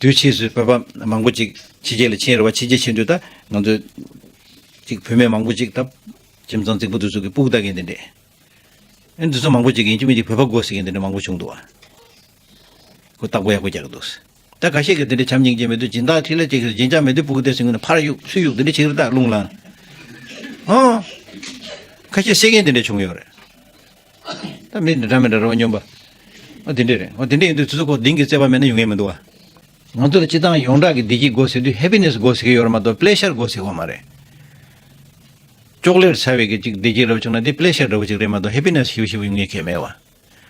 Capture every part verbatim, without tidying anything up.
དུས་ཕྱིས་སུ་བོད་པ་མང་པོ་ཅིག་ཕྱི་རྒྱལ་ལ་ཕྱིན་རེད་བ། ཕྱི་རྒྱལ་ཕྱིན་དུས་ད་ང་ཚོ་ཅིག་བུད་མེད་མང་པོ་ཅིག་ད་ཁྱིམ་ཚང་རྫིག་པོ་དེ་ཚོ་གི་སྤུ་གུ་ལྟ་མཁན་དེ་འདྲས། ཨེ་འདི་ཚོ་མང་པོ་ཅིག་གིས་ཡིན་གཅིག་མིན་གཅིག་བོད་པ་དགོས་ཟེར་མཁན་དེ་འདྲས་མང་པོ་བྱུང་འདུག་བ། ཁོ་བརྟག་པ་ཡག་པོ་རྒྱག་གི་འདུག་ད་ཁ་ཤས་ཀྱིས་དེ་འདྲས་བྱམས་སྙིང་རྗེ་མེད་དུས་སྦྱིན་བདག་འཁྲིས་ལ་ཅིག་སྦྱིན་བྱ་མེད་དུས་སྤུ་གུ་དེ་ཟིན་གྱི་ནས་ཕར་གཡུག་ཚུར་གཡུག་དེ་འདྲས་བྱེད་ཀྱི་རེད། ད་རླུང་ལངས། ཨོ། ཁ་ཤས་བསད་མཁན་དེ་འདྲས་བྱུང་ཡོད་རེད། ད་མི་འདྲ་མི་འདྲ་རེད་བ། སྨྱོན་པ། ཨ་དེ་འདྲས་རེད། ཨོ་དེ་འདྲས་ཡིན་དུས་དུས་ཚོད་ཁོ་གདིང་གི་རྩོད་པ་མེད་ན་ཡོང་ཡས་མི་འདུག་བ། ང་ཚོ་ལ་སྤྱིར་བཏང་ཡོངས་གྲགས་ཀྱི་བདེ་སྐྱིད་དགོས་ཟེར་དུས་ཧེ་པི་ནེ་སི་དགོས་ཟེར་གྱི་ཡོད་རེད་མ་གཏོགས་པེ་ལེ་ཤར་དགོས་ཟེར་གྱི་ཡོད་མ་རེད། ཅོག་ལེ་ཊི་ཟ་བའི་གི་ཅིག་བདེ་སྐྱིད་འདྲ་བོ་བྱུང་ན་དེ་པེ་ལེ་ཤར་འདྲ་བོ་ཅིག་རེད་མ་གཏོགས་ཧེ་པི་ནེ་སི་ཞེ་པོ་ཞེ་པོ་ཡོང་ངེས་གལ་མེད་བ།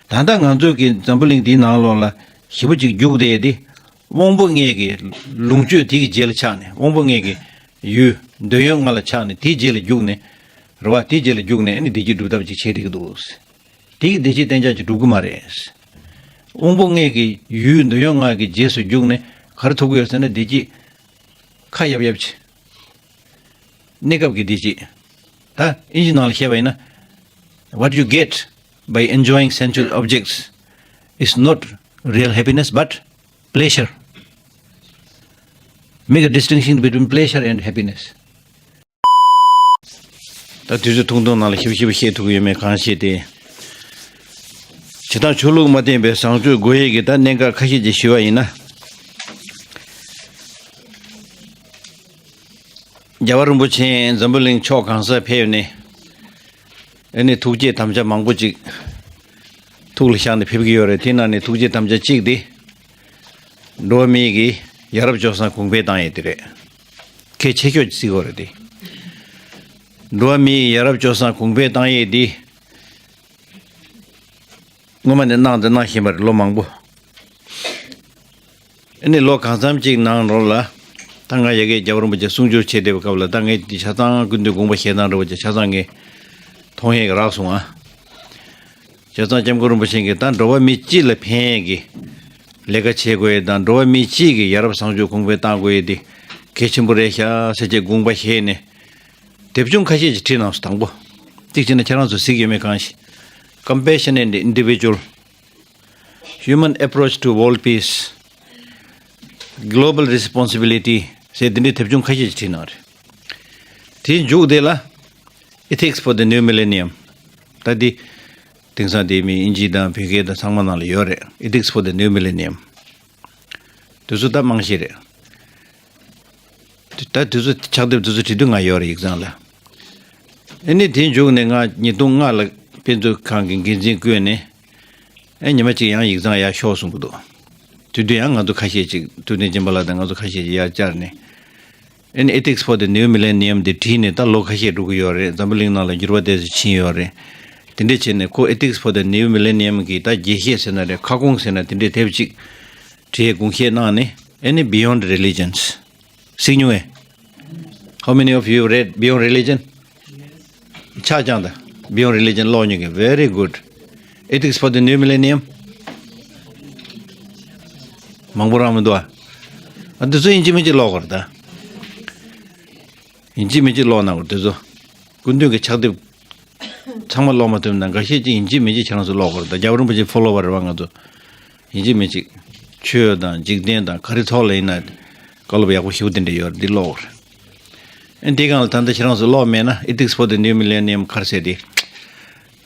ད་ལྟ་ང་ཚོ་གི་འཛམ་བུ་གླིང་འདིའི་ནང་ལོགས་ལ་ཞེ་པོ་ཅིག་རྒྱུག་བསྡད་དེ། དབང་པོ་ལྔའི་གི་ལོངས་སྤྱོད་དེ་གི་རྗེས་ལ་ཆགས་ནས། དབང་པོ་ལྔའི་གི་ཡུལ་འདོད་ཡོན་ལྔ་ལ་ཆགས་ནས་དེའི་རྗེས་ལ་རྒྱུག་ནས། རེད་བ། དེའི་རྗེས་ལ་རྒྱུག་ནས་ཨ་ནི་བདེ་སྐྱིད་སྒྲུབ་ཐབས་ཅིག་བྱེད་བསྡད་ཀྱི་འདུག་དེ་གི་བདེ་སྐྱིད་གཏན་འཇགས་ཅིག་སྒྲུབ་ཀྱི་མ་རེད། དབང་པོ་ལྔའི་གི་ཡུལ་འདོད་ཡོན་ལྔ་གི་རྗེས་སུ་རྒྱུག་ནས་ག་རེ་ཐོབ་ཀྱི་ཡོད་ཟེར་ན། བདེ་སྐྱིད་ཁ་ཡབ་ཡབ་ཅིག་གནས་སྐབས་ཀྱི་བདེ་སྐྱིད། ད་ཨིན་ཇི་ནང་ལ་བཤད་པ་ཡིན་ན། What you get by enjoying sensual objects is not real happiness but pleasure. Make a distinction between pleasure and happiness. ད་དུས་ཚོད་ཐུང་ཐུང་ནང་ལ་ཞིབ་ཞིབ་བཤད་ཐུབ་ཀྱི་ཡོད་མེད་གང་ཤེས་ཏེ། ཇི་ལྟར་ཆོས་ལུགས་མ་བརྟེན་པའི་བཟང་སྤྱོད་དགོས་ཡས་ཀྱི་ད་གནད་འགག་ཁ་ཤས་ཅིག་ཞུས་པ་ཡིན་ན། རྒྱལ་བ་རིན་པོ་ཆེ་འཛམ་བུ་གླིང་ཕྱོགས་གང་སར་ཕེབས་ནས། ཨ་ནི་ཐུགས་བསྐྱེད་དམ་བཅའ་མང་པོ་ཅིག་ཐུགས་ལ་བཞག་ནས་ཕེབས་ཀྱི་ཡོད་རེད། དེ་ནང་ནས་ཐུགས་བསྐྱེད་དམ་བཅའ་གཅིག་དེ། འགྲོ་བ་མིའི་གི་ཡ་རབས་སྤྱོད་བཟང་གོང་འཕེལ་བཏང་ཡས་དེ་རེད། གལ་ཆེ་ཤོས་ཅིག་བརྩི་དགོས་རེད་དེ། འགྲོ་བ་མིའི་ཡ་རབས་སྤྱོད་བཟང་གོང་འཕེལ་བཏང་ཡས་དེ། སྔོན་མ་ནས་གནང་དང་གནང་བཞིན་པ་རེད། ལོ་མང་པོ། ཨ་ནི་ལོ་གང་འཚམ་ཅིག་ནང་ལོགས་ལ། ད་ང་ཡ་གི་རྒྱལ་བ་རིན་པོ་ཆེ་གསུང་སྒྱུར་བྱེད་བསྡད་པའི་སྐབས་ལ། ད་ངས་འདི་ཆ་ཚང་སྐུ་མདུན་དགོངས་པ་བཞེས་སྟངས་འདྲ་བོ་ཅིག་ཆ་ཚང་ངས་མཐོང་ཡས་ཀྱི་རག་སོང་ང་། བྱས་ཙང་སྐྱབས་མགོན་རིན་པོ་ཆེ་གིས་ད་འགྲོ་བ་མི་སྤྱི་ལ་ཕན་ཡས་ཀྱི་ལས་ཀ་བྱེད་དགོས་ཡས་དང་། འགྲོ་བ་མི་སྤྱི་གི་ཡ་རབས་བཟང་སྤྱོད་གོང་འཕེལ་གཏང་དགོས་ཡས་དེ་གལ་ཆེན་པོ་རེད་ཤག་ཟེར་བྱས་དགོངས་པ་བཞེས་ནས། དེབ་ཆུང་ཁ་ཤས་ཅིག་བྲིས་གནང་སོང་། དང་པོ། གཅིག་བྱས་ན་ཁྱེད་རང་ཚོ་གཟིགས་ཡོད་མེད་གང་ཤེས། Compassion and Individual, Human Approach to World Peace, Global Responsibility ཟེར་འདི་འདྲའི་དེབ་ཆུང་ཁ་ཤས་ཅིག་བྲིས་གནང་རེད། དེའི་མཇུག་དེ་ལ་Ethics for the New Millennium། ད་འདི་དེང་སང་དེ་མི་དབྱིན་ཇི་དང་བོད་སྐད་དང་ཚང་མ་ནང་ལ་ཡོད་རེད། Ethics for the New Millennium། དེ་ཚོ་ད་རྨང་གཞི་རེད། ད་དེ་ཚོ་ཕྱག་དེབ་དེ་ཚོ་བྲིས་དུས་ང་ཡོད་རེད་ཡིག་ཚང་ལ། ཨ་ནི་དེའི་མཇུག་ནས་ང་ཉིས་སྟོང་ལྔ་ལ་དཔེ་མཛོད་ཁང་གི་འགན་འཛིན་བསྐོས་ནས། ཨ་ཉི་མ་གཅིག་ཡང་ཡིག་ཚང་ཡར་ཤོག་གསུང་གི་འདུག་དེ་དུས་ཡང་ང་ཚོ་ཁ་ཤས་ཅིག་ཐུབ་བསྟན་སྦྱིན་པ་ལགས་དང་ང་ཚོ་ཁ་ཤས་ཅིག་ཡར་བཅར་ནས། ཨ་ནི་Ethics for the New Millennium དེ་བྲིས་ནས་ད་ལོ་ཁ་ཤས་འགྲོ་གི་ཡོད་རེད། འཛམ་བུ་གླིང་ནང་ལ་འགྱུར་བ་དེ་ཚོ་ཕྱིན་ཡོད་རེད། དེ་འདྲས་བྱས་ནས་ཁོ་Ethics for the New Millennium གི་ད་རྒྱས་བཤད་ཟེར་ན་རེད། ཁ་སྐོང་ཟེར་ན། དེ་འདྲས་དེབ་ཅིག་བྲིས་དགོངས་བཞེས་གནང་ནས། ཨ་ནི་Beyond Religions གཟིགས་མྱོང་ངས། How many of you read Beyond Religion? ཆ་ཚང་ད། Beyond Religion ཀློག་མྱོང་གི། Very good. Ethics for the New Millennium མང་པོ་རང་མི་འདུག་ཨ། ཨ་འདི་ཚོ་ཡིན་གཅིག་མིན་གཅིག་ཀློག་དགོས་རེད་ད། ཡིན་གཅིག་མིན་གཅིག་ཀློག་གནང་དགོས་འདི་ཚོ། སྐུ་མདུན་གྱི་ཕྱག་དེབ་ཚང་མ་ཀློག་མ་ཐུབ་ན་འགའ་ཤས་ཅིག་ཡིན་གཅིག་མིན་གཅིག་ཁྱེད་རང་ཚོ་ཀློག་དགོས་རེད་ད། རྒྱལ་བ་རིན་པོ་ཆེ་ཕོ་ལོ་བ་རེད་བ་ང་ཚོ། ཡིན་གཅིག་མིན་གཅིག་ཆོས་དང་འཇིག་རྟེན་དང་ག་རེ་ཐོག་ལ་ཡིན་ན་བཀའ་སློབ་ཡག་པོ་ཞེ་པོ་དེ་འདྲ་ཡོད་རེད། འདི་ཀློག་དགོས་རེད། ཨ་འདི་སྒང་ལ་ད་ལྟ་ཁྱེད་རང་ཚོ་ཀློག་མེད་ན། Ethics for the New Millennium ག་རེ་ཟེར་དེ།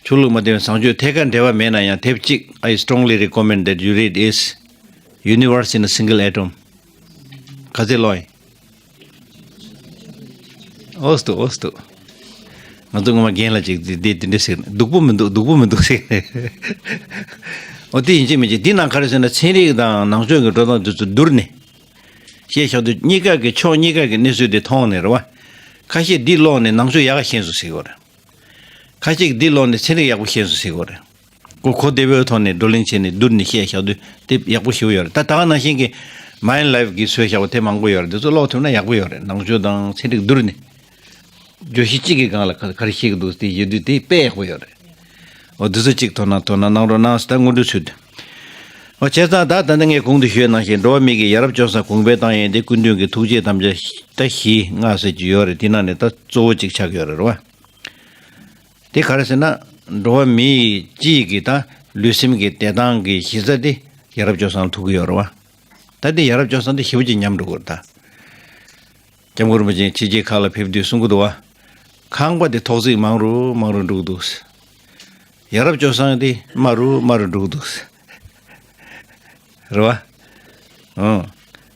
ཆོས་ལུགས་མ་བརྟེན་པའི་བཟང་སྤྱོད། ཐད་ཀར་འབྲེལ་བ་མེད་ན་ཡང་དེབ་གཅིག I strongly recommend that you read is Universe in a Single Atom. ག་ཚོད་ཀློག་ཡིན། ཨོ་སྟོ་ཨོ་སྟོ། ང་ཚོ་ངོ་མ་རྒན་ལགས་ཅིག་འདི་འདི་འདི་འདྲ་ཟེར་ནས། སྡུག་པོ་མི་འདུག་སྡུག་པོ་མི་འདུག་ཟེར་ནས། ཨོ་དེ་ཡིན་གཅིག་མིན་གཅིག་འདི་ནང་ག་རེ་ཟེར་ན། ཚན་རིག་དང་ནང་ཆོས་ཀྱི་འགྲོ་སྟངས་འདི་ཚོ་བསྡུར་ནས་བཤད་བཞག་དུས། གཉིས་ཀ་གི་ཕྱོགས་གཉིས་ཀ་གི་གནས་ཚུལ་འདི་མཐོང་ནས་རེད་བ། ཁ་ཤས་འདི་ཀློག་ནས་ནང་ཆོས་ཡག་ག་ཤེས་སོང་ཟེར་གྱི་ཡོད་རེད། ཁ་ཤས་ཀྱིས་འདི་ཀློག་ནས་ཚན་རིག་ཡག་པོ་ཤེས་སོང་ཟེར་གྱི་ཡོད་རེད། གོ་གོ་བདེ་པོའི་ཐོག་ནས་བགྲོ་གླེང་བྱས་ནས་བསྡུར་ནས་བཤད་བཞག་དུས་དེ་ཡག་པོ་ཞེ་པོ་ཡོད་རེད། ད་ད་ག་ནང་བཞིན་གྱི་མའིན་ལའིབ་གིས་བཟོས་བཞག་པ་དེ་མང་པོ་ཡོད་རེད། འདི་ཚོ་ཀློག་ཐུབ་ན་ཡག་པོ་ཡོད་རེད། ནང་ཆོས་དང་ཚན་རིག་བསྡུར་ནས། བརྗོད་གཞི་གཅིག་གི་སྒང་ལ་ག་ག་རེ་བཤད་ཀྱི་འདུག་དེ་ཡོད་དུས་དེ་དཔེ་ཡག་པོ་ཡོད་རེད། འོ་འདི་ཚོ་གཅིག་དོ་སྣང་དོ་སྣང་གནང་རོགས་གནང་ཟེར། ད་སྔོན་འགྲོའི་ཚུལ་དུ། འོ་བྱས་ཙང་ད་ད་ལྟ་ངས་གོང་དུ་ཞུས་ནང་བཞིན་འགྲོ་བ་མི་གི་ཡ་རབས་སྤྱོད་བཟང་གོང་འཕེལ་བཏང་ཡས་དེ་སྐུ་མདུན་གྱི་ཐུགས་བསྐྱེད་དམ་བཅའ་ད་བཞི་ལྔ་ཟེར་གྱི་ཡོད་རེད། དེ་ནང་ནས་ད་གཙོ་བོ་གཅིག་ཆགས་ཀྱི་ཡོད་རེད་བ། དེ་ག་རེ་ཟེར་ན། འགྲོ་བ་མི་སྤྱིའི་གི་ད་ལུས་སེམས་ཀྱི་བདེ་ཐང་གི་གཞི་རྩ་དེ་ཡ་རབས་སྤྱོད་བཟང་ལ་ཐུག་གི་ཡོད་རེད་བ། ད་འདི་ཡ་རབས་སྤྱོད་བཟང་དེ་ཞེ་པོ་ཅིག་ཉམས་འགྲོ་གི་རེད་ད། སྐྱབས་མགོན་རིན་པོ་ཆེ་ཕྱི་རྒྱལ་ཁག་ལ་ཕེབས་དུས་གསུང་གི་འདུག་བ། ཁང་པ་དེ་ཐོག་བརྩེགས་མང་རུ་མང་རུ་འགྲོ་གི་འདུག། ཡ་རབས་སྤྱོད་བཟང་དེ་དམའ་རུ་དམའ་རུ་འགྲོ་གི་འདུག། རེད་བ། ཨང་།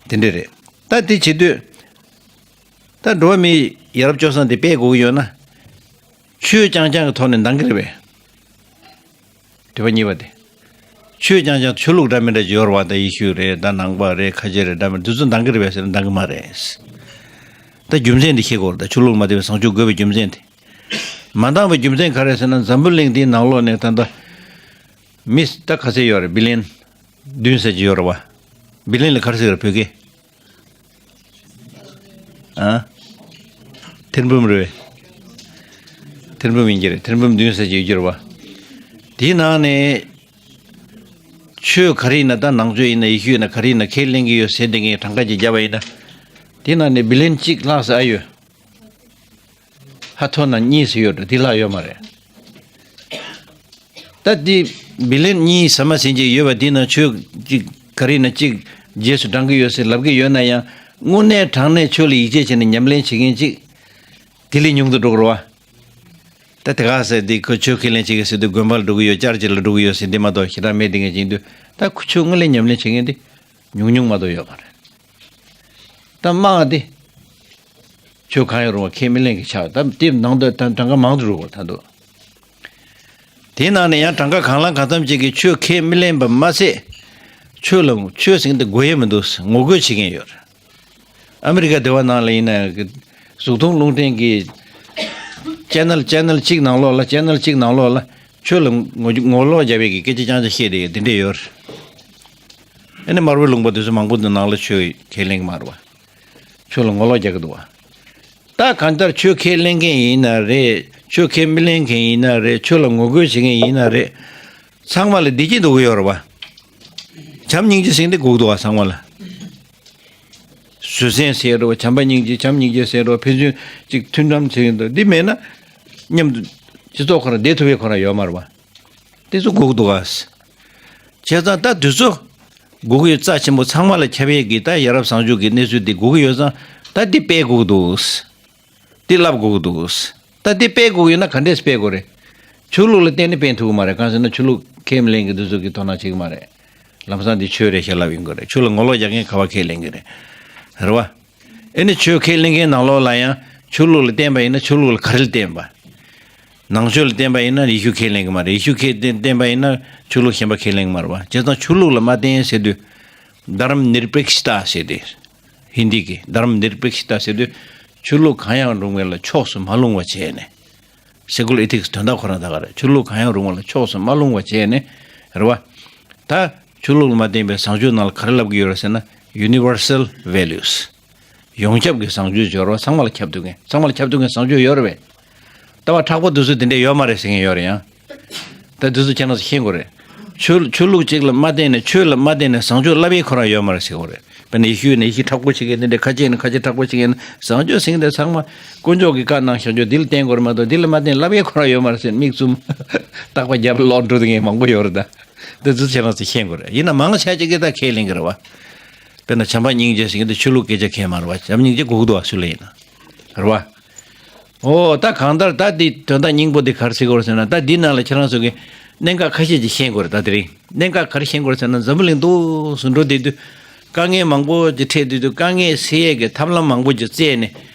དེ་འདྲ་རེད། ད་དེ་བྱེད་དུས། ད་འགྲོ་བ་མིའི་ཡ་རབས་སྤྱོད་བཟང་དེ་སྤེལ་དགོས་ཀྱི་ཡོད་ན། ཆོས་རྐྱང་རྐྱང་གི་ཐོག་ནས་འདང་གི་རེད་པས། དྲི་བ་གཉིས་པ་དེ། ཆོས་རྐྱང་རྐྱང་ཆོས་ལུགས་འདྲ་མི་འདྲ་ཅིག་ཡོད་རེད་བ། ད་ཡེ་ཤུ་རེད། ད་ནང་པ་རེད། ཁ་ཆེ་རེད། འདྲ་མི་འདྲ་དེ་ཚོ་འདང་གི་རེད་པས་ཟེར་ན་འདང་གི་མ་རེད། ད་རྒྱུ་མཚན་དེ་ཤེས་དགོས་རེད། ད་ཆོས་ལུགས་མ་བསྟེན་པའི་བཟང་སྤྱོད་དགོས་པའི་རྒྱུ་མཚན་དེ། མ་འདང་བའི་རྒྱུ་མཚན་ག་རེ་ཟེར་ན། འཛམ་བུ་གླིང་འདིའི་ནང་ལོགས་ནས་ད་ལྟ་མི་ད་ག་ཚད་ཡོད་རེད། བི་ལི་ཡན་བདུན་ཙམ་ཅིག་ཡོད་རེད་བ། བི་ལི་ཡན་ལ་ག་རེ་ཟེར་གི་རེད་བོད་སྐད། ཨ། ཐེར་འབུམ་རེད། ཐེར་འབུམ་ཡིན་གྱི་རེད། ཐེར་འབུམ་བདུན་ཙམ་ཅིག་ཡོད་ཀྱི་རེད་བ། དེའི་ནང་ནས་ཆོས་ག་རེ་ཡིན་ན། ད་ནང་ཆོས་ཡིན་ན། ཡེ་ཤུ་ཡིན་ན། ག་རེ་ཡིན་ན་ཁས་ལེན་གྱི་ཡོད་ཟེར་དེ་ངས་གྲངས་ཀ་ཅིག་བརྒྱབ་པ་ཡིན་ན། དེའི་ནང་ནས་བི་ལི་ཡན་གཅིག་ལྷག་ཙམ་ཨ་ཡོད། ཧ་ཐོ་ན་གཉིས་ཙམ་ཡོད་འགྲོ། དེ་ལྷག་ཡོད་མ་རེད། ད་དེ་བི་ལི་ཡན་གཉིས་ཟ་མ་ཟིན་ཅིག་ཡོད་པ་དེ་ནང་ཆོས་ཅིག་ག་རེ་ན་ཅིག་རྗེས་སུ་འབྲང་གི་ཡོད་ཟེར་ལབ་ཀྱི་ཡོད་ན་ཡང་། དངོས་གནས་དྲང་གནས་ཆོས་ལ་ཡིད་ཆེས་བྱས་ནས་ཉམས་ལེན་བྱེད་མཁན་ཅིག་དེ་ལས་ཉུང་དུ་འགྲོ་གི་རེད་བ། ད་དེ་ག་ཟེར་དེ་ཁོ་ཆོས་ཁས་ལེན་བྱེད་ཀྱི་ཟེར་དུས་དགོན་པ་ལ་འགྲོ་གི་ཡོད། ཅར་ཅི་ལ་འགྲོ་གི་ཡོད་ཟེར་འདི་མ་གཏོགས་ཞེ་དྲག་མེད། དེ་ངས་བྱེད་དུས་ད་ཁོ་ཆོས་དངོས་གནས་ཉམས་ལེན་བྱེད་མཁན་དེ་ཉུང་ཉུང་མ་གཏོགས་ཡོད་མ་རེད། ད་དམངས་དེ། ཆོས་གང་ཡང་རུང་བ་ཁས་མི་ལེན་གྱི་ཆགས། ད་དེ་ནང་དུ་ད་གྲངས་ཀ་མང་དུ་འགྲོ་བར་ཐལ་འདུག། དེའི་ནང་ནས་ཡང་གྲངས་ཀ་གང་ལ་གང་འཚམ་ཅིག་གིས་ཆོས་ཁས་མི་ལེན་པ་མ་ཟད། ཆོས་ལ་ཆོས་ཟེར་མཁན་དེ་དགོས་ཡས་མི་འདུག། ངོ་རྒོལ་བྱེད་མཁན་ཡོད་རེད། ཨ་མི་རི་ཀ་འདི་པ་ནང་ལ་ཡིན་ན་ཡང་གཟུགས་མཐོང་རླུང་འཕྲིན་གྱི་ཅེ་ནལ་ཅེ་ནལ་གཅིག་ནང་ལོགས་ལ། ཅེ་ནལ་གཅིག་ནང་ལོགས་ལ་ཆོས་ལ་ངོ་ངོ་ལོག་རྒྱབ་པའི་གི་སྐད་ཆ་རྐྱང་རྐྱང་བཤད་བསྡད་ཡོད། དེ་འདྲས་ཡོད་རེད། ཨ་ནི་མར་པ་ལུང་པ་དེ་ཚོ་མང་པོ་འདི་ནང་ལ་ཆོས་ཁས་ལེན་གྱི་མ་རེད་བ། ཆོས་ལ་ངོ་ལོག་རྒྱག་གི་འདུག་བ། ད་གང་ལྟར་ཆོས་ཁས་ལེན་མཁན་ཡིན་ན་རེད། ཆོས་ཁས་མི་ལེན་མཁན་ཡིན་ན་རེད། ཆོས་ལ་ངོ་རྒོལ་བྱེད་མཁན་ཡིན་ན་རེད། ཚང་མ་ལ་བདེ་སྐྱིད་འདོད་ཀྱི་ཡོད་རེད་བ། བྱམས་སྙིང་རྗེ་ཟེར་མཁན་དེ་དགོས་ཀྱི་འདུག་བ། ཚང་མ་ལ། བཟོད་བསྲན་ཟེར་རོ། བྱམས་པ་སྙིང་རྗེ། བྱམས་སྙིང་རྗེ་ཟེར་རོ། ཕན་ཚུན་གཅིག་མཐུན་འགྲམ་བྱེད་ཀྱི་འདུག། འདི་མེད་ན་མཉམ་དུ་སྤྱི་ཚོགས་ཁོ་རང་བསྡད་ཐུབ་པའི་ཁོ་རང་ཡོད་མ་རེད་བ། དེ་ཚོ་དགོས་ཀྱི་འདུག་ག། བྱས་ཙང་ད་དུས་ཚོད་དགོས་ཀྱི་ཡོད། རྩ་ཆེན་པོ་ཚང་མ་ལ་ཁྱབ་ཡས་ཀྱི་ད་ཡ་རབས་བཟང་སྤྱོད་ཀྱི་གནས་ཚུལ་འདི་དགོས་ཀྱི་ཡོད་ཙང་། ད་འདི་སྤེལ་དགོས་ཀྱི་འདུག། འདི་བསླབ་དགོས་ཀྱི་འདུག། ད་འདི་སྤེལ་དགོས་ཀྱི་ཡོད་ན་ག་འདྲས་སྤེལ་དགོས་རེད། ཆོས་ལུགས་ལ་བརྟེན་ནས་སྤེལ་ཐུབ་ཀྱི་མ་རེད། གང་ཟེར་ན་ཆོས་ལུགས་ཁས་མི་ལེན་མཁན་དེ་ཚོ་གིས་དོ་སྣང་བྱེད་ཀྱི་མ་རེད། ལམ་སང་འདི་ཆོས་རེད་ཤག་ལབ་ཡོང་གི་རེད། ཆོས་ལ་ངོ་ལོག་རྒྱག་མཁན་ག་པར་ཁས་ལེན་གྱི་རེད། རེད་བ། ཨེ་ནི་ཆོས་ཁས་ལེན་མཁན་ནང་ལོགས་ལ་ཡང་ཆོས་ལུགས་ལ་བརྟེན་པ་ཡིན་ན་ཆོས་ལུགས་ལ་ག་རེ་ལ་བརྟེན་པ། ནང་ཆོས་ལ་བརྟེན་པ་ཡིན་ན་ཡེ་ཤུ་ཁས་ལེན་གྱི་མ་རེད། ཡེ་ཤུ་ཁས་བརྟེན་བརྟེན་པ་ཡིན་ན་ཆོས་ལུགས་གཞན་པ་ཁས་ལེན་གྱི་མ་རེད་བ། བྱས་ཙང་ཆོས་ལུགས་ལ་མ་བརྟེན་ཟེར་དུས། དྷརྨ་ནིར་པེག་ཤི་ཏ་ཟེར་ཏེ། ཧིན་དི་གི་དྷརྨ་ནིར་པེག་ཤི་ཏ་ཟེར་དུས། ཆོས་ལུགས་གང་ཡང་རུང་བ་ལ་ཕྱོགས་སུ་མ་ལྷུང་བ་བྱས་ནས། སེ་ཀུ་ལར་ཨེ་ཐིག་སི་དོན་དག་ཁོ་རང་ད་ག་རེད། ཆོས་ལུགས་གང་ཡང་རུང་བ་ལ་ཕྱོགས་སུ་མ་ལྷུང་བ་བྱས་ནས། རེད་བ། ད་ཆོས་ལུགས་ལ་མ་བརྟེན་པའི་བཟང་སྤྱོད་ནང་ལ་ག་རེ་ལབ་ཀྱི་ཡོད་རེད་ཟེར་ན། ཡུ་ནི་ཝར་སལ་ཝེ་ལུས། ཡོངས་ཁྱབ་ཀྱི་བཟང་སྤྱོད་སྦྱོར་བ། ཚང་མ་ལ་ཁྱབ་ཐུབ་མཁན། ཚང་མ་ལ་ཁྱབ་ཐུབ་མཁན་བཟང་སྤྱོད་ཡོད་རེད་པས། ལྟ་བ་མཁྲེགས་པོ་དེ་ཚོ་དེ་འདྲས་ཡོད་མ་རེད་ཟེར་མཁན་ཡོད་རེད་ཡང་། ད་དེ་ཚོ་ཁྱེད་རང་ཚོ་ཤེས་དགོས་རེད། ཆོས་ཆོས་ལུགས་གཅིག་ལ་མ་བརྟེན་ནས། ཆོས་ལ་མ་བརྟེན་ནས་བཟང་སྤྱོད་བསླབ་ཡས་ཁོ་རང་ཡོད་མ་རེད་ཟེར་དགོས་རེད། དཔེར་ན་ཡེ་ཤུ་ཡིན་ན་ཡེ་ཤུ་མཁྲེགས་པོ་བྱེད་མཁན་དེ་འདྲས། ཁ་ཆེ་ཡིན་ན་ཁ་ཆེ་མཁྲེགས་པོ་བྱེད་མཁན། བཟང་སྤྱོད་ཟེར་མཁན་དེ་ཚང་མ་དཀོན་མཆོག་གིས་བཀའ་གནང་བཞག་ཆོག། འདི་ལ་བརྟེན་དགོས་རེད་མ་གཏོགས་འདི་ལ་མ་བརྟེན་བསླབ་ཡས་ཁོ་རང་ཡོད་མ་རེད་ཟེར་མིག་བཙུམ། རྟག་པ་རྒྱབ་ལོག་འགྲོ་དེ་མཁན་མང་པོ་ཡོད་རེད་ད། དེ་ཚོ་ཁྱེད་རང་ཚོ་ཤེས་དགོས་རེད། ཡིན་ན་མང་ཆེ་ཅིག་གིས་ད་ཁས་ལེན་གྱི་རེད་བ། དཔེར་ན་བྱམས་པ་སྙིང་རྗེ་ཟེར་མཁན་དེ་ཆོས་ལུགས་སྐད་ཆ་ཁས་མ་རེད་བ། བྱམས་སྙིང་རྗེ་དགོས་ཀྱི་འདུག་བ། སུ་ལ་ཡིན་ན། རེད་བ། ཨོ་ད་གང་ལྟར་ད་འདི་དོན་དག་སྙིང་པོ་འདི་ག་རེ་ཟེར་དགོས་རེད་ཟེར་ན། ད་འདི་ནང་ལ་ཁྱེད་རང་ཚོ་གིས་གནད་འགག་ཁ་ཤས་ཅིག་ཤེས་དགོས་རེད། ད་དེ་རིང་གནད་འགག་ག་རེ་ཤེས་དགོས་རེད་ཟེར་ན། འཛམ་བུ་གླིང་འདུག་སུ་འགྲོ་བསྡད་དུས་དཀའ་ངལ་མང་པོ་ཅིག་འཕྲད་བསྡད་དུས། དཀའ་ངལ་སེལ་ཡས་ཀྱི་ཐབས་ལམ་མང་པོ་ཅིག་བཙལ་ནས།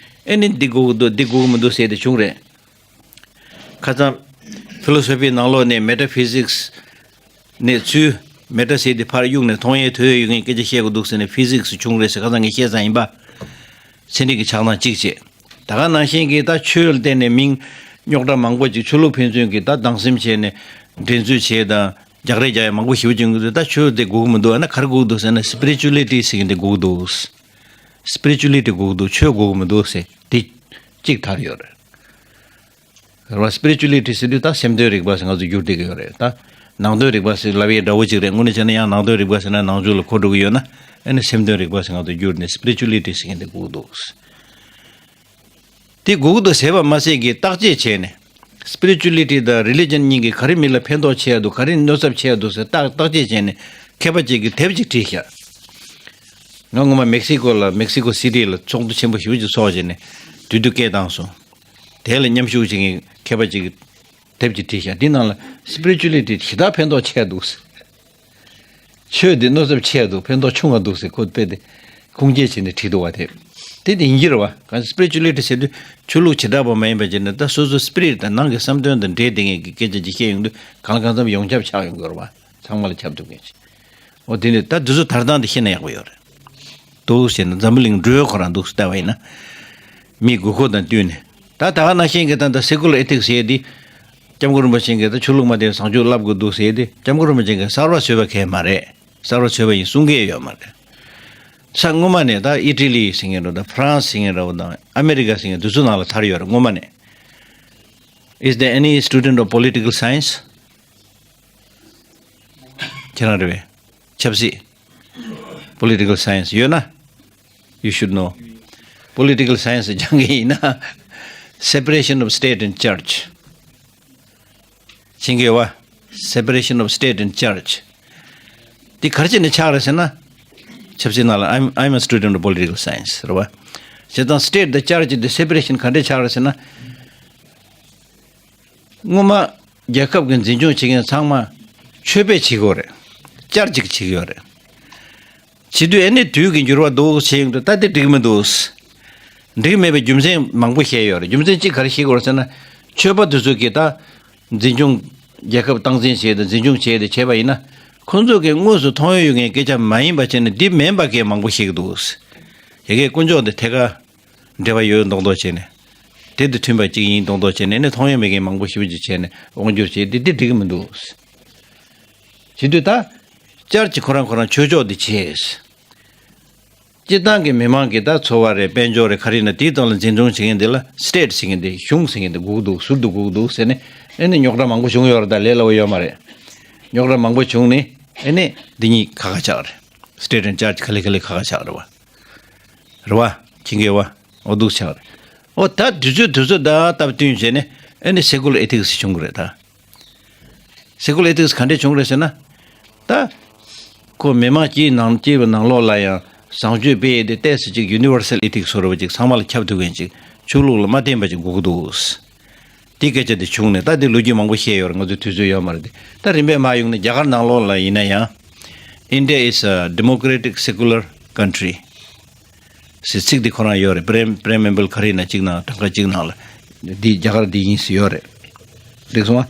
ཨེ་ནི་འདི་དགོས་ཀྱི་འདུག། འདི་དགོས་ཀྱི་མི་འདུག་ཟེར་ཏེ་བྱུང་རེད། ཁ་སང་ཕི་ལོ་སོ་ཕི་ནང་ལོགས་ནས་མེ་ཊ་ཕི་ཟིག་སི་ནས་ཚུར་མེ་ཊ་ཟེར་དེ་ཕར་གཡུགས་ནས་མཐོང་ཡས་ཐོས་ཡས་ཡོད་མཁན་སྐད་ཆ་བཤད་དགོས་འདུག་ཟེར་ནས་ཕི་ཟིག་སི་བྱུང་རེད་ཟེར། ཁ་སང་ངས་བཤད་ཙང་ཡིན་པ། ཚན་རིག་གི་ཆགས་སྡང་གཅིག་བྱས། ད་ག་ནང་བཞིན་གྱི་ད་ཆོས་ལ་བརྟེན་ནས་མིང་རྙོག་དྲ་མང་པོ་ཅིག། ཆོས་ལུགས་ཕན་ཚུན་གྱི་ད་སྡང་སེམས་བྱས་ནས་འགྲན་རྩོད་བྱས་དང་རྒྱག་རེས་རྒྱག་ཡས་མང་པོ་ཞེ་པོ་བྱུང་གི་འདུག། ད་ཆོས་དེ་དགོས་ཀྱི་མི་འདུག། ཨ་ན་ག་རེ་དགོས་ཀྱི་འདུག་ཟེར་ན། སི་པི་རི་ཅུ་ལི་ཊི་ཟེར་མཁན་དེ་དགོས་ཀྱི་འདུག། སི་པི་རི་ཅུ་ལི་ཊི་དགོས་ཀྱི་འདུག། ཆོས་དགོས་ཀྱི་མི་འདུག་ཟེར་དེ་གཅིག་དར་ཡོད་རེད། རེད་བ། སི་པི་རི་ཅུ་ལི་ཊི་ཟེར་དུས་ད་སེམས་དོན་རིག་པ་ཟེར་ང་ཚོ་བསྒྱུར་བསྡད་ཀྱི་ཡོད་རེད་ད། ནང་དོན་རིག་པ་ཟེར་ལབ་ཡས་འདྲ་བོ་ཅིག་རེད། དངོས་གནས་བྱས་ན་ཡང་ནང་དོན་རིག་པ་ཟེར་ན་ནང་ཆོས་ལ་གོ་འགྲོ་གི་ཡོད་ན། ཨ་ནི་སེམས་དོན་རིག་པ་ཟེར་ང་ཚོ་བསྒྱུར་ནས་སི་པི་རི་ཅུ་ལི་ཊི་ཟེར་མཁན་དེ་དགོས་ཀྱི་འདུག། དེ་དགོས་ཀྱི་འདུག་ཟེར་བ་མ་ཟད་ཀྱི་བརྟག་དཔྱད་བྱས་ནས། སི་པི་རི་ཅུ་ལི་ཊི་དང་རི་ལི་ཇན་གཉིས་ཀྱིས་ག་རེ་མི་ལ་ཕན་ཐོགས་ཆེ་ཡ་འདུག། ག་རེ་གནོད་ཚབས་ཆེ་ཡ་འདུག་ཟེར་བརྟག་བརྟག་དཔྱད་བྱས་ནས་མཁས་པ་ཅིག་གིས་དེབ་ཅིག་བྲིས་ཤག། ང་སྔོན་མ་མེག་སི་ཀོ་ལ་མེག་སི་ཀོ་སི་ཊི་ལ་ཚོགས་འདུ་ཆེན་པོ་ཞེ་པོ་ཅིག་ཚོགས་བྱས་ནས་དུས་དུ་སྐད་བཏང་སོང་། དེ་ལ་མཉམ་ཞུགས་བྱེད་མཁན་མཁས་པ་ཅིག་དེབ་ཅིག་བྲིས་ཤག་དེ་ནང་ལ་སི་པི་རི་ཅུ་ལི་ཊི་ཞེ་དྲག་ཕན་ཐོགས་ཆེ་འདུག་ཆོས་འདི་མནོ་ཚབས་ཆེ་འདུག་ཕན་ཐོགས་ཆུང་བ་འདུག་ཟེར་ཁོ་དཔེ་དེ་ཁུངས་སྐྱེལ་བྱས་ནས་བྲིས་འདུག་བ། དེ་དེ་དེ་ཡིན་གྱི་རེད་བ། གང་སི་པི་རི་ཅུ་ལི་ཊི་ཟེར་དུས་ཆོས་ལུགས་བྱེ་བྲག་པ་མ་ཡིན་པ་བྱས་ནས་ད་སོ་སོའི་སི་པི་རི་ཊི་དང་ནང་གི་བསམ་དོན་དང་འབྲེལ་བསྡད་མཁན་གྱི་སྐད་ཆ་ཅིག་བཤད་ཡོང་དུས་གང་ལ་གང་འཚམ་ཡོངས་ཁྱབ་ཆགས་ཡོང་གི་རེད་བ། ཚང་མ་ལ་ཁྱབ་ཐུབ་མཁན་ཞིག་འོ་དེ་ནི་ད་དུས་ཚོད་ད་ལྟ་འདི་ཤེས་ན་ཡག་པོ་ཡོད་རེད། འདུག་ཟེར་ན་འཛམ་བུ་གླིང་འགྲོས་ཁོ་རང་འདུག་ཟེར་ལྟ་བ་ཡིན་ན། མིའི་དགོས་མཁོ་དང་བསྟུན་ནས། ད་ད་ག་ནང་བཞིན་གྱི་ད་ལྟ་སེ་ཀུ་ལར་ཨེ་ཐིག་སི་ཟེར་ཡས་འདི། སྐྱབས་མགོན་རིན་པོ་ཆེ་གིས་ད་ཆོས་ལུགས་མ་བསྟེན་བཟང་སྤྱོད་བསླབ་དགོས་འདུག་ཟེར་ཡས་འདི་སྐྱབས་མགོན་རིན་པོ་ཆེ་གིས་གསར་བ་བཟོས་པ་གང་ཡང་མ་རེད། གསར་བ་བཟོས་པ་ཡིན་གསུང་གི་ཡོད་མ་རེད། ས་སྔོན་མ་ནས་ད་ཨི་ཊ་ལི་ཟེར་མཁན་འདྲ་བོ་དང་ཧྥ་རན་སི་ཟེར་མཁན་འདྲ་བོ་དང་ཨ་མེ་རི་ཀ་ཟེར་མཁན་དེ་ཚོ་ནང་ལ་དར་ཡོད་རེད་སྔོན་མ་ནས། Is there any student of political science? ཁྱེད་རང་རེད་པས། ཆབ་སྲིད། Political science ཡོད་ན། You should know. Political science སྦྱང་གི་ཡིན་ན། Separation of state and church. ཤེས་ཀྱི་ཡོད་པ། Separation of state and church. འདི་ག་རེ་བྱས་ནས་ཆགས་རེད་ཟེར་ན། ཆབ་སྲིད་ནང་ལ། I'm, I'm a student of political science རེད་པ། བྱས་ཙང་state དང་church འདི་separation ག་འདྲས་ཆགས་རེད་ཟེར་ན། སྔོན་མ་རྒྱལ་ཁབ་ཀྱི་འཛིན་སྐྱོང་བྱེད་མཁན་ཚང་མ་ཆོས་པས་བྱེད་ཀྱི་ཡོད་རེད། ཅར་ཅིག་བྱེད་ཀྱི་ཡོད་རེད། བྱེད་དུས་ཨ་ནི་དུས་ཀྱི་འགྱུར་བ་འདུག་བྱེད་ཡོང་དུས་ད་དེ་འགྲིག་མི་འདུག་འགྲིག་མེད་པའི་རྒྱུ་མཚན་མང་པོ་བཤད་ཡོད་རེད། རྒྱུ་མཚན་གཅིག་ག་རེ་བཤད་ཀྱི་ཡོད་རེད་ཟེར་ན། ཆོས་པ་དེ་ཚོ་གིས་ད་འཛིན་སྐྱོང་རྒྱལ་ཁབ་སྟངས་འཛིན་བྱས་ཏེ་འཛིན་སྐྱོང་བྱས་ཏེ་བྱས་པ་ཡིན་ན། ཁོང་ཚོ་གིས་དངོས་སུ་མཐོང་ཡོང་ཡོད་མཁན་སྐད་ཆ་མ་ཡིན་པ་བྱས་ནས་འདི་མིན་པ་སྐད་མང་པོ་བཤད་ཀྱི་འདུག་ཡ་གིའི་དཀོན་མཆོག་འདི་ཐད་ཀར་འབྲེལ་བ་ཡོད་མདོག་མདོག་བྱས་ནས། དེ་དང་མཐུན་པ་གཅིག་ཡིན་མདོག་མདོག་བྱས་ནས་ནི་མཐོང་ཡོང་མེད་མཁན་མང་པོ་ཞེ་པོ་ཅིག་བྱས་ནས་དབང་སྒྱུར་བྱས་ཏེ་འདི་འགྲིག་གི་མི་འདུག་བྱེད་དུས་ད། བསྐྱར་གྱི་ཁོ་རང་ཁོ་རང་ཆོས་ཕྱོགས་འདི་བྱས། སྤྱིར་བཏང་གི་མི་མང་གི་ད་འཚོ་བ་རེད། དཔལ་འབྱོར་རེད། ག་རེ་ཡིན་ན་དེའི་སྟེང་ལ་འཛིན་སྐྱོང་བྱེད་མཁན་འདི་ལ་state ཟེར་མཁན་འདི། གཞུང་ཟེར་མཁན་འདི་དགོས་ཀྱི་འདུག་ཟུར་དུ་དགོས་ཀྱི་འདུག་ཟེར་ནས། ཨེ་ནི་རྙོག་དྲ་མང་པོ་བྱུང་ཡོད་རེད། ད་ལས་སླ་པོ་ཡོད་མ་རེད། རྙོག་དྲ་མང་པོ་བྱུང་ནས་ཨེ་ནི་འདི་གཉིས་ཁ་ཁ་ཆགས་རེད། state and church ག་ལེ་ག་ལེ་ཁ་ཁ་ཆགས་རེད་བ། རེད་བ། ཁྱི་འགེལ་བ། འོ་འདུག་ཆགས་རེད། འོ་ད་དུས་ཚོད་དུས་ཚོད་ད་སྟབས་བསྟུན་བྱས་ནས་ཨེ་ནི་སེ་ཀུ་ལར་ཨེ་ཐིག་སི་བྱུང་གི་རེད་ད། སེ་ཀུ་ལར་ཨེ་ཐིག་སི་ག་འདྲས་བྱུང་རེད་ཟེར་ན། ད། ཁོ་མི་མང་སྤྱིའི་ནང་སྤྱི་པའི་ནང་ལོགས་ལ་ཡང་བཟང་སྤྱོད་སྤེལ་ཡས་དེ་ཏོག་ཙམ་ཅིག་ཡུ་ནི་ཝར་སལ་ཨེ་ཐིག་སི་བཟོ་འདྲ་བ་ཅིག་ཚང་མ་ལ་ཁྱབ་ཐུབ་མཁན་ཅིག་ཆོས་ལུགས་ལ་མ་བརྟེན་པ་ཅིག་དགོས་ཀྱི་འདུག་དེ་སྐད་ཆ་དེ་བྱུང་ནས་ད་དེ་ལོ་རྒྱུས་མང་པོ་བཤད་ཡོད་རེད། ང་ཚོའི་དུས་ཚོད་ཡོད་མ་རེད་དེ། ད་རིམ་པས་མར་ཡོང་ནས་རྒྱ་གར་ནང་ལོགས་ལ་ཡིན་ན་ཡང་། India is a democratic secular country. ཟེར་ཚིག་འདི་ཁོ་རང་ཡོད་རེད། པི་རེམ་པི་རེམ་བེལ་ག་རེ་ཡིན་ན་གཅིག་ནང་གྲངས་ཀ་གཅིག་ནང་ལ་འདི་རྒྱ་གར་འདི་ཡིན་ཟེར་ཡོད་རེད། འགྲིག་སོང་ཨ།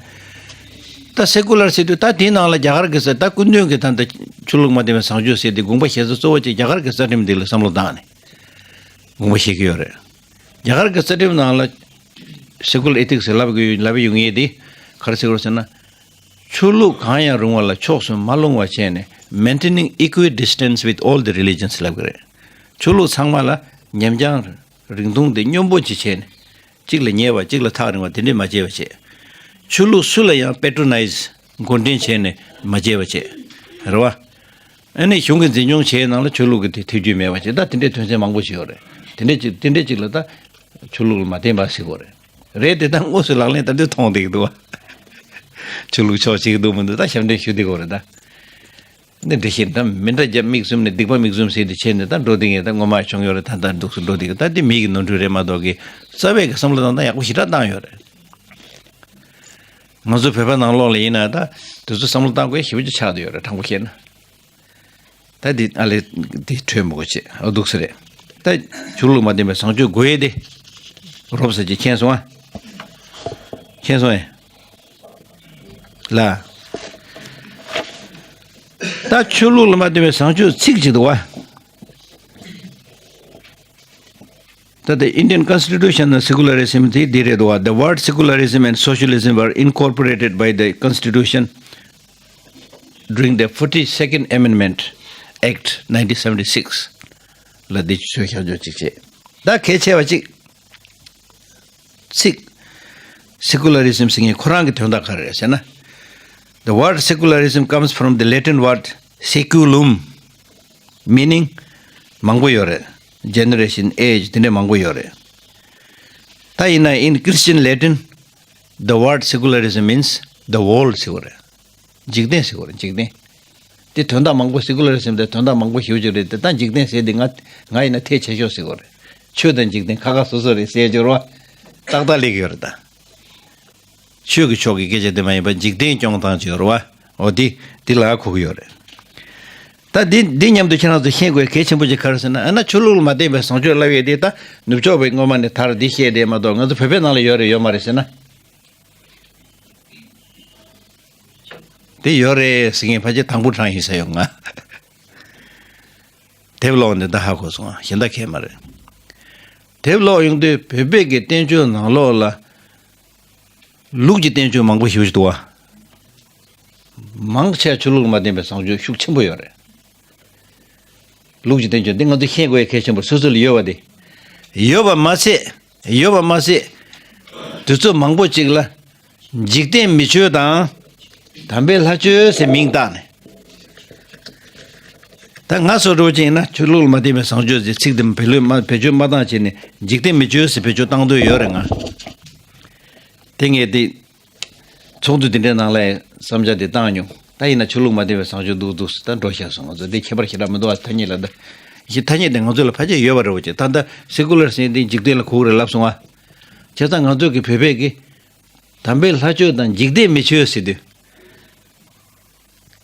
ད་སེ་ཀུ་ལར་ཟེར་དུས་ད་དེའི་ནང་ལ་རྒྱ་གར་གི་ས་ད་སྐུ་མདུན་གྱི་ད་ལྟ་ཆོས་ལུགས་མ་བསྟེན་པའི་བཟང་སྤྱོད་ཟེར་དེ་དགོངས་པ་བཞེས་ས་གཙོ་བོ་གཅིག་རྒྱ་གར་གི་རྩ་ཁྲིམས་འདི་ལ་བསམ་བློ་བཏང་ནས་དགོངས་པ་བཞེས་ཀྱི་ཡོད་རེད། རྒྱ་གར་གི་རྩ་ཁྲིམས་ནང་ལ་སེ་ཀུ་ལར་ཨེ་ཐིག་སི་ལབ་གི་ལབ་ཡོང་ངེས་དེ་ག་རེ་ཟེར་དགོས་ཟེར་ན། ཆོས་ལུགས་གང་ཡང་རུང་བ་ལ་ཕྱོགས་སུ་མ་ལྷུང་བ་བྱས་ནས། Maintaining equidistance with all the religions ལབ་ཀྱི་རེད། ཆོས་ལུགས་ཚང་མ་ལ་ཉམས་རྒྱང་རིང་ཐུང་དེ་སྙོམས་པོ་ཅིག་བྱས་ནས། གཅིག་ལ་ཉེ་བ་གཅིག་ལ་ཐག་རིང་བ་དེ་འདྲས་མ་བྱས་པ་བྱས། ཆོས་ལུགས་སུ་ལ་ཡང་པེ་ཊོ་ནའི་ཛི་མགོ་འདྲེན་བྱས་ནས་མ་བྱས་པ་བྱས། རེད་བ། ཨ་ནི་གཞུང་གི་འཛིན་སྐྱོང་བྱས་ནང་ལ་ཆོས་ལུགས་ཀྱི་དེ་ཐེ་ཇུས་མེད་པ་བྱས། ད་དེ་འདྲས་དོན་ཚན་མང་པོ་ཞིག་ཡོད་རེད། དེ་འདྲས་ཅིག་དེ་འདྲས་ཅིག་ལ་ད་ཆོས་ལུགས་ལ་མ་བརྟེན་པ་ཟེར་དགོས་རེད། རེད་དེ་ད་དངོས་སུ་ལག་ལེན་ད་དུང་མཐོང་བསྡད་ཀྱི་འདུག་བ། ཆོས་ལུགས་ཕྱོགས་གཅིག་འདུག་མི་འདུག་ད་ཞབས་འདྲེན་ཞུ་བསྡད་ཀྱི་ཡོད་རེད་ད། འདི་འདྲ་ཞིག་ད་མི་འདྲ་རྒྱབ་མིག་བཙུམ་ནས་སྡིག་པ་མིག་བཙུམ་ཟེར་དེ་བྱས་ནས་ད་འགྲོ་བསྡད་མཁན་ད་ངོ་མ་བྱུང་ཡོད་རེད། ད་ད་འདུག་སེ་འགྲོ་བསྡད་ཀྱི་ད་འདི་མི་གི་ནོར་འཁྲུལ་རེད་མ་གཏོགས་ཀྱི་རྩ་བའི་གི་བསམ་བློ་བཏང་སྟངས་ཡག་པོ་ཞེ་དྲག་བཏང་ཡོད་རེད། ང་ཚོ་བོད་པ་ནང་ལོགས་ལ་ཡིན་ན་ད་དེ་ཚོ་བསམ་བློ་བཏང་དགོས་ཞེ་པོ་ཅིག་ཆགས་བསྡད་ཡོད་རེད། དྲང་པོ་བཤད་ན། ད་འདི་ཨ་ལས་འདི་འཕྲོས་མི་དགོས་བྱས། ཨོ་འདུག་སེ་རེད། ད་ཆོས་ལུགས་མ་བསྟེན་པའི་བཟང་སྤྱོད་དགོས་ཡས་དེ་རོབ་ཙམ་ཅིག་མཁྱེན་སོང་ཨ། མཁྱེན་སོང་ཨེ། ལ། ད་ཆོས་ལུགས་ལ་མ་བསྟེན་པའི་བཟང་སྤྱོད་ཚིག་ཅིག་འདུག་བ། ད་the Indian constitutional secularism དེ་འདི་རེད་འདུག་བ། The word secularism and socialism were incorporated by the constitution during the forty-second Amendment Act nineteen seventy-six ལ་འདི་ཆོས་བཞག་འཇོག་ཅིག་བྱས། ད་གལ་ཆེ་བ་ཅིག་ཚིག secularism ཟེར་མཁན་ཁོ་རང་གི་དོན་དག་ག་རེ་རེད་ཟེར་ན། The word secularism comes from the Latin word saeculum, meaning མང་པོ་ཡོད་རེད། Generation, age དེ་འདྲས་མང་པོ་ཡོད་རེད། ད་ཡིན་ན་in Christian Latin, the word secularism means the world ཟེར་བ་རེད། འཇིག་རྟེན་ཟེར་བ་རེད། འཇིག་རྟེན། དེ་དོན་དག་མང་པོ་སི་ཀུ་ལར་ཟེར་དེ་དོན་དག་མང་པོ་ཞེ་པོ་ཅིག་རེད་དེ། ད་འཇིག་རྟེན་ཟེར་དེ་ང་ང་ཡིན་ན་ཐལ་ཆེ་ཤོས་ཟེར་གོ་རེད། ཆོས་དང་འཇིག་རྟེན་ཁ་ཁ་སོ་སོ་རེད་ཟེར་གྱི་རེད་བ། ཏག་ཏག་སླེབས་ཀྱི་ཡོད་རེད་ད། ཆོས་ཀྱི་ཕྱོགས་ཀྱི་སྐད་ཆ་དེ་མ་ཡིན་པ་འཇིག་རྟེན་སྐྱོང་སྟངས་ཅིག་ཡོད་རེད་བ། འོ་དེ་དེ་ལ་གོ་གི་ཡོད་རེད། ད་འདི་འདི་མཉམ་དུ་ཁྱེད་རང་ཚོ་ཤེས་དགོས་གལ་ཆེན་པོ་ཅིག་ག་རེ་ཟེར་ན། ཨ་ན་ཆོས་ལུགས་ལ་མ་བརྟེན་པའི་བཟང་སྤྱོད་ལབ་ཡས་དེ་ད་ནུབ་ཕྱོགས་པའི་སྔོན་མ་ནས་དར་འདི་བཤད་དེ་མ་གཏོགས་ང་ཚོ་བོད་པའི་ནང་ལ་ཡོད་རེད་ཡོད་མ་རེད་ཟེར་ན། དེ་ཡོད་རེད་ཟེར་མཁན་ཕལ་ཆེར་དང་པོ་གྲངས་ཡིན་ས་ཡོད་ང་། དེབ་ཀློག་ནས་ད་ཧ་གོ་སོང་ཨ། གཞན་དག་གས་མ་རེད། དེབ་ཀློག་ཡོང་དུས་བོད་པའི་གི་བསྟན་བཅོས་ནང་ལོགས་ལ་ལུགས་ཀྱི་བསྟན་བཅོས་མང་པོ་ཞེ་པོ་ཅིག་འདུག་བ། མང་ཆེ་ཆོས་ལུགས་ལ་མ་བརྟེན་པའི་བཟང་སྤྱོད་ཤུགས་ཆེན་པོ་ཡོད་རེད། ལུགས་ཀྱི་བསྟན་བཅོས་འདི་ང་ཚོས་ཤེས་དགོས་ཡ་གལ་ཆེན་པོ་སོ་སོ་ལ་ཡོད་པ་དེ། ཡོད་པ་མ་ཟད། ཡོད་པ་མ་ཟད། དུས་ཚོད་མང་པོ་ཅིག་ལ། འཇིག་རྟེན་མི་ཆོས་དང་། དམ་པའི་ལྷ་ཆོས་ཟེར་མིང་བཏགས་ནས། ད་ང་ཚོ་འདྲ་བོ་ཅིག་ཡིན་ན་ཆོས་ལུགས་ལ་མ་བརྟེན་པའི་བཟང་སྤྱོད་ཟེར་ཚིག་དེ་བེད་ལུགས་མ་བེད་སྤྱོད་མ་བཏང་བྱས་ནས་འཇིག་རྟེན་མི་ཆོས་ཟེར་བེད་སྤྱོད་བཏང་འདོད་ཡོད་རེད་ང་། དེ་ངས་དེ། ཚོགས་འདུ་དེ་འདྲའི་ནང་ལ་བསམ་འཆར་དེ་བཏང་མྱོང་། ད་ཡིན་ན་ཆོས་ལུགས་མ་བརྟེན་པའི་བཟང་སྤྱོད་འདུག་འདུག་ཟེར་ད་འགྲོ་བཞག་སོང་། ང་ཚོ་འདི་ཁྱད་པར་ཞེ་དྲག་མི་འདུག་བ། ཐ་སྙད་ལ་ད་ཡིན་ཐ་སྙད་དེ་ང་ཚོ་ལ་ཕལ་ཆེར་ཡོད་པ་རེད་བ་ཅིག་ད་ལྟ་སེ་ཀུ་ལར་ཟེར་དེ་འཇིག་རྟེན་ལ་གོ་གི་རེད་ལབ་སོང་བ། བྱས་ཙང་ང་ཚོ་གི་བོད་པས་གི་དམ་པའི་ལྷ་ཆོས་དང་འཇིག་རྟེན་མི་ཆོས་ཟེར་དུས།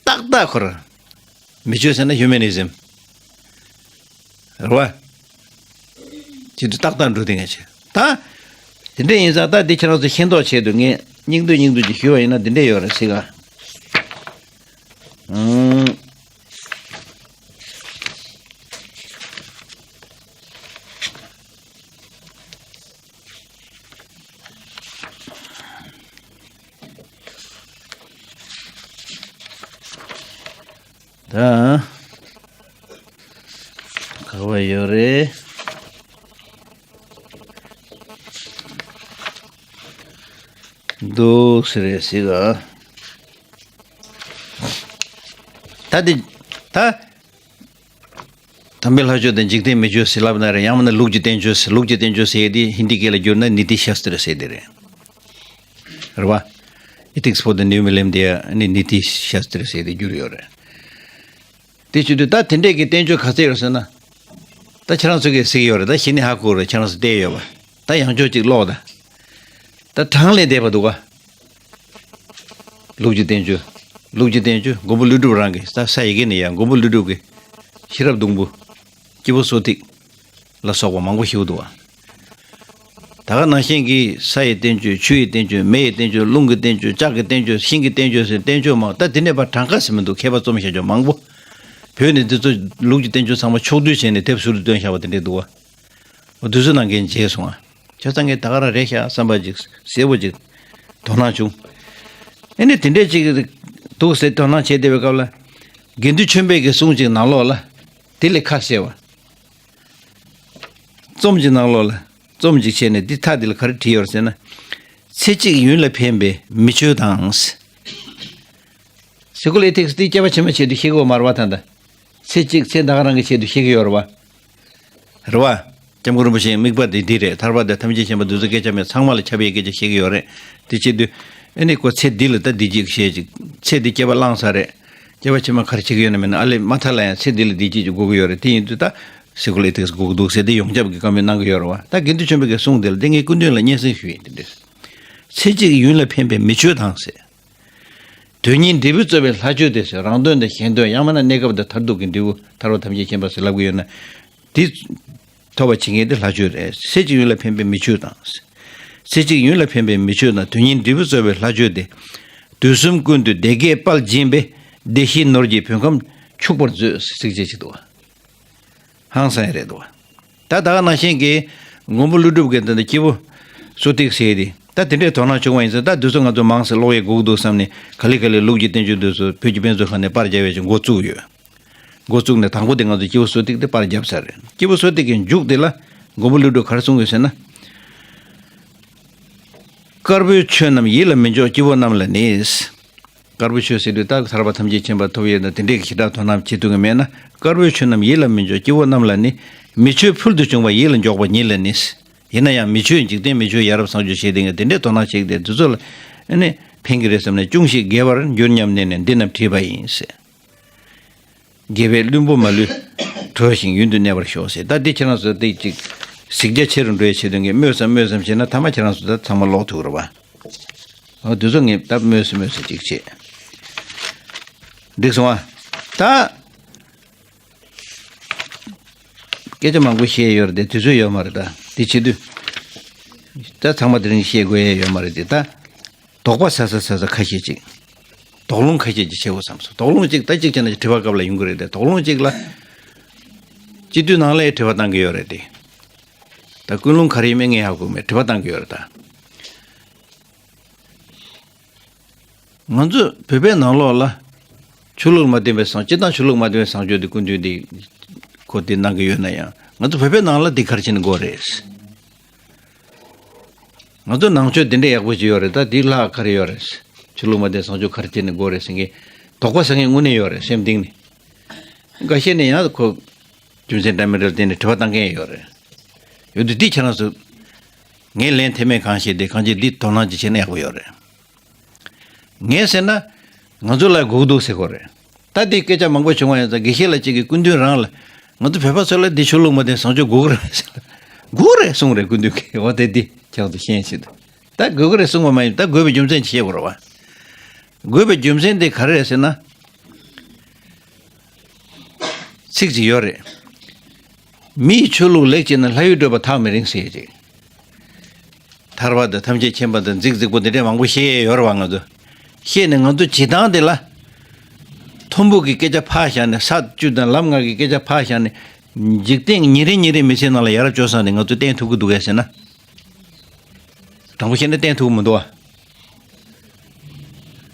ཏག་ཏག་ཁོ་རང་། མི་ཆོས་ཟེར་ན་ཧིའུ་མེ་ནི་ཛིམ། རེད་བ། ཅི་དུ་ཏག་ཏག་འགྲོ་དེ་ངས་བྱས། ད། དེ་འདྲ་ཡིན་ཙང་ད་འདི་ཁྱེད་རང་ཚོ་ཤེས་མདོག་བྱས་འདུག་ངས་སྙིང་བསྡུས་སྙིང་བསྡུས་ཀྱི་ཞུས་པ་ཡིན་ན་འདི་འདྲ་ཡོད་རེད་ཟེར་ག་ཨང་། ད། ག་བ་ཡོད་རེད། འདུག་ཟེར་རེད་ཟེར་ག་ད་འདི། ད། དམ་པའི་ལྷ་ཆོས་དང་འཇིག་རྟེན་མི་ཆོས་ཟེར་ལབ་ན་རེད། ཡང་མིན་ན་ལུགས་ཀྱི་བསྟན་བཅོས་ཟེར། ལུགས་ཀྱི་བསྟན་བཅོས་ཟེར་ཡས་དེ་ཧིན་དི་སྐད་ལ་བསྒྱུར་ན་ནི་ཏི་ཤཱ་སྟྲ་ཟེར་དེ་རེད། རེད་བ། Ethics for the New Millennium དེ་ནི་ནི་ཏི་ཤཱ་སྟྲ་ཟེར་དེ་བསྒྱུར་ཡོད་རེད། དེ་བྱེད་དུས་ད་དེ་འདྲས་ཀྱི་བསྟན་བཅོས་ག་ཚད་ཡོད་ཟེར་ན། ད་ཁྱེད་རང་ཚོ་གིས་གཟིགས་ཡོད་རེད། ད་གཞི་ནས་ཧ་གོ་རེད། ཁྱེད་རང་ཚོ་བལྟས་ཡོད་པ། ད་ཡང་ཅོག་ཅིག་ཀློག་ད། ད་གྲངས་ལས་འདས་པ་འདུག་ག་ལུགས་ཀྱི་བསྟན་བཅོས། ལུགས་ཀྱི་བསྟན་བཅོས་མགོན་པོ་ཀླུ་སྒྲུབ་རང་གི་ས་ས་ཡི་གེ་ནས་ཡང་མགོན་པོ་ཀླུ་སྒྲུབ་ཀྱི་ཤེས་རབ་སྡོང་པོ། སྐྱེས་བུ་གསོ་ཐིག་ལ་སོགས་པ་མང་པོ་ཞིག་འདུག་ག་ད་ག་ནང་བཞིན་གྱི་ས་ཡི་བསྟན་བཅོས། ཆུ་ཡི་བསྟན་བཅོས། མེ་ཡི་བསྟན་བཅོས། རླུང་གི་བསྟན་བཅོས། ལྕགས་ཀྱི་བསྟན་བཅོས། ཤིང་གི་བསྟན་བཅོས་ཟེར་བསྟན་བཅོས་མང་། ད་དེ་ནས་ཕར་གྲངས་ཀ་ཟེར་མི་འདུག་མཁས་པ་རྩོམ་བཞག་ཆོག་མང་པོ། བོད་ནས་འདི་ཚོ་ལུགས་ཀྱི་བསྟན་བཅོས་ཚང་མ་ཕྱོགས་བསྡུས་བྱས་ནས་དེབ་ཟུར་དུ་བཏོན་བཞག་པ་དེ་འདྲས་འདུག་ག་འོ་དུས་ཚོད་ནང་འགན་བརྗེད་སོང་ང་། བྱས་ཙང་ངས་ད་ག་རང་རེད་ཤག་བསམ་པ་ཅིག་གསལ་པོ་ཅིག་དོ་སྣང་བྱུང་། ཨེ་ནི་དེ་འདྲས་ཅིག་འདུག་ཟེར་དོ་སྣང་བྱས་བསྡད་པའི་སྐབས་ལ། དགེ་འདུན་ཆོས་འཕེལ་གྱི་གསུང་ཅིག་ནང་ལོགས་ལ། དེ་ལས་ཁ་གསལ་བ། རྩོམ་གྱི་ནང་ལོགས་ལ། རྩོམ་ཅིག་བྱས་ནས་འདི་མཐའ་འདི་ལ་ག་རེ་བྲིས་ཡོད་རེད་ཟེར་ན། ཚེ་གཅིག་ཡུན་ལ་ཕན་པའི་མི་ཆོས་དང་། སེ་ཀུ་ལར་ཨེ་ཐིག་སི་དེ་སྐྱེས་པ་ཕྱི་མ་ཆེད་དུ་ཤེས་ཀྱི་ཡོད་མ་རེད་བ། ད་ལྟ་ཚེ་གཅིག་ཚེ་ད་ག་རང་གི་ཆེད་དུ་ཤེས་ཀྱི་ཡོད་རེད་བ། རེད་བ། སྐྱབས་མགོན་རིན་པོ་ཆེའི་དམིགས་པ་དེ་འདི་རེད། ཐར་པ་དང་ཐམས་ཅད་མཁྱེན་པ་འདི་ཚོ་སྐད་ཆ་མེད། ཚང་མ་ལ་ཁྱབ་པའི་སྐད་ཆ་བཤད་ཀྱི་ཡོད་རེད། དེ་བྱེད་དུས། ཨེ་ནི་ཁོ་ཚེ་འདི་ལ་ད་འདི་གཅིག་བཤད་ཅིག་ཚེ་འདི་སྐྱེས་པ་བླངས་ས་རེད། སྐྱེས་པ་ཕྱི་མ་ག་རེ་བྱེད་ཀྱི་ཡོད་ན་མེད་ན། ཨ་ལས་མ་མཐའ་ལ་ཡང་ཚེ་འདི་ལ་འདི་གཅིག་ཅིག་དགོས་ཀྱི་ཡོད་རེད། དེ་ཡིན་དུས་ད་སེ་ཀུ་ལར་ཨེ་ཐིག་སི་དགོས་ཀྱི་འདུག་ཟེར་དེ་ཡོངས་ཁྱབ་ཀྱི་བཀའ་མོལ་གནང་གི་ཡོད་རེད་བ། ད་དགེ་འདུན་ཆོས་འཕེལ་གྱི་གསུང་དེ་ལ་དེ་ངས་སྐུ་མདུན་ལ་སྙན་སེང་ཞུས་ཡིན། དེ་འདྲས། ཚེ་གཅིག་ཡུན་ལ་ཕན་པའི་མི་ཆོས་དང་ཟེར། དོན་གཉིས་འབྲས་བུ་སྩོལ་བའི་ལྷ་ཆོས་དེ་ཟེར། རང་དོན་དང་གཞན་དོན། ཡང་མིན་ན་གནས་སྐབས་དང་མཐར་ཐུག་གི་འབྲས་བུ་ཐར་པ་ཐམས་ཅད་མཁྱེན་པ་ཟེར་ལབ་ཀྱི་ཡོད་ན། དེ་ཐོབ་པ་བྱེད་མཁན་དེ་ལྷ་ཆོས་རེད། ཚེ་གཅིག་ཡུན་ལ་ཕན་པའི་མི་ཆོས་དང་། ཚེ་གཅིག་ཡུན་ལ་ཕན་པའི་མི་ཆོས་དང་། དོན་གཉིས་འབྲས་བུ་སྩོལ་བའི་ལྷ་ཆོས་དེ། དུས་གསུམ་ཀུན་ཏུ་བདེ་དགེའི་དཔལ་སྦྱིན་པས། བདེ་གཤེགས་ནོར་གྱིས་བོད་ཁམས་ཕྱུག་པར་མཛོད། ཟེར་ཅིག་བྱེད་འདུག་བ། ཧང་སང་ཡ་རེད་འདུག་བ། ད་ད་ག་ནང་བཞིན་གྱི་མགོན་པོ་ཀླུ་སྒྲུབ་ཀྱི་ད་ལྟ་སྐྱེས་བུ་གསོ་ཐིག་ཟེར་དེ། ད་དེ་འདྲའི་དོ་སྣང་བྱུང་བ་ཡིན་ཙང་། ད་དུས་ཚོད་ང་ཚོ་མང་ཙང་ཀློག་ཡས་དགོས་ཀྱི་འདུག་བསམ་ནས། ག་ལེ་ག་ལེ་ལུགས་ཀྱི་བསྟན་བཅོས་འདི་ཚོ་བོད་ཀྱི་དཔེ་མཛོད་ཁང་ནས་པར་རྒྱབ་ཡས་ཅིག་འགོ་བཙུགས་ཡོད། འགོ་བཙུགས་ནས་དང་པོ་དེ་ང་ཚོ་སྐྱེས་བུ་གསོ་ཐིག་དེ་པར་བརྒྱབ་ཚར་རེད། སྐྱེས་བུ་གསོ་ཐིག་གི་མཇུག་དེ་ལ་མགོན་པོ་ཀླུ་སྒྲུབ་ག་རེ་གསུང་ཡོད་ཟེར་ན། དཀར་པོའི་ཆོས་རྣམས་ཡིད་ལ་མི་འཇོག་སྐྱེ་བོ་རྣམས་ལ་ནི། དཀར་པོའི་ཆོས་ཟེར་དུས་ད་ཐར་པ་ཐམས་ཅད་མཁྱེན་པ་ཐོབ་ཡས་དང་དེ་འདྲས་ཀྱི་ཞེ་དྲག་དོ་སྣང་བྱེད་ཐུབ་ཀྱི་མེད་ན། དཀར་པོའི་ཆོས་རྣམས་ཡིད་ལ་མི་འཇོག་སྐྱེ་བོ་རྣམས་ལ་ནི། མི་ཆོས་ཕུལ་དུ་བྱུང་བ་ཡིད་ལ་འཇོག་པ་ཉིད་ལ་ནི། ཡིན་ན་ཡང་མི་ཆོས་འཇིག་རྟེན་མི་ཆོས་ཡ་རབས་བཟང་སྤྱོད་བྱེད་དེ་ངས་དེ་འདྲས་དོ་སྣང་བྱེད་ཀྱི་དེ་དུས་ཚོད་ལ་ཨ་ནི་ཕན་གྱི་རེད་བསམ་ནས། ཅུང་ཞིག་རྒས་པར་འགྱུར་སྙམ་ནས་ནི་འདི་རྣམས་བྲིས་པ་ཡིན་ཟེར། དགེ་བས་བླུན་པོ་མ་ལུས། གྲོལ་ཞིང་ཡུན་དུ་གནས་པར་ཤོག་ཟེར། ད་འདི་ཁྱེད་རང་ཚོ་འདི་ཅིག་གཟིགས་རྒྱ་ཆེ་རུ་འགྲོ་ཡའི་ཆེད་དུ་ངས་སྨོས་སམ་སྨོས་སམ་བྱས་ན་ཐ་མ་ཁྱེད་རང་ཚོ་ད་ཚང་མ་ལོག་ཐུག་རེད་བ། འོ་དེ་ཚོ་ངས་ད་སྨོས་སུ་སྨོས་སུ་ཅིག་བྱས། འགྲིག་སོང་ཨ། ད་སྐད་ཆ་མང་པོ་བཤད་ཡོད་རེད་དེ་དུས་ཚོད་ཡོད་མ་རེད། ད་འདི་བྱེད་དུས་ད་ཚང་མ་དེ་རིང་བཤད་དགོས་ཡ་ཡོད་མ་རེད་དེ། ད་དོགས་པ་ཟ་ས་ཟ་ས་ཁ་ཤས་ཅིག་དོགས་སློང་ཁ་ཤས་ཅིག་བྱེད་དགོས་བསམ་སོང་། དོགས་སློང་ཅིག་ད་ཅིག་བྱས་ན་དྲི་བ་སྐབས་ལ་ཡོང་གི་རེད་དེ། དོགས་སློང་ཅིག་ལ་སྤྱི་འཐུས་ནང་ལ་ཡང་དྲི་བ་བཏང་གི་ཡོད་རེད་དེ། ད་ཀུན་སློང་ག་རེ་ཡིན་མིན་ངས་ཧ་གོ་མེད། དྲི་བ་བཏང་གི་ཡོད་རེད་ད། ང་ཚོ་བོད་པའི་ནང་ལོགས་ལ་ཆོས་ལུགས་མ་བསྟེན་པའི་བཟང་། སྤྱིར་བཏང་ཆོས་ལུགས་མ་བསྟེན་པའི་བཟང་སྤྱོད་དེ་སྐུ་མདུན་དེ་ཁོ་དེ་གནང་གི་ཡོད་ན་ཡང་། ང་ཚོ་བོད་པའི་ནང་ལ་དེ་ག་རེ་བྱས་ནས་དགོས་རེད། ང་ཚོ་ནང་ཆོས་དེ་འདྲ་ཡག་པོ་ཅིག་ཡོད་རེད། ད་དེའི་ལྷག་ག་རེ་ཡོད་རེད། ཆོས་ལུགས་མ་བསྟེན་བཟང་སྤྱོད་ག་རེ་བྱས་ནས་དགོས་རེད་ཟེར་མཁན་དོགས་པ་ཟ་མཁན་དངོས་གནས་ཡོད་རེད། སེམས་གཏིང་ནས། འགའ་ཤས་ནས་ཡང་ཁོ་རྒྱུ་མཚན་འདྲ་མི་འདྲ་བསྟན་ནས་དྲི་བ་བཏང་མཁན་ཡོད་རེད། ཡོད་དུས་འདི་ཁྱེད་རང་ཚོ་ངས་ལན་ཐེ་མེད་གང་བཤད་དེ་གང་ཅི་འདི་དོ་སྣང་ཅིག་བྱས་ན་ཡག་པོ་ཡོད་རེད། ངས་ཟེར་ན་ང་ཚོ་ལ་དགོས་འདུག་ཟེར་གོ་རེད། ད་འདི་སྐད་ཆ་མང་པོ་བྱུང་བ་ཡིན་ཙང་དགེ་བཤེས་ལགས་གཅིག་གིས་སྐུ་མདུན་རང་ལ་ང་ཚོ་བོད་པ་ཚོ་ལ་འདི་ཆོས་ལུགས་མ་བསྟེན་བཟང་སྤྱོད་དགོས་ཀྱི་རེད་ཟེར། དགོས་རེད་གསུངས་རེད་སྐུ་མདུན་གྱིས། འོ་དེ་འདི་ཁྱེད་ཚོ་ཤེས་ཤིག་ད་དགོས་ཀྱི་རེད་གསུངས་པ་མ་ཡིན། ད་དགོས་པའི་རྒྱུ་མཚན་ཅིག་བཤད་དགོས་རེད་བ། དགོས་པའི་རྒྱུ་མཚན་དེ་ག་རེ་རེད་ཟེར་ན། ཚིག་ཅིག་ཡོད་རེད། མི་ཡི་ཆོས་ལུགས་ལེགས་བྱས་ན། ལྷ་ཡུལ་བགྲོད་པ་ཐག་མི་རིང་ཟེར་ཅིག་ཐར་པ་དང་ཐམས་ཅད་མཁྱེན་པ་དང་རྫིག་རྫིག་པོ་འདི་འདྲས་མང་པོ་བཤད་ཡོད་རེད་བ། ང་ཚོ་བཤད་ནས་ང་ཚོ་བྱེད་སྟངས་དེ་ལ་ཐུམ་འབུ་གི་སྐད་ཆ་ཕར་བཞག་ནས། ས་བཅུ་དང་ལམ་ལྔ་གི་སྐད་ཆ་ཕར་བཞག་ནས། འཇིག་རྟེན་ཉིན་རེ་ཉིན་རེ་མི་ཚེ་ནང་ལ་ཡ་རབས་སྤྱོད་བཟང་དེ་ང་ཚོས་བསྟན་ཐུབ་ཀྱི་འདུག་གས་ཟེར་ན། དྲང་པོ་བཤད་ན་བསྟན་ཐུབ་ཀྱི་མི་འདུག་བ།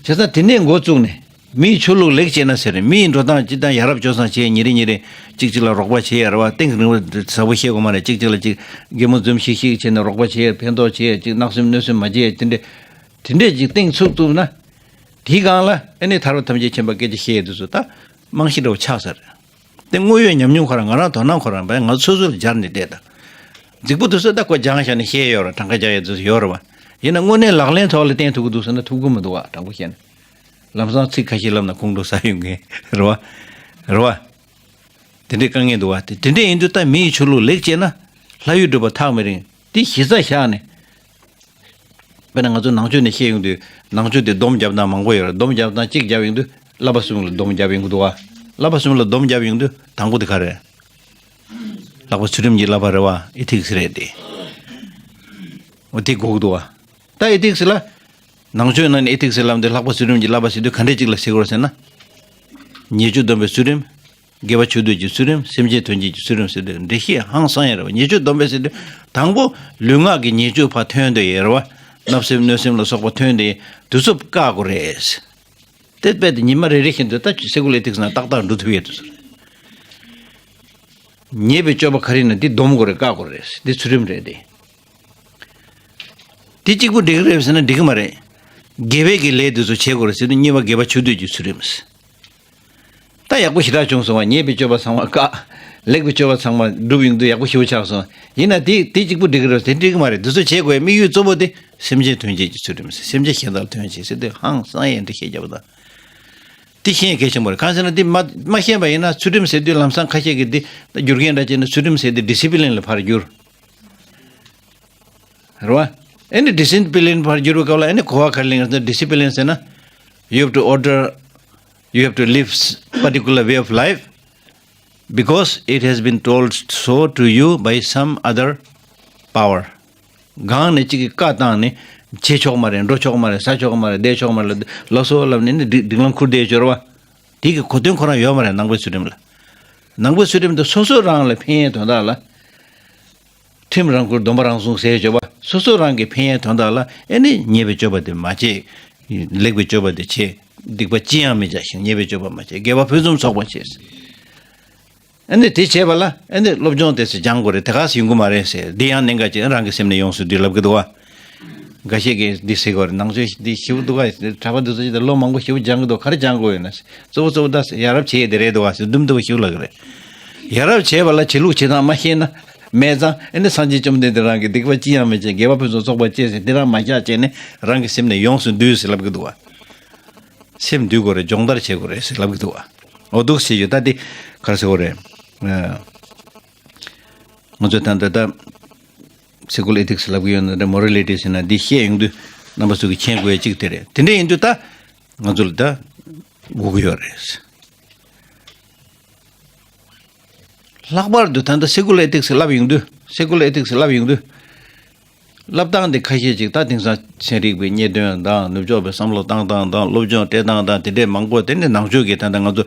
བྱས་ཙང་དེ་ནས་འགོ་བཙུགས་ནས་མིའི་ཆོས་ལུགས་ལེགས་བྱས་ན་ཟེར། མིའི་འགྲོ་སྟངས་སྤྱིར་བཏང་ཡ་རབས་སྤྱོད་བཟང་བྱས། ཉིན་རེ་ཉིན་རེ་གཅིག་གཅིག་ལ་རོགས་པ་བྱས་ཡ་རེད་བ། གཏིང་རིང་བ་ཟབ་པོ་བཤད་དགོས་མ་རེད། གཅིག་གཅིག་ལ་གཅིག་གད་མོ་འཛུམ་ཤིག་ཤིག་བྱས་ནས་རོགས་པ་བྱས་ཡ། ཕན་ཐོགས་བྱས་ཡ། གཅིག་བརྣབ་སེམས་གནོད་སེམས་མ་བྱས་ཡ། དེ་འདྲས་དེ་འདྲས་ཅིག་གཏིང་ཚུགས་ཐུབ་ན། དེའི་སྒང་ལ་ཨ་ནི་ཐར་པ་ཐམས་ཅད་མཁྱེན་པ་སྐད་ཆ་བཤད་ཡ་དེ་ཚོ་ད་རྨང་གཞི་འདྲ་བོ་ཆགས་ས་རེད། དེ་དངོས་ཡོད་ཉམས་མྱོང་ཁོ་རང་། ང་རང་དོ་སྣང་ཁོ་རང་བས་ང་སོ་སོར་སྦྱར་ནས་བལྟས་དང་། རྫིག་པོ་འདུག་ཟེར་ད་ཁོ་སྦྱང་བཞག་ནས་བཤད་ཡོད་རེད། གྲངས་ཀ་རྒྱག་ཡ་དེ་ཚོ་ཡོད་རེད་བ། ཡིན་ན་དངོས་གནས་ལག་ལེན་ཐོག་ལ་བསྟན་ཐུབ་ཀྱི་འདུག་ཟེར་ན་ཐུབ་ཀྱི་མི་འདུག་བ། དྲང་པོ་བཤད་ན། ལམ་སང་ཚིག་ཁ་ཤས་ལབ་ན་ཁོང་ཁྲོ་ཟ་ཡོང་མཁན་རེད་བ། རེད་བ། དེ་འདྲའི་དཀའ་ངལ་འདུག་བ། དེ་དེ་འདྲས་ཡིན་དུས་ད་མི་ཡི་ཆོས་ལུགས་ལེགས་བྱས་ན། ལྷ་ཡུལ་བགྲོད་པ་ཐག་མི་རིང་། དེ་གཞི་རྩ་བཞག་ནས། དཔེར་ན་ང་ཚོ་ནང་ཆོས་ནས་བཤད་ཡོང་དུས། ནང་ཆོས་དེ་སྡོམ་རྒྱབ་སྟངས་མང་པོ་ཡོད་རེད། སྡོམ་རྒྱབ་སྟངས་གཅིག་རྒྱབ་ཡོང་དུས་བསླབ་པ་གསུམ་ལ་སྡོམ་རྒྱབ་ཡོང་གི་འདུག་བ། བསླབ་པ་གསུམ་ལ་སྡོམ་རྒྱབ་ཡོང་དུས་དང་པོ་དེ་ག་རེད། ལྷག་པ་ཚུལ་ཁྲིམས་ཀྱི་བསླབ་པ་རེད་བ། ཨེ་ཐིག་སི་རེད་དེ། འོ་དེ་དགོས་ཀྱི་འདུག་བ། ད་ཨེ་ཐིག་སི་ལ། ནང་ཆོས་ནང་ནས་ཨེ་ཐིག་སི་ལབ་འདི་ལྷག་པ་ཚུལ་ཁྲིམས་ཀྱི་བསླབ་པ་ཟེར་དུས་ག་འདྲས་ཅིག་ལ་ཟེར་དགོས་ཟེར་ན། ཉེས་སྤྱོད་སྡོམ་པའི་ཚུལ་ཁྲིམས། དགེ་བ་ཆོས་སྡུད་ཀྱི་ཚུལ་ཁྲིམས། སེམས་ཅན་དོན་བྱེད་ཀྱི་ཚུལ་ཁྲིམས་ཟེར་དུས་འགྲེལ་བཤད་ཧང་སང་ཡ་རེད་བ། ཉེས་སྤྱོད་སྡོམ་པའི་ཟེར་དུས་དང་པོ་ལུས་ངག་གི་ཉེས་སྤྱོད་ཕར་ཐོན་དེ་ཡོད་རེད་བ། བརྣབ་སེམས་གནོད་སེམས་ལ་སོགས་པ་ཐོན་དེ་དུས་ཚོད་བཀག་དགོས་རེད། དེ་རྦད་དེ་ཉི་མ་རེ་རེ་བཞིན་དུ་ད་སེ་གོལ་ཨེ་ཐིག་སི་ནང་ཏག་ཏག་འགྲོ་ཐུབ་ཡོད་དུས་ཟེར། ཉེས་པའི་སྤྱོད་པ་ག་རེ་ཡིན་ན་འདི་སྡོམ་དགོས་རེད། བཀག་དགོས་རེད། འདི་ཚུལ་ཁྲིམས་རེད་དེ། དེ་གཅིག་པུ་འགྲིག་གི་རེད་ཟེར་ན་འགྲིག་གི་མ་རེད། དགེ་བའི་གི་ལས་དེ་ཚོ་བྱེད་དགོས་རེད་ཟེར་དུས་གཉིས་པ་དགེ་བ་ཆོས་སྡུད་ཀྱི་ཚུལ་ཁྲིམས། ད་ཡག་པོ་ཞེ་དྲག་བྱུང་སོང་བ། ཉེས་པའི་སྤྱོད་པ་ཚང་མ་བཀག་ལེགས་པའི་སྤྱོད་པ་ཚང་མ་སྒྲུབ་ཡོང་དུས་ཡག་པོ་ཞེ་པོ་ཆགས་སོང་། ཡིན་ན་དེ་དེ་གཅིག་པུ་འགྲིག་གི་རེད་ཟེར་དེ་འགྲིག་གི་མ་རེད། དེ་ཚོ་བྱེད་དགོས་པའི་དམིགས་ཡུལ་གཙོ་བོ་དེ་སེམས་ཅན་དོན་བྱེད་ཀྱི་ཚུལ་ཁྲིམས། སེམས་ཅན་གཞན་དག་ལ་དོན་བྱེད་ཟེར་དུས་ཧང་སང་ཡས་འདི་བཤད་རྒྱབ་པ་དང་། དེ་ཤེས་གལ་ཆེན་པོ་རེད། གང་ཟེར་ན་དེ་མ་མ་ཤེས་པ་ཡིན་ན་ཚུལ་ཁྲིམས་ཟེར་དུས་ལམ་སང་ཁ་ཤས་ཀྱིས་འདི་བསྒྱུར་མཁན་འདྲ་བྱས་ན་ཚུལ་ཁྲིམས་ཟེར་དུས་ཌི་སི་པི་ལིན་ལ་ཕར་བསྒྱུར། རེད་བ། ཨ་ནི་ཌི་སི་པི་ལིན་ཕར་བསྒྱུར་བའི་སྐབས་ལ་ཨ་ནི་གོ་བ་ག་རེ་ལེན་ག་ཟེར་ན། ཌི་སི་པི་ལིན་ཟེར་ན། You have to order, you have to live particular way of life because it has been told so to you by some other power. གང་ནས་གཅིག་གིས་བཀའ་བཏང་ནས་བྱེད་ཆོག་མ་རེད། འགྲོ་ཆོག་མ་རེད། ཟ་ཆོག་མ་རེད། བསྡད་ཆོག་མ་རེད། ལབ་སོ་ལབ་ནས་ནི་སྒྲིག་སྒྲིག་ལམ་ཁུར་བསྡད་ཡོད་རེད་བ། དེ་གི་གོ་དོན་ཁོ་རང་ཡོད་མ་རེད། ནང་པའི་ཚུལ་ཁྲིམས་ལ། ནང་པའི་ཚུལ་ཁྲིམས་དེ་སོ་སོ་རང་ལ་ཕན་ཡས་དོན་དག་ལ། ཁྲིམས་རང་བཀུར་སྡོམ་པ་རང་སྲུང་ཟེར་བརྗོད་པ། སོ་སོ་རང་གི་ཕན་ཡོན་དོན་དག་ལ་ཨེ་ནི་ཉེས་པའི་སྤྱོད་པ་དེ་མ་བྱེད། ལེགས་པའི་སྤྱོད་པ་དེ་བྱེད། སྡིག་པ་ཅི་ཡང་མི་བྱ་ཞིང་། ཉེས་པའི་སྤྱོད་པ་མ་བྱེད། དགེ་བ་ཕུན་སུམ་ཚོགས་པར་བྱེད། ཨེ་ནི་དེ་བྱས་པ་ལ་ཨེ་ནི་སློབ་སྦྱོང་དེ་ཚོ་སྦྱང་དགོས་རེད། དེ་ག་སེ་ཡོང་གི་མ་རེད་ཟེར། འདི་ཡང་གནད་འགག་ཅིག་རང་གི་སེམས་ནས་ཡོངས་སུ་འདུས་ལབ་གི་འདུག་བ། འགའ་ཤས་ཀྱིས་འདི་ཟེར་གི་རེད། ནང་ཆོས་འདི་ཞེ་པོ་འདུག་ག་གྲྭ་པ་འདི་ཚོ་ཅིག་ད་ལོ་མང་པོ་ཞེ་པོ་སྦྱང་གི་འདུག་ག་རེ་སྦྱང་དགོས་ཡོད་ན། གཙོ་བོ་གཙོ་བོ་ད་ཡ་རབས་བྱེད་ཡས་དེ་རེད་འདུག་ག་ཟེར་དུམ་དུམ་ཞེ་པོ་ལབ་གི་རེད། ཡ་རབས་བྱས་པ་ལ་བྱེད་ལུགས་བྱེད་སྟངས་མ་ཤེས་ན་མེད་ཙང་ཨེ་ནི་སངས་རྒྱས་བཅོམ་ལྡན་འདས་རང་གིས་སྡིག་པ་ཅི་ཡང་མི་བྱེད། དགེ་བ་ཕུན་སུམ་ཚོགས་པར་སྤྱད་ཟེར། འདི་རང་མ་བཞག་བྱས་ནས་རང་གི་སེམས་ནས་ཡོངས་སུ་འདུས་ཟེར་ལབ་གི་འདུག་ག་སེམས་འདུལ་དགོས་རེད། སྦྱོང་བརྡར་བྱེད་དགོས་རེད་ཟེར་ལབ་གི་འདུག་ག་འོ་འདུག་སེ་ཡོད། ད་དེ་ག་རེ་ཟེར་དགོས་རེད། ཨ། ང་ཚོས་ད་ལྟ་ད་སེ་ཀུ་ལར་ཨེ་ཐིག་སི་ལབ་ཀྱི་ཡོད་ན་འདྲ། མོ་རལ་ཊི་ཟེར་ན་འདི་བཤད་ཡོང་དུས་རྣམ་པ་ཚོ་གིས་མཁྱེན་དགོས་ཡ་གཅིག་དེ་རེད། དེ་འདྲ་ཡིན་དུས་ད་ང་ཚོ་ལ་ད་སྒུག་གི་ཡོད་རེད། ལྷག་པར་དུ་ད་ལྟ་སེ་ཀུ་ལར་ཨེ་ཐིག་སི་ལབ་ཡོང་དུས། སེ་ཀུ་ལར་ཨེ་ཐིག་སི་ལབ་ཡོང་དུས། ལབ་སྟངས་དེ་ཁ་ཤས་ཅིག་ད་དེང་སང་ཚན་རིག་པའི་རྙེད་དོན་དང་ནུབ་ཕྱོགས་པའི་བསམ་བློ་བཏང་སྟངས་དང་སློབ་སྦྱོང་སྤྲད་སྟངས་དང་དེ་འདྲས་མང་པོ། དེ་ནི་ནང་ཆོས་ཀྱི་ད་ལྟ་ང་ཚོ་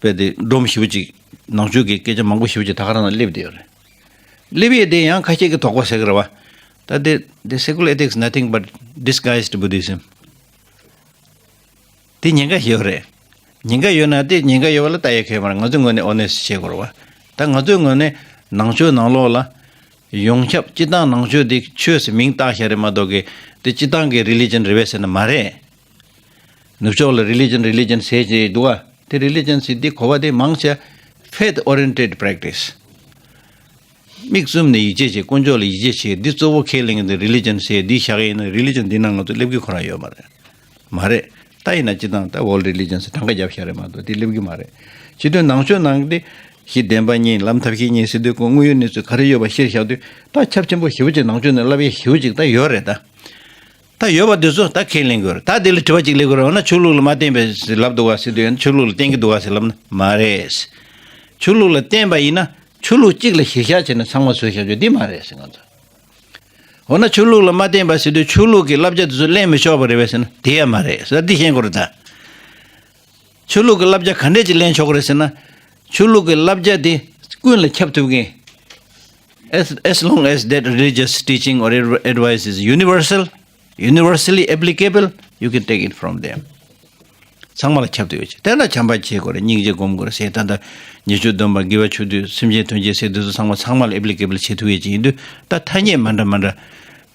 དཔེ་དེ་སྒྲོམ་ཞེ་པོ་ཅིག་ནང་ཆོས་ཀྱི་སྐད་ཆ་མང་པོ་ཞེ་པོ་ཅིག་ད་ག་རང་ལ་སླེབས་བསྡད་ཡོད་རེད། སླེབས་ཡས་དེ་ཡང་ཁ་ཤས་ཀྱིས་དོགས་པ་ཟེར་གི་རེད་བ། ད་དེ་དེ་secular ethics nothing but disguised Buddhism. དེ་ཉེན་ཁ་ཡོད་རེད། ཉེན་ཁ་ཡོད་ན་དེ་ཉེན་ཁ་ཡོད་པ་ལ་ལྟ་ཡ་གལ་མ་རེད། ང་ཚོའི་ངོས་ནས་ཨོ་ནེ་སི་བྱེད་དགོས་རེད་བ། ད་ང་ཚོའི་ངོས་ནས་ནང་ཆོས་ནང་ལོགས་ལ་ཡོངས་ཁྱབ་སྤྱིར་བཏང་ནང་ཆོས་དེ་ཆོས་ཟེར་མིང་བཏགས་བཞག་རེད་མ་གཏོགས་གི་དེ་སྤྱིར་བཏང་གི་རི་ལི་ཇན་རེད་པས་ཟེར་ན་མ་རེད། ནུབ་ཕྱོགས་ལ་རི་ལི་ཇན་རི་ལི་ཇན་ཟེར་གྱི་འདུག་ག་དེ་རི་ལི་ཇན་ཟེར་དེ་གོ་བ་དེ་མང་ཆེ་faith oriented practice། མིག་བཙུམ་ནས་ཡིད་ཆེས་བྱེད། དཀོན་མཆོག་ལ་ཡིད་ཆེས་བྱེད། འདི་གཙོ་བོ་ཁས་ལེན་གྱི་འདུག་རི་ལི་ཇན་ཟེར་འདི་བཞག་གི་ཡིན་ན་རི་ལི་ཇན་འདི་ནང་ང་ཚོ་སླེབས་ཀྱི་ཁོ་རང་ཡོད་མ་རེད། མ་རེད། ད་ཡིན་ན་སྤྱིར་བཏང་ད་world religion ཟེར་གྲངས་ཀ་བརྒྱབ་བཞག་རེད་མ་གཏོགས་དེ་སླེབས་ཀྱི་མ་རེད། སྤྱིར་བཏང་ནང་ཆོས་ནང་གི་དེ་གཞི་བདེན་པ་གཉིས་ལམ་ཐབས་ཤེས་གཉིས་ཟེར་དུས་ཁོ་དངོས་ཡོད་གནས་ཚུལ་ག་རེ་ཡོད་པ་གཞིར་བཞག་དུས་ད་ཁྱབ་ཆེན་པོ་ཞེ་པོ་ཅིག་ནང་ཆོས་ནས་བསླབ་ཡས་ཞེ་པོ་ཅིག་ད་ཡོད་རེད་ད། ད་ཡོད་པ་དེ་ཚོ་ད་ཁས་ལེན་དགོས་རེད། ད་དེ་ལ་དྲི་བ་གཅིག་སླེབས་དགོས་རེད། འོ་ན་ཆོས་ལུགས་ལ་མ་བརྟེན་པའི་ལབ་འདུག་ག་ཟེར་དུས་ཡང་ཆོས་ལུགས་ལ་བརྟེན་གྱི་འདུག་ག་ཟེར་ལབ་ན་མ་རེད། ཆོས་ལུགས་ལ་བརྟེན་པ་ཡིན་ན་ཆོས་ལུགས་གཅིག་ལ་གཞི་བཞག་བྱས་ནས་ཚང་མ་བཟོས་བཞག་རྒྱུ་འདི་མ་རེད་ཟེར་ང་ཚོ། འོ་ན་ཆོས་ལུགས་ལ་མ་བརྟེན་པ་ཟེར་དུས་ཆོས་ལུགས་ཀྱི་བསླབ་བྱ་དེ་ཚོ་ལེན་མི་ཆོག་པ་རེད་པས་ཟེར་ན་དེ་ཡང་མ་རེད་ཟེར། འདི་ཤེས་དགོས་རེད་ད། ཆོས་ལུགས་ཀྱི་བསླབ་བྱ་ག་འདྲས་ཅིག་ལེན་ཆོག་གི་རེད་ཟེར་ན། ཆོས་ལུགས་ཀྱི་བསླབ་བྱ་དེ་ཀུན་ལ་ཁྱབ་ཐུབ་མཁན། As, as long as that religious teaching or adv- advice is universal, universally applicable, you can take it from them. ཚང་མ་ལ་ཁྱབ་ཐུབ་ཡོད་ཅིག་དེ་ན་བྱམས་པ་བྱེད་དགོས་རེད། སྙིང་རྗེ་སྒོམ་དགོས་རེད་ཟེར། ད་ལྟ་ཉེས་སྤྱོད་སྡོམ་པ་དགེ་བ་ཆོས་སྡུད་སེམས་ཅན་དོན་བྱེད་ཟེར་དུས་ཚོ་ཚང་མ་ཚང་མ་ལ་applicable བྱེད་ཐུབ་ཡོད་ཅིག་ཡིན་དུས་ད་ཐ་སྙད་མ་འདྲ་མ་འདྲ།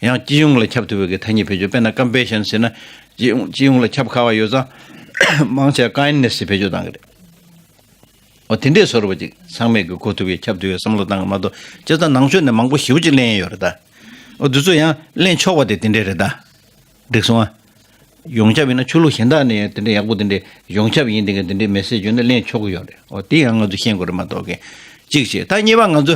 ཡང་སྤྱི་ཡོངས་ལ་ཁྱབ་ཐུབ་པའི་གི་ཐ་སྙད་བེད་སྤྱོད་དཔེར་ན་compassion ཟེར་ན་སྤྱི་ཡོངས་སྤྱི་ཡོངས་ལ་ཁྱབ་ཁག་པ་ཡོད་ཙང་མང་ཆེ་བ་kindness ཟེར་བེད་སྤྱོད་བཏང་གི་རེད། འོ་དེ་འདྲས་བཟོ་འདྲ་བ་ཅིག་ཚང་མས་གི་གོ་ཐུབ་པའི་ཁྱབ་ཐུབ་པའི་བསམ་བློ་བཏང་གི་མ་གཏོགས་བྱས་ཙང་ནང་ཆོས་ནས་མང་པོ་ཞེ་པོ་ཅིག་ལེན་ཡོད་རེད་ད། འོ་དེ་ཚོ་ཡང་ལེན་ཆོག་པ་དེ་དེ་འདྲས་རེད་ད། འགྲིག་སོང་ཨ། ཡོངས་ཁྱབ་ཡིན་ན་ཆོས་ལུགས་གཞན་དག་ནས་ཡང་དེ་འདྲས་ཡག་པོ་དེ་འདྲས་ཡོངས་ཁྱབ་ཡིན་དེ་ག་དེ་འདྲས་མེ་སེ་ཇི་ཡོད་ན་ལེན་ཆོག་གི་ཡོད་རེད། འོ་དེ་ཡང་ང་ཚོ་ཤེས་དགོས་རེད་མ་གཏོགས་གི་གཅིག་བྱས། ད་གཉིས་པ་ང་ཚོ་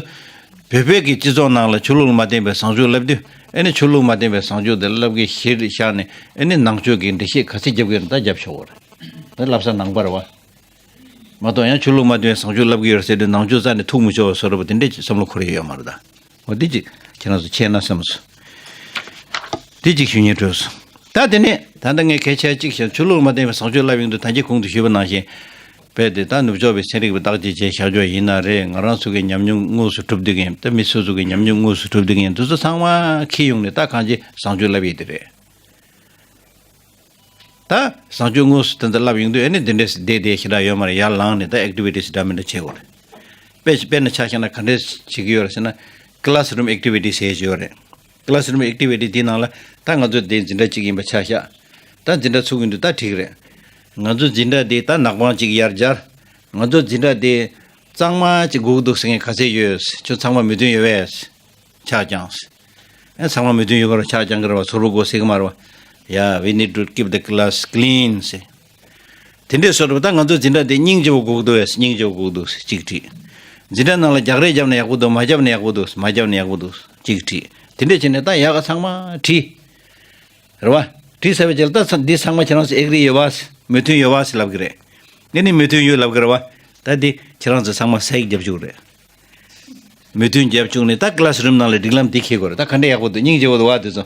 བོད་བོད་ཀྱི་སྤྱི་ཚོགས་ནང་ལ་ཆོས་ལུགས་ལ་མ་བརྟེན་པའི་བཟང་སྤྱོད་ལབ་དུས་ཨ་ནི་ཆོས་ལུགས་མ་བརྟེན་པའི་བཟང་སྤྱོད་དེ་ལབ་གི་གཞིར་བཞག་ནས་ཨ་ནི་ནང་ཆོས་ཀྱི་འགྲེལ་བཤད་ག་ཚད་རྒྱབ་གི་རེད་ད་རྒྱབ་ཆོག་གི་རེད། ད་ལབ་ས་ནང་པ་རེད་བ། མ་གཏོགས་ཡང་ཆོས་ལུགས་མ་བརྟེན་པའི་བཟང་སྤྱོད་ལབ་གི་ཡོད་ཟེར་དུས་ནང་ཆོས་རྩ་ནས་ཐུག་མི་ཆོག་པ་བཟོ་འདྲ་པོ་དེ་འདྲས་ཀྱི་བསམ་བློ་འཁོར་ཡོད་ཡོད་མ་རེད་ད། འོ་དེ་ཅིག་ཁྱེད་རང་ཚོ་ཤེས་ན་བསམ་སོང་། དེ་ཅིག་ཞུ་སྙིང་བྲོས་སོང་། ད་དེ་ནས་ད་ལྟ་ངས་གལ་ཆེ་གཅིག་བཤད། ཆོས་ལུགས་མ་བརྟེན་པའི་བཟང་སྤྱོད་ལབ་ཡོང་དུས་ད་གིན་གོང་དུ་ཞུས་པ་ནང་བཞིན། རྦད་དེ་ད་ནུབ་ཕྱོགས་པའི་ཚན་རིག་པ་བརྟག་དཔྱད་བྱས་བཞག་ཆོག་ཡིན་ན་རེད། ང་རང་ཚོ་གི་ཉམས་མྱོང་དངོས་སུ་གྲུབ་བསྡད་མཁན་ད་མི་སོ་སོ་གི་ཉམས་མྱོང་དངོས་སུ་གྲུབ་བསྡད་མཁན་དེ་ཚོ་ཚང་མ་འཁྱེར་ཡོང་ནས་ད་གང་ཅི་བཟང་སྤྱོད་ལབ་ཡས་དེ་རེད། ད་བཟང་སྤྱོད་དངོས་སུ་དེ་འདྲ་ལབ་ཡོང་དུས་ཨ་ནི་འདི་འདྲས་བསྡད་བསྡད་ཞེ་དྲག་ཡོད་མ་རེད། ཡར་ལངས་ནས་ད་ཨེག་ཊི་བི་ཊི་སི་འདྲ་མི་འདྲ་བྱེད་དགོས་རེད། དཔེ་དཔེར་ན་ཆ་བཞག་ན་ག་འདྲས་བྱེད་ཀྱི་ཡོད་རེད་ཟེར་ན། classroom activity ཟེར་གྱི་ཡོད་རེད། classroom activity དེའི་ནང་ལ་ད་ང་ཚོ་དེ་འཛིན་གྲྭ་གཅིག་ཡིན་པ་ཆ་བཞག་ད་འཛིན་གྲྭ་ཚུགས་ཀྱི་འདུག་ད་འགྲིག་རེད། ང་ཚོ་འཛིན་གྲྭ་དེ་ད་ནག་པང་གཅིག་ཡར་སྦྱར། ང་ཚོ་འཛིན་གྲྭ་དེ་གཙང་མ་གཅིག་དགོས་ཀྱི་འདུག་ཟེར་མཁན་ག་ཚད་ཡོད། ཁྱོད་ཚང་མ་མོས་མཐུན་ཡོད་པས། ཆ་བཞག་ཨ་ཚང་མ་མོས་མཐུན་ཡོད་པ་རེད། ཆ་བཞག་གི་རེད་བ། ཚོར་བ་དགོས་ཟེར་གི་མ་རེད་བ། Yeah, we need to keep the class clean ཟེར། དེ་འདྲས་བཟོ་འདྲ་པོ་ད་ང་ཚོ་འཛིན་གྲྭ་དེ་སྙིང་རྗེ་པོ་དགོས་ཀྱི་འདུག་བས། སྙིང་རྗེ་པོ་དགོས་ཀྱི་འདུག་ཟེར་གཅིག་བྲིས། འཛིན་གྲྭ་ནང་ལ་རྒྱག་རེས་བརྒྱབ་ན་ཡག་པོ་འདུག་མ་བརྒྱབ་ན་ཡག་པོ་འདུག་མ་བརྒྱབ་ན་ཡག་པོ་འདུག་གཅིག་བྲིས། དེ་འདྲས་བྱས་ནས་ད་ཡག་ག་ཚང་མ་བྲིས། རེད་བ། བྲིས་ཚར་བའི་རྗེས་ལ་ད་ཚ་འདི་ཚང་མ་ཁྱེད་རང་ཚོ་ཨེག་རི་ཡོད་བ། མོས་མཐུན་ཡོད་བ་ཟེར་ལབ་གི་རེད། ངས་ནི་མོས་མཐུན་ཡོད་ལབ་གི་རེད་བ། ད་འདི་ཁྱེད་རང་ཚོ་ཚང་མ་ས་ཡིག་རྒྱབ་བཅུག་རེད། མོས་མཐུན་རྒྱབ་བཅུག་ནས་ད་ཀི་ལ་སི་རུམ་ནང་ལ་སྒྲིག་ལམ་འདི་འཁྱེར་དགོས་རེད། ད་ག་འདྲ་ཡག་པོ་འདུག་སྙིང་རྗེ་པོ་འདུག་བ། དེ་ཚོ་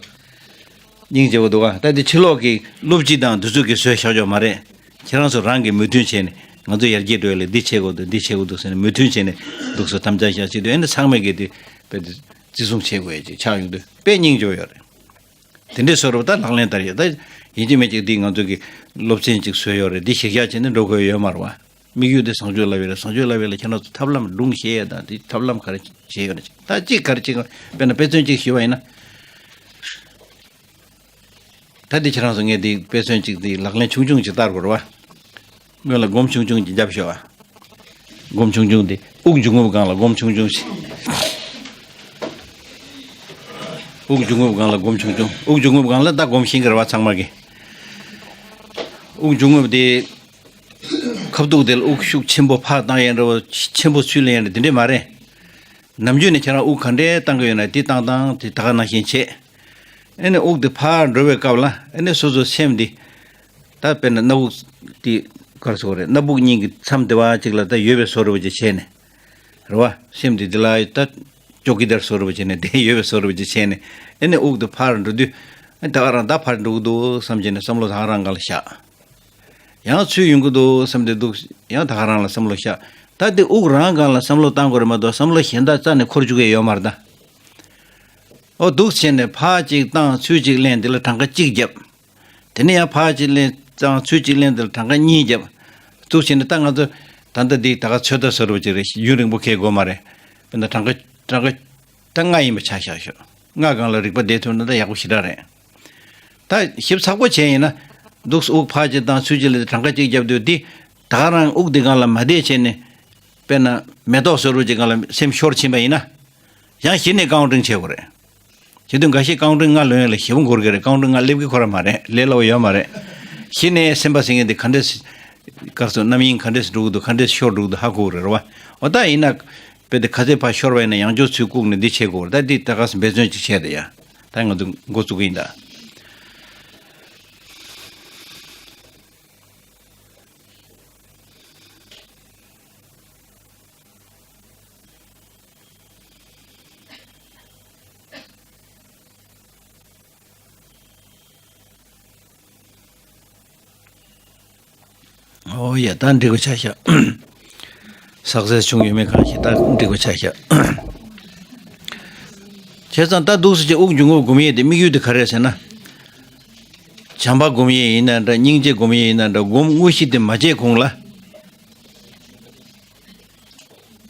སྙིང་རྗེ་པོ་འདུག་བ། ད་འདི་ཕྱི་ལོགས་ཀྱི་སློབ་སྤྱི་དང་འདི་ཚོ་གིས་བཟོས་བཞག་ཆོག་མ་རེད། ཁྱེད་རང་ཚོ་རང་གིས་མོས་མཐུན་བྱས་ནས་ང་ཚོ་ཡར་རྒྱས་འགྲོ་ཡ་ལ་འདི་བྱེད་དགོས་འདུག་འདི་བྱེད་དགོས་འདུག་ཟེར་ནས་མོས་མཐུན་བྱས་ནས་འདུག་སེ་དམ་བཅའ་བཞག་བྱེད་དུས་ཨ་ནི་ཚང་མས་གི་དེ་དཔེ་དེ་བརྩི་སྲུང་བྱེད་དགོས་ཡ་ཅིག་ཆགས་ཡོང་དུས་དཔེ་སྙིང་རྗེ་པོ་ཡོད་རེད། དེ་འདྲའི་བཟོ་འདྲ་པོ་ད་ལག་ལེན་བསྟར་ཡོད། ད་ཡིན་གཅིག་མིན་གཅིག་འདི་ང་ཚོ་གི་སློབ་ཚན་གཅིག་བཟོས་ཡོད་རེད། འདི་གཞིར་བཞག་བྱས་ནས་འགྲོ་དགོས་ཡོད་མ་རེད་བ། དམིགས་ཡུལ་དེ་བཟང་སྤྱོད་ལབ་ཡོད་རེད། བཟང་སྤྱོད་ལབ་ཡོད་ལ་ཁྱེད་རང་ཚོ་ཐབས་ལམ་སྒྲུང་བཤད་ཡས་དང་དེ་ཐབས་ལམ་ག་རེ་བྱས་ཡོད་ན་ཅིག་ད་གཅིག་ག་རེ་བྱེད་དགོས་དཔེར་ན་དཔེ་མཚོན་གཅིག་ཞུས་པ་ཡིན་ན། ད་འདི་ཁྱེད་རང་ཚོ་ངས་འདི་དཔེ་མཚོན་གཅིག་འདི་ལག་ལེན་ཆུང་ཆུང་ཅིག་བསྟར་དགོས་རེད་བ། སྔོན་ལ་སྒོམ་ཆུང་ཆུང་ཅིག་བརྒྱབ་ཤོག་ཨ། སྒོམ་ཆུང་ཆུང་འདི་དབུགས་འབྱུང་རྔུབ་སྒང་ལ་སྒོམ་ཆུང་ཆུང་ཞིག་དབུགས་འབྱུང་རྔུབ་སྒང་ལ་སྒོམ་ཆུང་ཆུང་། དབུགས་འབྱུང་རྔུབ་སྒང་ལ་ད་སྒོམ་ཤེས་ཀྱི་རེད་བ་ཚང་མ་གི། དབུགས་འབྱུང་རྔུབ་དེ་ཁ་ ཁ་ཐུག་དེ་ལ་དབུགས་ཤུགས་ཆེན་པོ་ཕར་བཏང་ཡས་འདྲ་བོ། ཆེན་པོ་ཚུར་ལེན་ཡས་འདྲ་དེ་འདྲས་མ་རེད། ནམ་རྒྱུན་ནས་ཁྱེད་རང་དབུགས་ག་འདྲས་བཏང་གི་ཡོད་ན་དེ་བཏང་སྟངས་དེ་ད་ག་ནང་བཞིན་བྱེད། ཨེ་ནས་དབུགས་དེ་ཕར་འགྲོ་བའི་སྐབས་ལ་ཨེ་ནས་སོ་སོའི་སེམས་འདི། ད་དཔེར་ན་སྣ་བུག་དེ་ག་རེ་ཟེར་དགོས་རེད། སྣ་བུག་གཉིས་ཀྱི་མཚམས་དེ་བ་གཅིག་ལ་ད་ཡོད་པའི་བཟོ་འདྲ་བོ་ཅིག་བྱས་ནས། རེད་བ། སེམས་དེ་འདི་ལ་ད་ཅོ་ཀི་དར་བཟོ་འདྲ་བོ་བྱས་ནས་བསྡད་ཡོད་པའི་བཟོ་འདྲ་བོ་ཅིག་བྱས་ནས། ཨེ་ནས་དབུགས་དེ་ཕར་འགྲོ་དུས། ཨེ་ད་ག་རང་ད་ཕར་འགྲོ་གི་འདུག་བསམ་བྱས་ནས་བསམ་བློ་ད་ག་རང་སྒང་ལ་བཞག་ཡང་ཚུར་ཡོང་གི་འདུག་བསམ་དེ་འདུག་ཡང་ད་ག་རང་ལ་བསམ་བློ་བཞག་ད་དེ་དབུགས་རང་སྒང་ལ་བསམ་བློ་བཏང་དགོས་རེད་མ་གཏོགས་བསམ་བློ་གཞན་དག་རྩ་ནས་འཁོར་བཅུག་གི་ཡོད་མ་རེད་ད། ཨོ་འདུག་བྱས་ནས་ཕར་གཅིག་བཏང་ཚུར་གཅིག་ལེན་དེ་ལ་གྲངས་ཀ་གཅིག་བརྒྱབ། དེ་ནས་ཡང་ཕར་གཅིག་ལེན་བཏང་ཚུར་གཅིག་ལེན་དེ་ལ་གྲངས་ཀ་གཉིས་བརྒྱབ། འདུག་བྱས་ནས་ད་ང་ཚོ་ད་ལྟ་འདི་ད་ག་ཚོད་ལྟ་བཟོ་འདྲ་བོ་ཅིག་རེད། ཡུན་རིང་པོ་འཁེལ་དགོས་མ་རེད། དཔེར་ན་གྲངས་ཀ་གྲངས་ཀ་ད་ལྔ་ཡིན་པ་ཆ་བཞག་ཤོག་ལྔ་སྒང་ལ་རིག་པ་བསྡད་ཐུབ་ན་ད་ཡག་པོ་ཞེ་དྲག་རེད། ད་ཞིབ་ཚགས་པོ་བྱས་ཡིན་ན། འདུག་སེ་དབུགས་ཕར་གཅིག་བཏང་ཚུར་གཅིག་ལ་གྲངས་ཀ་གཅིག་བརྒྱབ་དུས་འདི། ད་ག་རང་དབུགས་འདི་སྒང་ལ་མ་བསྡད་བྱས་ནས། དཔེར་ན་མེ་ཏོག་བཟོ་འདྲ་བོ་ཅིག་སྒང་ལ་སེམས་ཤོར་ཕྱིན་པ་ཡིན་ན། ཡང་གཞི་ནས་ཀའུན་ཊིང་བྱེད་དགོས་རེད། བྱེད་དུས་འགའ་ཤས་ཀའུན་ཊིང་ལྔ་ལོན་ཡས་ལ་ཞེ་པོ་འགོར་གི་རེད། ཀའུན་ཊིང་ལྔ་སླེབས་ཀྱི་ཁོ་རང་མ་རེད། ལས་སླ་བོ་ཡོད་མ་རེད། གཞི་ནས་སེམས་པ་ཟེར་མཁན་དེ་ག་འདྲས། ག་རེ་ཟེར། རྣམ་གཡེང་ག་འདྲས་འགྲོ་གི་འདུག་ག་འདྲས་ཤོར་འགྲོ་གི་འདུག་ཧ་གོ་གི་རེད་བ། འོ་ད་ཡིན་ན། དཔེ་དེ་ག་ཚོད་ཕར་ཤོར་བ་ཡིན་ན་ཡང་བསྐྱར་ཚུར་བཀུག་ནས་འདི་བྱེད་དགོས་རེད། ད་འདི་ད་ག་སེ་འབད་བརྩོན་ཅིག་བྱས་ད་ཡ། ད་ང་ཚོ་འགོ་བཙུགས་ཀྱི་ཡིན་ད། ཨོ་ཡ། ད་འགྲིག་པ་ཆགས་ཤག་སག་སེ་སི་བྱུང་ཡོད་མེད་གང་ཤེས། ད་འགྲིག་པ་ཆགས་ཤག་བྱས་ཙང་ད་འདུག་སེ་བྱས་དབུགས་འབྱུང་རྔུབ་སྒོམ་ཡས་དེ་དམིགས་ཡུལ་དེ་ག་རེ་རེད་ཟེར་ན། བྱམས་པ་སྒོམ་ཡས་ཡིན་ན་འདྲ། སྙིང་རྗེ་སྒོམ་ཡས་ཡིན་ན་འདྲ། སྒོམ་དངོས་གཞི་དེ་མ་བྱས་གོང་ལ།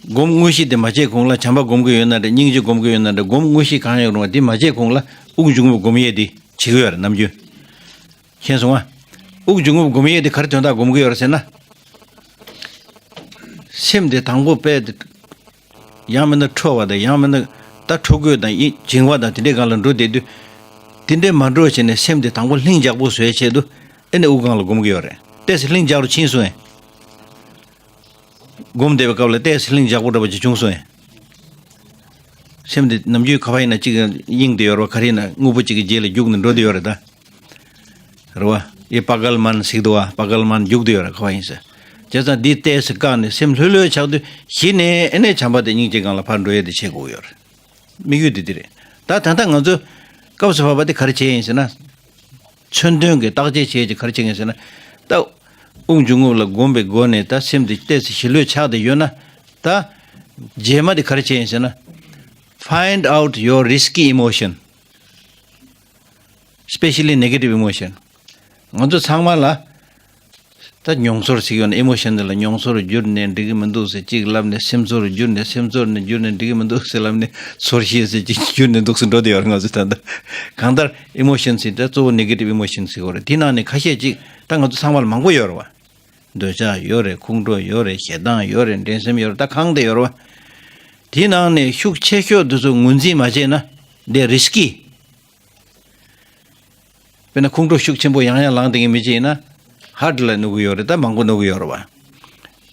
སྒོམ་དངོས་གཞི་དེ་མ་བྱས་གོང་ལ་བྱམས་པ་སྒོམ་གྱི་ཡོད་ན་འདྲ། སྙིང་རྗེ་སྒོམ་གྱི་ཡོད་ན་འདྲ། སྒོམ་དངོས་གཞི་གང་ཡང་རུང་བ་དེ་མ་བྱས་གོང་ལ་དབུགས་འབྱུང་རྔུབ་སྒོམ་ཡས་དེ་བྱེད་ཀྱི་ཡོད་རེད། ནམ་རྒྱུན། མཁྱེན་སོང་ང་། དབུགས་འབྱུང་རྔུབ་སྒོམ་ཡས་དེ་ག་རེ་དོན་དག་སྒོམ་གྱི་ཡོད་རེད་ཟེར་ན། སེམས་དེ་དང་པོ་དཔེ་དེ། ཡང་མིན་ན་ཁྲོ་བ་དང་། ཡང་མིན་ན་ད་ཁྲོ་དགོད་དང་ཡིད་འབྱིང་བ་དང་དེ་འདྲའི་སྒང་ལ་འགྲོ་བསྡད་དུས། དེ་འདྲའི་མ་འགྲོ་བྱས་ནས་སེམས་དེ་དང་པོ་ལྷིང་འཇགས་པོ་བཟོ་ཡས་ཆེད་དུ། ཨེ་ནས་དབུགས་སྒང་ལ་སྒོམ་གྱི་ཡོད་རེད། ཏོག་ཙམ་ལྷིང་འཇགས་རུ་ཕྱིན་སོང་ངས། སྒོམ་བསྡད་པའི་སྐབས་ལ་ཏོག་ཙམ་ལྷིང་འཇགས་པོ་འདྲ་པོ་ཅིག་བྱུང་སོང་ངས། སེམས་དེ་ནམ་རྒྱུན་ག་པར་ཡིན་ན་གཅིག་གཡེང་བསྡད་ཡོད་རེད་བ། ག་རེ་ཡིན་ན་དངོས་པོ་གཅིག་གི་རྗེས་ལ་རྒྱུག་ནས་འགྲོ་བསྡད་ཡོད་རེད་ད། རེད་བ། ཡེ་པ་གལ་མན་ཟེར་གྱི་འདུག་བ། པ་གལ་མན་རྒྱུག་བསྡད་ཡོད་རེད། ག་པར་ཡིན་ཟེར། བྱས་ཙང་འདི་ཏོག་ཙམ་བཀག་ནས་སེམས་ལྷོད་ལྷོད་ཆགས་དུས་གཞི་ནས་ཨེ་ནས་བྱམས་པ་དང་སྙིང་རྗེ་སྒང་ལ་ཕར་འགྲོ་ཡས་དེ་བྱེད་དགོས་ཡོད་རེད། དམིགས་ཡུལ་དེ་འདི་རེད། ད་ད་ལྟ་ང་ཚོ་སྐབས་སུ་བབ་པ་དེ་ག་རེ་བྱས་ཡིན་ཟེར་ན། མཚོན་དོན་གྱི་བརྟག་དཔྱད་བྱས་ཀྱི་ག་རེ་བྱེད་ངེས་ཟེར་ན། ད། དབུགས་འབྱུང་རྔུབ་ལ་སྒོམ་པའི་སྒོ་ནས་ད་སེམས་དེ་ཏོག་ཙམ་ཞི་ལྷོད་ཆགས་བསྡད་ཡོད་ན། ད། རྗེས་མ་དེ་ག་རེ་བྱེད་ཡིན་ཟེར་ན། Find out your risky emotion, especially negative emotion. ང་ཚོ་ཚང་མ་ལ། ད་མྱོང་ཚོར་ཞིག་ཡོད་ན། ཨི་མོ་ཤན་དེ་ལ་མྱོང་ཚོར་གྱུར་ནས་འགྲིག་གི་མི་འདུག་ཟེར་གཅིག་ལབ་ནས། སེམས་ཚོར་གྱུར་ནས། སེམས་ཚོར་ནས་གྱུར་ནས་འགྲིག་གི་མི་འདུག་ཟེར་ལབ་ནས། ཚོར་ཤེས་ཟེར་གཅིག་གྱུར་ནས་འདུག་སེ་འགྲོ་བསྡད་ཡོད་རེད། ང་ཚོ་ད་ལྟ་གང་ལྟར་ཨི་མོ་ཤན་ཟེར་ད་གཙོ་བོ་ནེ་གེ་ཊིབ་ཨི་མོ་ཤན་ཟེར་གྱི་ཡོད་རེད། དེ་ནང་ནས་ཁ་ཤས་ཅིག་ད་ང་ཚོ་ཚང་མ་ལ་མང་པོ་ཡོད་རེད་བ། འདོད་ཆགས་ཡོད་རེད། ཁོང་ཁྲོ་ཡོད་རེད། ཞེ་སྡང་ཡོད་རེད། འགྲན་སེམས་ཡོད་རེད། ད་གང་དེ་ཡོད་རེད་བ། དེ་ནང་ནས་ཤུགས་ཆེ་ཤོས་དེ་ཚོ་ངོས་འཛིན་མ་བྱས་ན་འདི་རི་སི་ཀི། དཔེར་ན་ཁོང་ཁྲོ་ཤུགས་ཆེན་པོ་ཡང་ཡང་ལངས་བསྡད་མཁན་མི་གཅིག་ཡིན་ན། ཧར་ཊི་ལ་གནོད་ཀྱི་ཡོད་རེད། ད་མང་པོ་གནོད་ཀྱི་ཡོད་རེད་བ།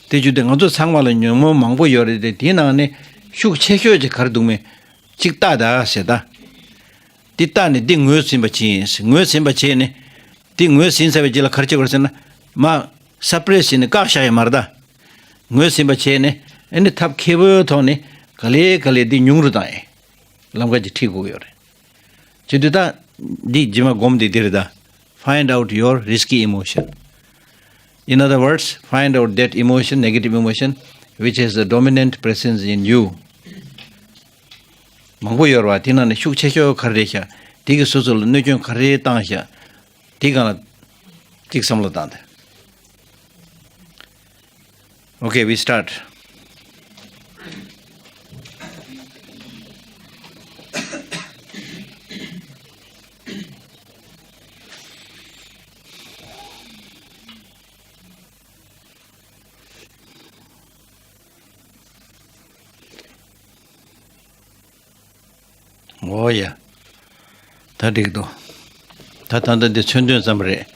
དེ་བརྒྱུད་དེ་ང་ཚོ་ཚང་མ་ལ་ཉོན་མོངས་མང་པོ་ཡོད་རེད་དེ། དེའི་ནང་ནས་ཤུགས་ཆེ་ཤོས་ཅིག་ག་རེ་འདུག་མེད། གཅིག་ལྟ་ད་ཟེར་ད། དེ་ལྟ་ནས་དེ་ངོས་ཟིན་པ་བྱེད་ཡིན། ངོས་ཟིན་པ་བྱས་ནས། དེ་ངོས་ཟིན་ཚར་བའི་རྗེས་ལ་ག་རེ་བྱེད་དགོས་རེད་ཟེར་ན། མ། སབ་པྲེ་སི་བྱས་ནས་བཀག་བཞག་ཡ་མ་རེད་ད། ངོས་ཟིན་པ་བྱས་ནས་ཨ་ནི་ཐབས་མཁས་པོའི་ཐོག་ནས་ག་ལེ་ག་ལེ་འདི་ཉུང་རུ་བཏང་ཡས་ལམ་ཁ་ཅིག་ཁྲིད་དགོས་ཀྱི་ཡོད་རེད། བྱེད་དུས་ད་འདི་རྗེས་མ་སྒོམ་འདི་འདི་རེད་ད། Find out your risky emotion. In other words, find out that emotion, negative emotion, which has a dominant presence in you. མང་པོ་ཡོད་རེད་བ། དེ་ནང་ནས་ཤུགས་ཆེ་ཤོས་ག་རེ་རེད་ཤག་དེ་གིས་སོ་སོ་ལ་གནོད་སྐྱོན་ག་རེ་བཏང་ཤག་དེ་སྒང་ལ་གཅིག་བསམ་བློ་བཏང་དང་། Okay, we start. འོ་ཡ། ད་འགྲིག་འདུག་ད་ད་ལྟ་འདི་མཚོན་དོན་ཙམ་རེད།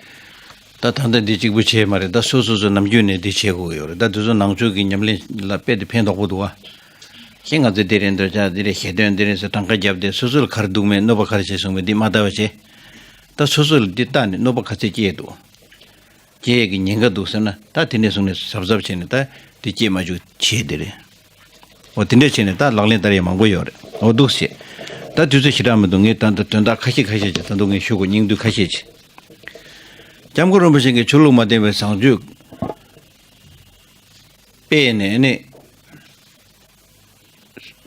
ད་ད་ལྟ་འདི་གཅིག་པུ་བྱས་མ་རེད། ད་སོ་སོ་སོ་ནམ་རྒྱུན་ནས་འདི་བྱེད་དགོས་ཀྱི་ཡོད་རེད། ད་དེ་ཚོ་ནང་ཆོས་ཀྱི་ཉམས་ལེན་ལ་དཔེ་དེ་ཕན་ཐོགས་པོ་འདུག་བ། ཤེས། ང་ཚོས་འདི་རེད་འདོད་ཆགས་འདི་རེད་ཞེ་འདོད་འདི་རེད་ཟེར་གྲངས་ཀ་བརྒྱབ་སྟེ་སོ་སོ་ལ་ག་རེ་འདུག་མེད། གནོད་པ་ག་རེ་བྱས་སོང་མེད་འདི་མ་ལྟ་བ་བྱས། ད་སོ་སོ་ལ་འདི་ལྟ་ནས་གནོད་པ་ག་ཚད་སྐྱེས་འདུག་སྐྱེ་ཡས་ཀྱི་ཉེན་ཁ་འདུག་ཟེར་ན། ད་དེ་ནས་བཟུང་ནས་གཟབ་གཟབ་བྱས་ནས་ད་དེ་སྐྱེ་མ་བཅུག་བྱས་དེ་རེད། འོ་དེ་འདྲས་བྱས་ནས་ད་ལག་ལེན་བསྟར་ཡས་མང་པོ་ཡོད་རེད། འོ་འདུག་སེ། ད་དུས་ཚོད་ཞེ་དྲག་མི་འདུག་ངས་ད་ད་དོན་དག་ཁ་ཤས་ཁ་ཤས་ཅིག་ད་དུང་ངས་ཞུ་དགོས། སྙིང་བསྡུས་ཁ་ཤས་ཅིག་སྐྱབས་མགོན་རིན་པོ་ཆེ་གིས་ཆོས་ལུགས་མ་བསྟན་པའི་བཟང་སྤྱོད་སྤེལ་ནས་ནི།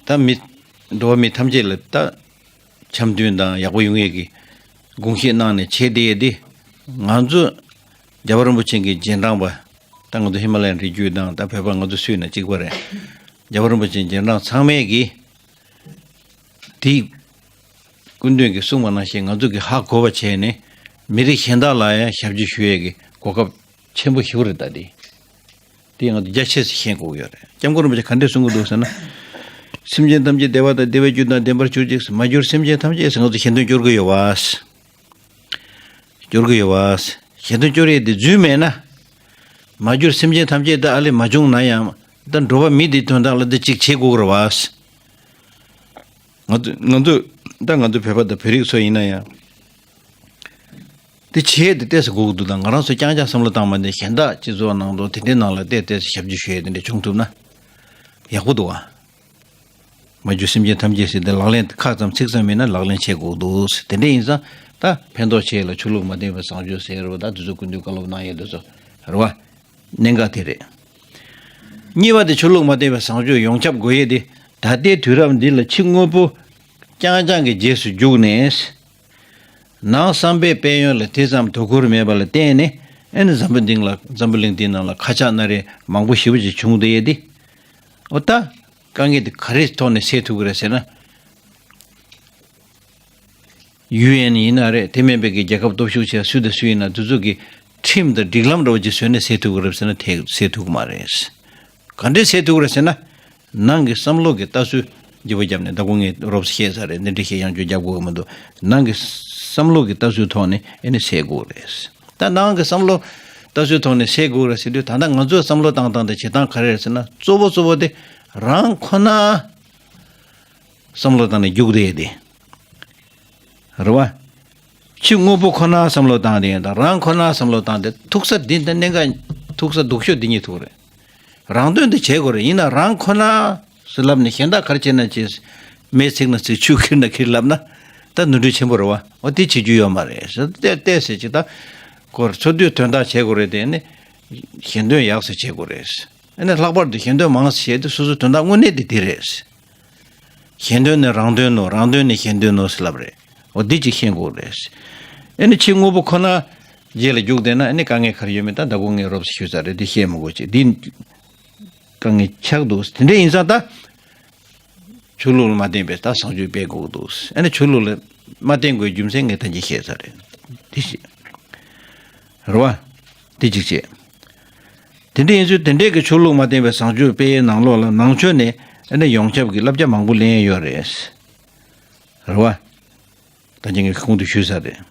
ད་མི། འགྲོ་བ་མི་ཐམས་ཅད་ལ་ད་འཆམ་མཐུན་དང་ཡག་པོ་ཡོང་ཡས་ཀྱི་དགོངས་བཞེས་གནང་ནས་བྱས་བསྡད་ཡས་འདི། ང་ཚོ་རྒྱལ་བ་རིན་པོ་ཆེ་གི་རྗེས་འབྲང་པ། ད་ང་ཚོ་ཧི་མ་ལ་ཡའི་རི་རྒྱུད་དང་ད་བོད་པ་ང་ཚོ་སུ་ཡིན་ན་གཅིག་པ་རེད། རྒྱལ་བ་རིན་པོ་ཆེའི་རྗེས་འབྲང་ཚང་མས་ཀྱིས་དེའི་སྐུ་མདུན་གྱིས་གསུངས་པ་ནང་བཞིན་ང་ཚོ་གིས་ཧ་གོ་བ་བྱས་ནས་མི་རིགས་གཞན་དག་ལ་ཡང་ཞབས་ཕྱི་ཞུ་ཡས་ཀྱི་གོ་སྐབས་ཆེན་པོ་ཞིག་རེད། ད་དེ། དེ་ང་ཚོ་རྒྱ་ཆེ་ཞིག་ཤེས་དགོས་ཀྱི་ཡོད་རེད། སྐྱབས་མགོན་རིན་པོ་ཆེ་ག་འདྲས་གསུང་གི་འདུག་ཟེར་ན། སེམས་ཅན་ཐམས་ཅད་བདེ་བ་དང་བདེ་བའི་རྒྱུ་དང་ལྡན་པར་གྱུར་ཅིག་མ་གྱུར་སེམས་ཅན་ཐམས་ཅད་ཟེར། ང་ཚོ་ཞལ་འདོན་སྐྱོར་གྱི་ཡོད་བ། སྐྱོར་གྱི་ཡོད་བ། ཞལ་འདོན་སྐྱོར་ཡས་དེ་རྫུན་མེད་ན། མ་གྱུར་སེམས་ཅན་ཐམས་ཅད་ད་ཨ་ལས་མ་བྱུང་ན་ཡང་། ད་འགྲོ་བ་མི་དེའི་དོན་དག་ལ་ད་ཅིག་བྱེད་དགོས་ཀྱི་རེད་བ། ང་ཚོ་ང་ཚོ་ད་ང་ཚོ་བོད་པ་དང་བོད་རིགས་ཚོ་ཡིན་ན་ཡང་། དེ་བྱས་དེ་ལྟས་སུ་སྒུག་འདུག་དང་། ང་རང་ཚོ་རྐྱང་རྐྱང་བསམ་བློ་བཏང་མ་ནས་གཞན་དག་སྤྱི་ཚོགས་ནང་དུ་དེ་འདྲའི་ནང་ལ་བལྟས་བལྟས་སུ་ཞབས་ཕྱི་ཞུ་ཡས་དེ་འདྲ་བྱུང་ཐུབ་ན་ཡག་པོ་འདུག་ཨ། མ་གྱུར་སེམས་ཅན་ཐམས་ཅད་ཟེར་དེ་ལག་ལེན་ཁ་ཙམ་ཚིག་ཙམ་མིན་ན་ལག་ལེན་བྱེད་དགོས་འདུག་དེ་འདྲ་ཡིན་ཙང་ད་ཕན་ཐོགས་ཆེ་ལ་ཆོས་ལུགས་མ་བསྟན་པའི་བཟང་སྤྱོད་ཟེར་བ་ད་དེ་ཚོ་སྐུ་མདུན་བཀའ་སློབ་གནང་ཡས་དེ་ཚོ་རེད་བ། གནད་འགག་དེ་རེད། གཉིས་པ་དེ་ཆོས་ལུགས་མ་བསྟན་པའི་བཟང་སྤྱོད་ཡོངས་ཁྱབ་དགོས་ཡས་དེ། ད་ལྟའི་དུས་རབས་འདི་ལ་ཕྱི་དངོས་པོ་རྐྱང་རྐྱང་གི་རྗེས་སུ་རྒྱུགས་ནས། ནང་བསམ་པའི་དཔལ་ཡོན་ལ་དེ་ཙམ་དོ་ཁུར་མེད་པ་ལ་བརྟེན་ནས། ཨེ་ནི་འཛམ་བུ་གླིང་ལ་འཛམ་བུ་གླིང་འདིའི་ནང་ལ་ཁ་ཆག་སྣ་རལ་མང་པོ་ཞེ་པོ་ཅིག་བྱུང་བསྡད་ཡས་དེ། འོ་ད། དཀའ་ངལ་དེ་ག་རེའི་ཐོག་ནས་སེལ་ཐུབ་ཀྱི་རེད་ཟེར་ན། ཡུ་ཨེན་ཡིན་ན་རེད། དེ་མིན་པའི་གི་རྒྱལ་ཁབ་སྟོབས་ཤུགས་ཆེ་སུ་དང་སུ་ཡིན་ན་དེ་ཚོ་གི་ཁྲིམས་དང་སྒྲིག་ལམ་འདྲ་བོ་ཅིག་བཟོས་ནས་སེལ་ཐུབ་ཀྱི་རེད་ཟེར་ན་དེ་སེལ་ཐུབ་ཀྱི་མ་རེད། ག་འདྲས་སེལ་ཐུབ་ཀྱི་རེད་ཟེར་ན། ནང་གི་བསམ་བློ་གི་ལྟ་ཚུལ་བརྗེ་པོ་བརྒྱབ་ནས། ད་གོང་ངས་རོབ་བཤད་ས་རེད། འདི་འདྲ་ཞིག་ཡང་བསྐྱར་རྒྱབ་དགོས་ཀྱི་མི་འདུག་ནང་གི་བསམ་བློ་གི་ལྟ་ཚུལ་ཐོག་ནས་ཨེ་ནི་སེལ་དགོས་རེད། ད་ནང་གི་བསམ་བློ་ལྟ་ཚུལ་ཐོག་ནས་སེལ་དགོས་རེད་ཟེར་དུས། ད་ལྟ་ང་ཚོའི་བསམ་བློ་བཏང་སྟངས་དང་བྱེད་སྟངས་ག་རེ་རེད་ཟེར་ན། གཙོ་བོ་གཙོ་བོ་དེ་རང་ཁོ་ན་བསམ་བློ་བཏང་ནས་རྒྱུགས་བསྡད་དེ། རེད་བ། ཕྱི་དངོས་པོ་ཁོ་ན་བསམ་བློ་བཏང་དེ་ཡིན་དང་། རང་ཁོ་ན་བསམ་བློ་བཏང་དེ། ཐུག་ས་འདི་འདི་གནད་འགག་ཐུག་ས་སྡུག་ཤོས་འདི་གཉིས་ཐུག་རེད། རང་དོན་དེ་བྱེད་དགོས་རེད། ཡིན་ན་རང་ཁོ་ན་ཟེར་ལབ་ནས་གཞན་དག་ག་རེ་བྱེད་ན་བྱེད། མེ་ཚིག་ན་ཚིག་ཆུ་ཁྱེར་ན་ཁྱེར་ལབ་ན་ད་ནོར་འཁྲུལ་ཆེན་པོ་རེད་བ། འོ་དེ་བྱེད་རྒྱུ་ཡོད་མ་རེད་ཟེར་ཏེ་ཏེ་ཟེར་ཅིག་ད་སྐོར་འཚོ་དུས་དོན་དག་བྱེད་དགོས་རེད་དེ། ཨ་ནི་གཞན་དོན་ཡག་ཟེར་བྱེད་དགོས་རེད། ཨ་ནི་ལྷག་པར་དུ་གཞན་དོན་མང་ཟེར་བྱེད་དུས་སོ་སོའི་དོན་དག་དངོས་གནས་དེ་དེ་རེད། གཞན་དོན་ནི་རང་དོན་ནོ། རང་དོན་ནི་གཞན་དོན་ནོ་ཟེར་ལབ་རེད། འོ་འདི་ཅིག་ཤེས་དགོས་རེད། ཨ་ནི་ཕྱི་དངོས་པོ་ཁོ་ན་རྗེས་ལ་རྒྱུགས་བསྡད་ན་ཨ་ནི་དཀའ་ངལ་ག་རེ་ཡོད་མེད་ད་ད་གོང་ངས་རོབ་ཙམ་ཞུས་ཚར་རེད། འདི་བཤད་མི་དགོས་ཅིག་འདི་དཀའ་ངལ་ཆགས་འདུག་དེ་འདྲ་ཡིན་ཙང་ད་ཆོས་ལུགས་ལ་མ་བརྟེན་པའི་ད་བཟང་སྤྱོད་སྤེལ་དགོས་འདུག་ཨ་ནི་ཆོས་ལུགས་ལ་མ་བརྟེན་དགོས་རྒྱུ་མཚན་ངས་ད་གིན་བཤད་ཚར་རེད། འདི་བཤད། རེད་བ། འདི་གཅིག་བྱས། དེ་འདྲ་ཡིན་ཚུལ་དེ་འདྲས་ཀྱི་ཆོས་ལུགས་མ་བརྟེན་པའི་བཟང་སྤྱོད་སྤེལ་ཡས་ནང་ལོགས་ལ་ནང་ཆོས་ནས་ཨ་ནི་ཡོངས་ཁྱབ་ཀྱི་བསླབ་བྱ་མང་པོ་ལེན་ཡས་ཡོད་རེད། རེད་བ། ད་ཅི་ངས་གོང་དུ་ཞུས་ས་རེད།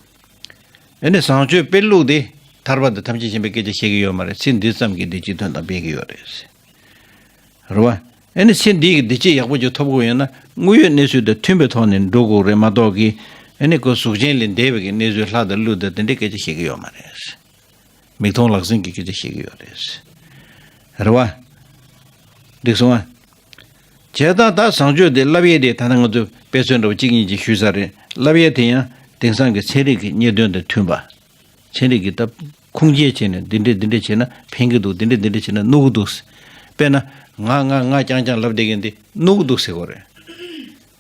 ཨ་ནི་བཟང་སྤྱོད་སྤེལ་ལུགས་དེ་ཐར་པ་དང་ཐམས་ཅད་མཁྱེན་པའི་སྐད་ཆ་བཤད་ཀྱི་ཡོད་མ་རེད། ཚེ་འདི་ཙམ་གྱིས་བདེ་སྐྱིད་དོན་དང་སྤེལ་གྱི་ཡོད་རེད། རེད་བ། ཨ་ནི་ཚེ་འདི་གི་བདེ་སྐྱིད་ཡག་པོ་ཅིག་ཐོབ་དགོས་ཡོད་ན་དངོས་ཡོད་གནས་ཚུལ་དང་མཐུན་པའི་ཐོག་ནས་འགྲོ་དགོས་རེད་མ་གཏོགས་ཀྱི། ཨ་ནི་ཁོ་གཟུགས་ཅན་ལས་འདས་པའི་གི་གནས་ཚུལ་ལྷ་དང་ཀླུ་དང་དེ་འདྲའི་སྐད་ཆ་བཤད་ཀྱི་ཡོད་མ་རེད། མིག་མཐོང་ལག་ཟིན་གྱི་སྐད་ཆ་བཤད་ཀྱི་ཡོད་རེད། རེད་བ། འགྲིག་སོང་ཨ། བྱས་ཙང་ད་བཟང་སྤྱོད་དེ་བསླབ་ཡས་དེ་ད་ལྟ་ང་ཚོས་དཔེ་མཚོན་འདྲ་བོ་གཅིག་གཉིས་ཅིག་ཞུས་ཚར་རེད། བསླབ་ཡས་དེ་ཡང་དེང་སང་གི་ཚན་རིག་གི་རྙེད་དོན་དང་མཐུན་པ། ཚན་རིག་གི་ད་ཁུངས་སྐྱེལ་བྱས་ནས་འདི་འདྲས་འདི་འདྲས་བྱས་ན་ཕན་གྱི་འདུག་འདི་འདྲས་འདི་འདྲས་བྱས་ན་གནོད་ཀྱི་འདུག་དཔེར་ན་ང་ང་ང་རྐྱང་རྐྱང་ལབ་བསྡད་མཁན་འདི་གནོད་ཀྱི་འདུག་ཟེར་དགོས་རེད།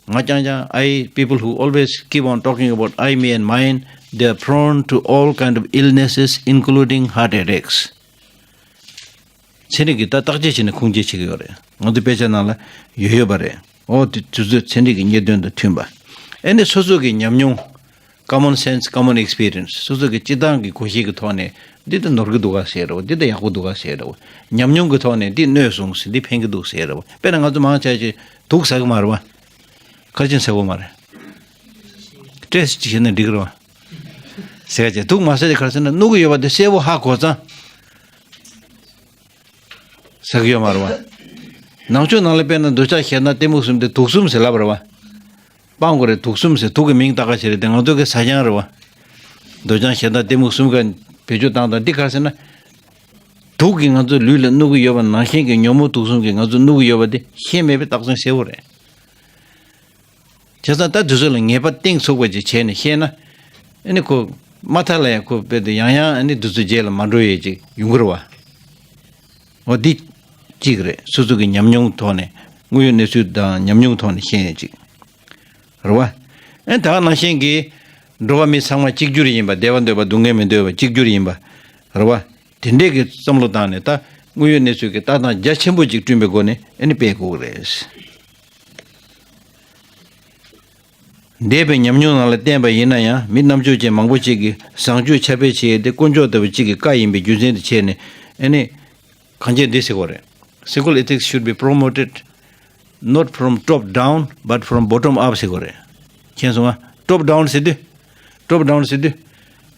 ང་རྐྱང་རྐྱང་། I, people who always keep on talking about I, me and mine, they are prone to all kind of illnesses, including heart attacks. ཚན་རིག་གིས་ད་བརྟག་དཔྱད་བྱས་ནས་ཁུངས་སྐྱེལ་བྱེད་ཀྱི་ཡོད་རེད། ང་ཚོ་དཔེ་ཆ་ནང་ལ་ཡོད་ཡོད་པ་རེད། འོ་དེ་དུས་ཚོད་ཚན་རིག་གི་རྙེད་དོན་དང་མཐུན་པ། ཨེ་ནི་སོ་སོ་གི་ཉམས་མྱོང་། Common sense, common experience. སོ་སོ་གི་སྤྱི་བཏང་གི་གོ་ཤེས་ཀྱི་ཐོག་ནས་འདི་ད་ནོར་གི་འདུག་ག་ཟེར་རོ། འདི་ད་ཡག་པོ་འདུག་ག་ཟེར་རོ། ཉམས་མྱོང་གི་ཐོག་ནས་འདི་གནོད་སོང་ཟེར། འདི་ཕན་གི་འདུག་ཟེར་རོ། དཔེར་ན་ང་ཚོ་མང་ཆེ་ཆེ་དུག་ཟ་གི་མ་རེད་བ། ཁ་ཆེམས་ཟ་གི་མ་རེད། སྤྲད་ཅིག་བྱས་ན་འགྲིག་གི་རེད་བ། ཟེར་བྱས་དུག་མ་ཟེར་དེ་ག་རེ་ཟེར་ན་བསྣུབ་ཀྱི་ཡོད་པ་དེ་གསལ་པོ་ཧ་གོ་ཙང་། ཟེར་གྱི་ཡོད་མ་རེད་བ། ནང་ཆོས་ནང་ལ་དཔེར་ན་འདོད་ཆགས་ཞེ་སྡང་གཏི་མུག་གསུམ་དེ་དུག་གསུམ་ཟེར་ལབ་རེད་བ། སྤང་དགོས་རེད། དུག་གསུམ་ཟེར་དུག་གི་མིང་བཏགས་ཀ་བྱེད་རེད་དེ་ང་ཚོ་གི་ཟ་རྐྱང་རེད་བ། འདོད་ཆགས་ཞེ་སྡང་གཏི་མུག་གསུམ་ཀ་བེད་སྤྱོད་བཏང་དང་འདི་ག་རེ་ཟེར་ན། དུག་གིས་ང་ཚོ་ལུས་ལ་བསྣུབ་ཀྱི་ཡོད་པ་ནང་བཞིན་གྱི་ཉོན་མོངས་དུག་གསུམ་གྱིས་ང་ཚོ་བསྣུབ་ཀྱི་ཡོད་པ་དེ་ཤེས་མེད་པའི་རྟགས་མཚན་གསལ་པོ་རེད། བྱས་ཙང་ད་དུས་ཚོད་ལ་ངེས་པ་གཏིང་ཚུགས་པ་ཅིག་བྱས་ནས་བཤད་ན། ཨ་ནི་ཁོ་མ་མཐའ་ལ་ཡང་ཁོ་དཔེ་དེ་ཡང་ཡང་ཨ་ནི་དུས་ཚོད་རྗེས་ལ་མ་འགྲོ་ཡས་ཅིག་ཡོང་གི་རེད་བ། འོ་འདི་གཅིག་རེད། སོ་སོ་གི་ཉམས་མྱོང་ཐོག་ནས་དངོས་ཡོད་གནས་ཚུལ་དང་ཉམས་མྱོང་ཐོག་ནས་བཤད་ཡས་ཅིག་རེད་བ། ཨ་ནི་ད་ག་ནང་བཞིན་གྱི་འགྲོ་བ་མི་ཚང་མ་གཅིག་གྱུར་ཡིན་པ། བདེ་བ་འདོད་པ་སྡུག་བསྔལ་མི་འདོད་པ་གཅིག་གྱུར་ཡིན་པ་རེད་བ། དེ་འདྲས་ཀྱི་བསམ་བློ་བཏང་ནས་ད་དངོས་ཡོད་གནས་ཚུལ་གྱི་ལྟ་སྟངས་རྒྱ་ཆེན་པོ་ཅིག་བསྐྲུན་པའི་སྒོ་ནས་ཨ་ནི་སྤེལ་དགོས་ཀྱི་རེད། འདས་པའི་ཉམས་མྱོང་ནང་ལ་བལྟས་པ་ཡིན་ན་ཡང་མི་རྣམ་དཔྱོད་ཅན་མང་པོ་ཅིག་གིས་བཟང་སྤྱོད་ཁྱབ་སྤེལ་བྱེད་ཡས་དེ་དཀོན་མཆོག་ལྟ་བུ་གཅིག་གི་བཀའ་ཡིན་པའི་རྒྱུ་མཚན་དུ་བྱས་ནས་ཨ་ནི་གང་བྱས་འདི་ཟེར་དགོས་རེད། Secular ethics should be promoted not from top down but from bottom up ཟེར་དགོས་རེད། མཁྱེན་སོང་ང་། Top down ཟེར་དུས། Top down ཟེར་དུས།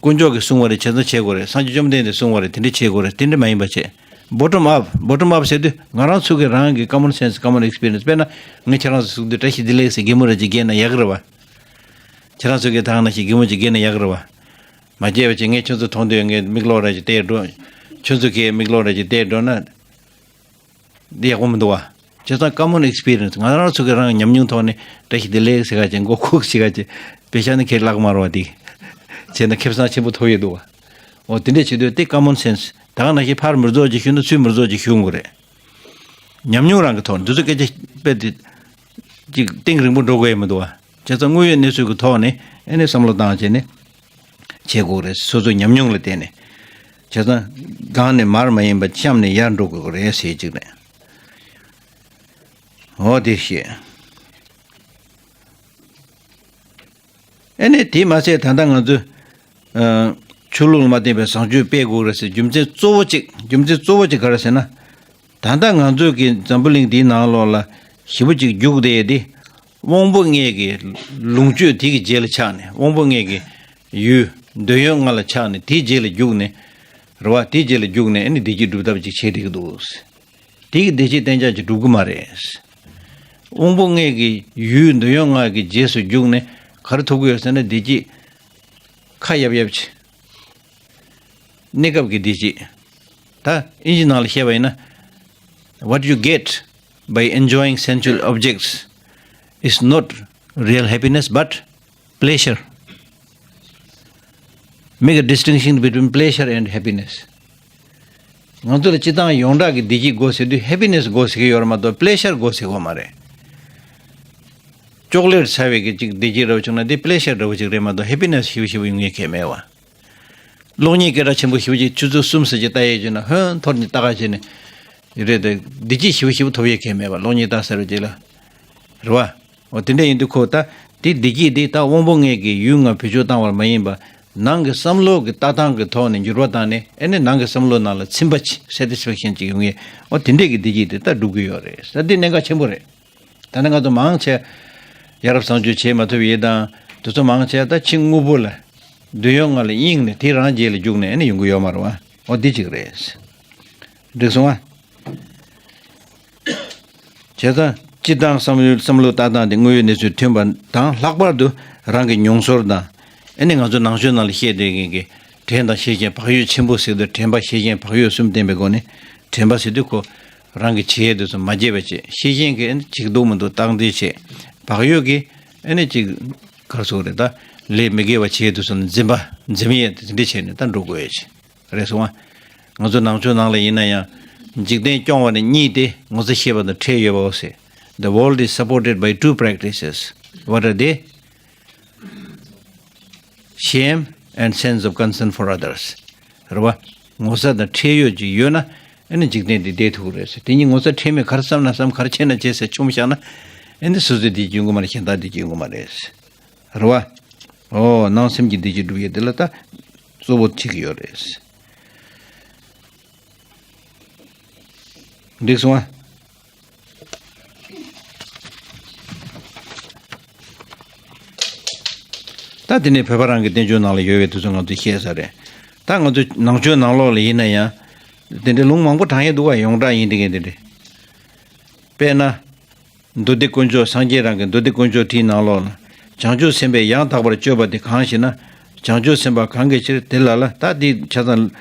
དཀོན་མཆོག་གིས་གསུང་བ་རེད། བྱས་ཙང་བྱེད་དགོས་རེད། སངས་རྒྱས་བཅོམ་ལྡན་འདས་གསུང་བ་རེད། དེ་འདྲ་བྱེད་དགོས་རེད། དེ་འདྲ་མ་ཡིན་པ་བྱས། Bottom up, bottom up ཟེར་དུས་ང་རང་ཚོ་གི་རང་གི་common sense, common experience དཔེར་ན་ངས་ཁྱེད་རང་ཚོ་ཟུག་དུས་བཀྲ་ཤིས་བདེ་ལེགས་ཟེར་གད་མོ་རེ་ཅིག་བགད་ན་ཡག་གི་རེད་བ། ཁྱེད་རང་ཚོ་གི་ད་ག་ནང་བཞིན་གད་མོ་ཅིག་བགད་ན་ཡག་གི་རེད་བ། མ་བརྗེད་པ་ཅིག་ངས་ཁྱོད་ཚོ་མཐོང་དུས་ངས་མིག་ལོག་ར་ཅིག་བལྟས་འགྲོ། ཁྱོད་ཚོ་གིས་མིག་ལོག་ར་ཅིག་བལྟས་འགྲོ་ན། འདི་ཡག་པོ་མི་འདུག་བ། བྱས་ཙང་common experience ང་རང་ཚོ་གི་རང་ཉམས་མྱོང་ཐོག་ནས་བཀྲ་ཤིས་བདེ་ལེགས་ཟེར་ག་ཅིག་མགོ་ཁུག་ཟེར་ག་ཅིག་བེད་སྤྱད་ན་ཁྱེད་ལག་དམར་བ་འདི། བྱས་ན་ཁེ་བཟང་ཆེན་པོ་ཐོབ་ཡོད་འདུག་བ། འོ་དེ་འདྲས་བྱེད་དུས་དེ་common sense ད་ག་ནང་བཞིན་ཕར་མི་རྫོགས་ཅིག་ཞུ་ན་ཚུར་མི་རྫོགས་ཅིག་ཞུ་དགོས་རེད། ཉམས་མྱོང་རང་གི་ཐོག་ནས་འདི་ཚོ་སྐད་ཆ་དཔེ་དེ་ཅིག་གཏིང་རིང་པོ་འགྲོ་དགོས་ཡ་མི་འདུག་བ། བྱས་ཙང་དངོས་ཡོད་གནས་ཚུལ་གྱི་ཐོག་ནས་ཨ་ནི་བསམ་བློ་བཏང་བྱས་ནས་བྱེད་དགོས་རེད། སོ་སོའི་ཉམས་མྱོང་ལ་བརྟེན་ནས། བྱས་ཙང་སྒང་ནས་མར་མ་ཡིན་པ་གཤམ་ནས་ཡར་འགྲོ་དགོས་རེད་ཟེར་གཅིག་རེད། འོ་དེ་བཤད། ཨ་ནི་དེ་མ་ཟད་ད་ལྟ་ང་ཚོས་ཨ་ཆོས་ལུགས་ལ་མ་བརྟེན་པའི་བཟང་སྤྱོད་སྤེལ་དགོས་རེད་ཟེར་རྒྱུ་མཚན་གཙོ་བོ་གཅིག་རྒྱུ་མཚན་གཙོ་བོ་གཅིག་ག་རེ་ཟེར་ན། ད་ལྟ་ང་ཚོས་ཀྱི་འཛམ་བུ་གླིང་འདིའི་ནང་ལོགས་ལ་ཞེ་པོ་ཅིག་རྒྱུགས་བསྡད་དེ། དབང་པོ་ལྔའི་གི་ལོངས་སྤྱོད་དེ་གི་རྗེས་ལ་ཆགས་ནས། དབང་པོ་ལྔའི་གི་ཡུལ་འདོད་ཡོན་ལྔ་ལ་ཆགས་ནས་དེའི་རྗེས་ལ་རྒྱུགས་ནས། རེད་བ། དེའི་རྗེས་ལ་རྒྱུགས་ནས་ཨ་ནི་བདེ་སྐྱིད་སྒྲུབ་ཐབས་ཅིག་བྱེད་བསྡད་ཀྱི་འདུག་དེ་གི་བདེ་སྐྱིད་གཏན་འཇགས་ཅིག་སྒྲུབ་ཀྱི་མ་རེད། དབང་པོ་ལྔའི་གི་ཡུལ་འདོད་ཡོན་ལྔ་གི་རྗེས་སུ་རྒྱུགས་ནས་ག་རེ་ཐོབ་ཀྱི་ཡོད་ཟེར་ན། བདེ་སྐྱིད་ཁ་ཡབ་ཡབ་ཅིག་གནས་སྐབས་ཀྱི་བདེ་སྐྱིད། ད་ཨིན་ཇི་ནང་ལ་བཤད་པ་ཡིན་ན། What you get by enjoying sensual objects is not real happiness but pleasure. Make a distinction between pleasure and happiness. ང་ཚོ་ལ་སྤྱིར་བཏང་ཡོངས་གྲགས་ཀྱི་བདེ་སྐྱིད་དགོས་ཟེར་དུས་ཧེ་པི་ནེ་སི་དགོས་ཟེར་གྱི་ཡོད་རེད་མ་གཏོགས་པི་ལེ་ཤར་དགོས་ཟེར་གྱི་ཡོད་མ་རེད། ཅོག་ལེ་ཊི་ཟ་བའི་གི་ཅིག་བདེ་སྐྱིད་འདྲ་བོ་བྱུང་ན་དེ་པི་ལེ་ཤར་འདྲ་བོ་ཅིག་རེད་མ་གཏོགས་ཧེ་པི་ནེ་སི་ཞེ་པོ་ཞེ་པོ་ཡོང་ཡས་གང་ཡང་མེད་བ། གློག་བརྙན་སྐད་གྲགས་ཆེན་པོ་ཞེ་པོ་ཅིག་ཆུ་ཚོད་གསུམ་ཙམ་ཅིག་ལྟ་ཡས་བྱས་ན་ཧོན་འཐོར་ནས་ལྟ་ག་བྱས་ནས། ཡོད་རེད་དེ། བདེ་སྐྱིད་ཞེ་པོ་ཞེ་པོ་ཐོབ་ཡས་གང་ཡང་མེད་པ། གློག་བརྙན་ལྟ་ཚར་བའི་རྗེས་ལ། རེད་བ། འོ་དེ་འདྲ་ཡིན་དུས་ཁོ་ད་དེ་བདེ་སྐྱིད་དེ་ད་དབང་པོ་ལྔའི་གི་ཡུལ་ལྔ་བེད་སྤྱོད་བཏང་བར་མ་ཡིན་པ། ནང་གི་བསམ་བློ་གི་ལྟ་སྟངས་ཀྱི་ཐོག་ནས་འགྱུར་བ་བཏང་ནས། ཨེ་ནས་ནང་གི་བསམ་བློ་ནང་ལ་ཚིམ་པ་ཅིག་སེ་ཊི་སི་ཕེག་ཤན་ཅིག་ཡོང་ཡས། འོ་དེ་འདྲས་ཀྱི་བདེ་སྐྱིད་དེ་ད་སྒྲུབ་ཀྱི་ཡོད་རེད་ཟེར། དེ་གནད་འགག་ཆེན་པོ་རེད། ད་ནི་ང་ཚོ་མང་ཆེ་ཡ་རབས་བཟང་སྤྱོད་བྱེད་མ་ཐུབ་ཡས་དང་། དེ་ཚོ་མང་ཆེ་ད་ཕྱི་དངོས་པོ་ལ་འདོད་ཡོན་ལྔ་ལ་གཡེང་ནས་དེ་རང་རྗེས་ལ་རྒྱུགས་ནས་ཨེ་ནས་ཡོང་གི་ཡོད་མ་རེད་བ། འོ་འདི་གཅིག་རེད། འགྲིག་སོང་ཨ། བྱས་ཙང་སྤྱིར་བཏང་བསམ་བློའི་བསམ་བློ་ལྟ་སྟངས་དེ་དངོས་ཡོད་གནས་ཚུལ་མཐུན་པ་དང་། ལྷག་པར་དུ་རང་གི་མྱོང་ཚོར་དང་། ཨེ་ནས་ང་ཚོ་ནང་ཆོས་ནང་ལ་བཤད་བསྡད་མཁན་གྱི་དྲན་དང་ཤེས་བཞིན་བག་ཡོད་ཆེན་པོ་ཟེར་དུས། དྲན་པ་ཤེས་བཞིན་བག་ཡོད་གསུམ་ལྡན་པའི་སྒོ་ནས། དྲན་པ་ཟེར་དུས་ཁོ་རང་གི་བྱེད་ཡས་དེ་ཚོ་མ་བརྗེད་པ་བྱེད། ཤེས་བཞིན་གྱི་ཨེ་ནས་བྱེད་ཀྱི་འདུག་མི་འདུག་བརྟག་འདི་བྱེད། བག་ཡོད་ཀྱི་ཨེ་ནས་ཅིག་ག་རེ་ཟེར་དགོས་རེད། ད་ལས་མི་དགེ་བ་བྱེད་ཡས་དེ་ཚོ་ལ་འཛེམ་པ་འཛེམ་ཡས་དེ་འདྲ་བྱས་ནས་ད་འགྲོ་དགོས་ཡས་ཅིག་རེད་སོང་ཨ། ང་ཚོ་ནང་ཆོས་ནང་ལ་ཡིན་ན་ཡང་འཇིག་རྟེན་སྐྱོང་བ་ནི་གཉིས་ཏེ། ངོ་ཚ་ཤེས་པ་དང་ཁྲེལ་ཡོད་པའོ་ཟེར། The world is supported by two practices. What are they? Shame and sense of concern for others. རེད་བ། ངོ་ཚ་དང་ཁྲེལ་ཡོད་ཅིག་ཡོད་ན་ཨེ་ནི་འཇིག་རྟེན་འདི་བསྡད་ཐུབ་ཀྱི་རེད་ཟེར། དེ་གཉིས་ངོ་ཚ་ཁྲེལ་མེད། ག་རེ་བསམ་ན་བསམ། ག་རེ་བྱས་ན་བྱས་ཟེར་མཆོངས་བཞག་ན། ཨེ་ནི་སོ་སོའི་བདེ་སྐྱིད་ཡོང་གི་མ་རེད། གཞན་དག་བདེ་སྐྱིད་ཡོང་གི་མ་རེད། རེད་བ། ཨོ་ནང་སེམས་ཀྱི་བདེ་སྐྱིད་སྒྲུབ་ཡས་དེ་ལ་ད་གཙོ་བོ་བྱེད་ཀྱི་ཡོད་རེད། འགྲིག་སོང་ཨ། ད་དེ་ནས་བོད་པ་རང་གི་བསྟན་བཅོས་ནང་ལ་ཡོད་པའི་དེ་ཚོ་ང་ཚོས་ཤེས་ས་རེད། ད་ང་ཚོ་ནང་ཆོས་ནང་ལོགས་ལ་ཡིན་ན་ཡང་དེ་འདྲའི་ལུང་མང་པོ་དྲངས་ཡས་འདུག་བ། ཡོངས་གྲགས་ཡིན་དེ་གས་དེ་འདྲའི། དཔེར་ན། མདོ་སྡེ་དཀོན་མཆོག་སངས་རྒྱས་རང་གི་མདོ་སྡེ་དཀོན་མཆོག་བྲིས་ནང་ལོགས་ལ། བྱང་ཆུབ་སེམས་དཔས་ཡང་དག་པར་སྤྱོད་པ་དེ་གང་ཞེ་ན། བྱང་ཆུབ་སེམས་དཔའ་གང་གི་ཕྱིར་དེ་ལ་ལ་ད་དེ་ཆ་ཚང་།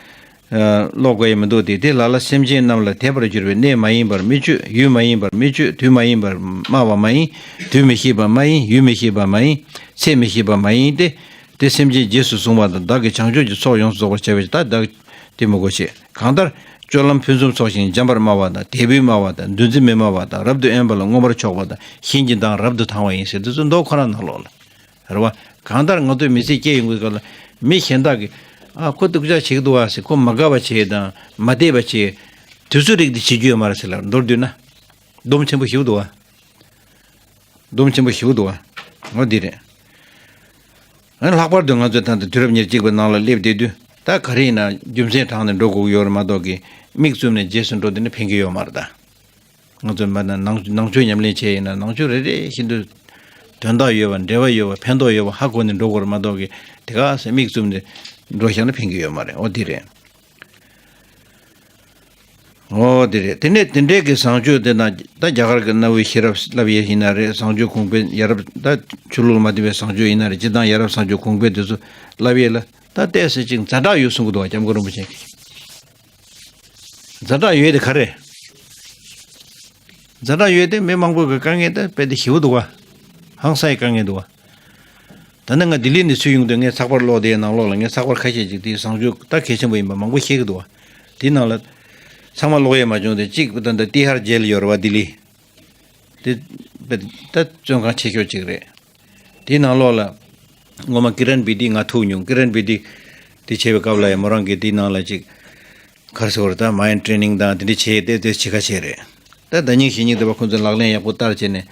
ཨ། ཀློག་དགོས་ཡ་མི་འདུག་སྟེ། དེ་ལ་ལ་སེམས་ཅན་རྣམས་ལ་དད་པར་གྱུར་པའི་གནས་མ་ཡིན་པར་མི་སྤྱོད། ཡུལ་མ་ཡིན་པར་མི་སྤྱོད། དུས་མ་ཡིན་པར་སྨྲ་བ་མ་ཡིན། དུས་མི་ཤེས་པ་མ་ཡིན། ཡུལ་མི་ཤེས་པ་མ་ཡིན། ཚེ་མི་ཤེས་པ་མ་ཡིན་ཏེ། དེ་སེམས་ཅན་རྗེས་སུ་བཟུང་བ་དང་བདག་གིས་བྱང་ཆུབ་ཀྱི་ཚོགས་ཡོངས་སུ་རྫོགས་པར་བྱ་བའི་ཕྱིར། ད་བདག་དེ་མི་དགོས་ཤེས། གང་ལྟར་སྤྱོད་ལམ་ཕུན་སུམ་ཚོགས་ཤིང་འཇམ་པར་སྨྲ་བ་དང་དད་པས་སྨྲ་བ་དང་འདུ་འཛི་མེད་སྨྲ་བ་དང་རབ་ཏུ་དབེན་པ་ལ་མངོན་པར་ཕྱོགས་པ་དང་གཞན་གྱི་མདངས་རབ་ཏུ་དང་བ་ཡིན་ཟེར་དེ་ཚོ་མདོ་ཁོ་རང་ནང་ལོགས་ལ། རེད་བ། གང་ལྟར་ང་ཚོའི་མི་ཚེ་སྐྱེལ་ཡོང་གི་སྐབས་ལ་མི་གཞན་དག་གིས་ཨ་ཁོ་སྡུག་ཅག་བྱེད་ཀྱི་འདུག་བ་ཟེར། ཁོ་མ་དགའ་བ་བྱེད་དང་མ་བདེ་བ་བྱེད། དུས་ཚོད་རིགས་དེ་བྱེད་རྒྱུ་ཡོད་མ་རེད་ཟེར་ལ་མདོར་བསྡུས་ན། སྡོམ་ཆེན་པོ་ཞིག་འདུག་བ། སྡོམ་ཆེན་པོ་ཞིག་འདུག་བ། འོ་འདི་རེད། ཨ་ནི་ལྷག་པར་དུ་ང་ཚོས་ད་ལྟ་དུས་རབས་ཉེར་གཅིག་པའི་ནང་ལ་སླེབས་བསྡད་དུས་ད་ག་རེ་ཡིན་ན་རྒྱུ་མཚན་དྲངས་ནས་འགྲོ་དགོས་ཀྱི་ཡོད་རེད་མ་གཏོགས་ཀྱི་མིག་བཙུམ་ནས་རྗེས་སུ་འགྲོ་དེ་ནི་ཕན་གྱི་ཡོད་མ་རེད་ད། ང་ཚོ་མ་ན་ནང་ནང་ཆོས་ཉམས་ལེན་བྱས་ཡིན་ན་ནང་ཆོས་རེ་རེ་བཞིན་དུ་དོན་དག་ཡོད་པ་འབྲེལ་བ་ཡོད་པ་ཕན་ཐོགས་ཡོད་པ་ཧ་གོ་ནས་འགྲོ་དགོས་རེད་མ་གཏོགས་ཀྱི་དེ་ག་ཟེ་མིག་བཙུམ་ནས་འགྲོ་བཞག་ན་ཕན་གྱི་ཡོད་མ་རེད། འོ་དེ་རེད། འོ་དེ་རེད། དེ་ནས་དེ་འདྲའི་གི་བཟང་སྤྱོད་དེ་ན་ད་རྒྱ་གར་གི་གནའ་བོའི་ཤེས་རབ་བསླབ་ཡས་ཡིན་ན་རེད། བཟང་སྤྱོད་གོང་འཕེལ་ཡ་རབས་ད་ཆོས་ལུགས་མ་བསྟེན་པའི་བཟང་སྤྱོད་ཡིན་ན་རེད། སྤྱིར་བཏང་ཡ་རབས་བཟང་སྤྱོད་གོང་འཕེལ་དེ་ཚོ་བསླབ་ཡས་ལ་ད་ཏོག་ཙམ་ཅིག་ཛ་དྲག་ཡོད་གསུང་གི་འདུག་བ། སྐྱབས་མགོན་རིན་པོ་ཆེ་གིས། ཛ་དྲག་ཡོད་དེ་ག་རེ། ཛ་དྲག་ཡོད་དེ་མི་མང་པོ་གི་དཀའ་ངལ་ད་དཔེ་དེ་ཞེ་པོ་འདུག་བ། ཧང་སངས་ཡི་དཀའ་ངལ་འདུག་བ། ད་ནི་ང་ལྡི་ལི་ནས་ཚུར་ཡོང་དུས་ངས་ཚགས་པར་ཀློག་དེའི་ནང་ལོགས་ལ་ངས་ཚགས་པར་ཁ་ཤས་ཅིག་དེའི་བཟང་སྤྱོད་ད་གལ་ཆེན་པོ་ཡིན་པ་མང་པོ་བཤད་ཀྱི་འདུག་བ། དེའི་ནང་ལ་ཚང་མ་ཀློག་ཡས་མ་བྱུང་སྟེ་གཅིག་ད་ལྟ་ཏི་ཧར་ཇེལ་ཡོད་རེད་བ་ལྡི་ལི། དེ་དཔེ་ད་བཙོན་ཁང་ཆེ་ཤོས་ཅིག་རེད། དེའི་ནང་ལོགས་ལ་སྔོན་མ་ཀི་རན་བི་དི་ང་ཐུག་མྱོང་། ཀི་རན་བི་དི་དེ་བྱས་པའི་སྐབས་ལ་ཡང་མོ་རང་གིས་དེའི་ནང་ལ་ཅིག་ག་རེ་ཟེར་དགོས་རེད། ད་མའིན་ཌི་ཊེ་རེ་ནིང་དང་དེ་འདྲ་བྱས་ཏེ་དེ་བྱེད་ཁ་བྱས་རེད། ད་ཟླ་ཉིན་གཞེས་ཉིན་དེ་བ་ཁོང་ཚོས་ལག་ལེན་ཡག་པོ་བསྟར་བྱས་ནས་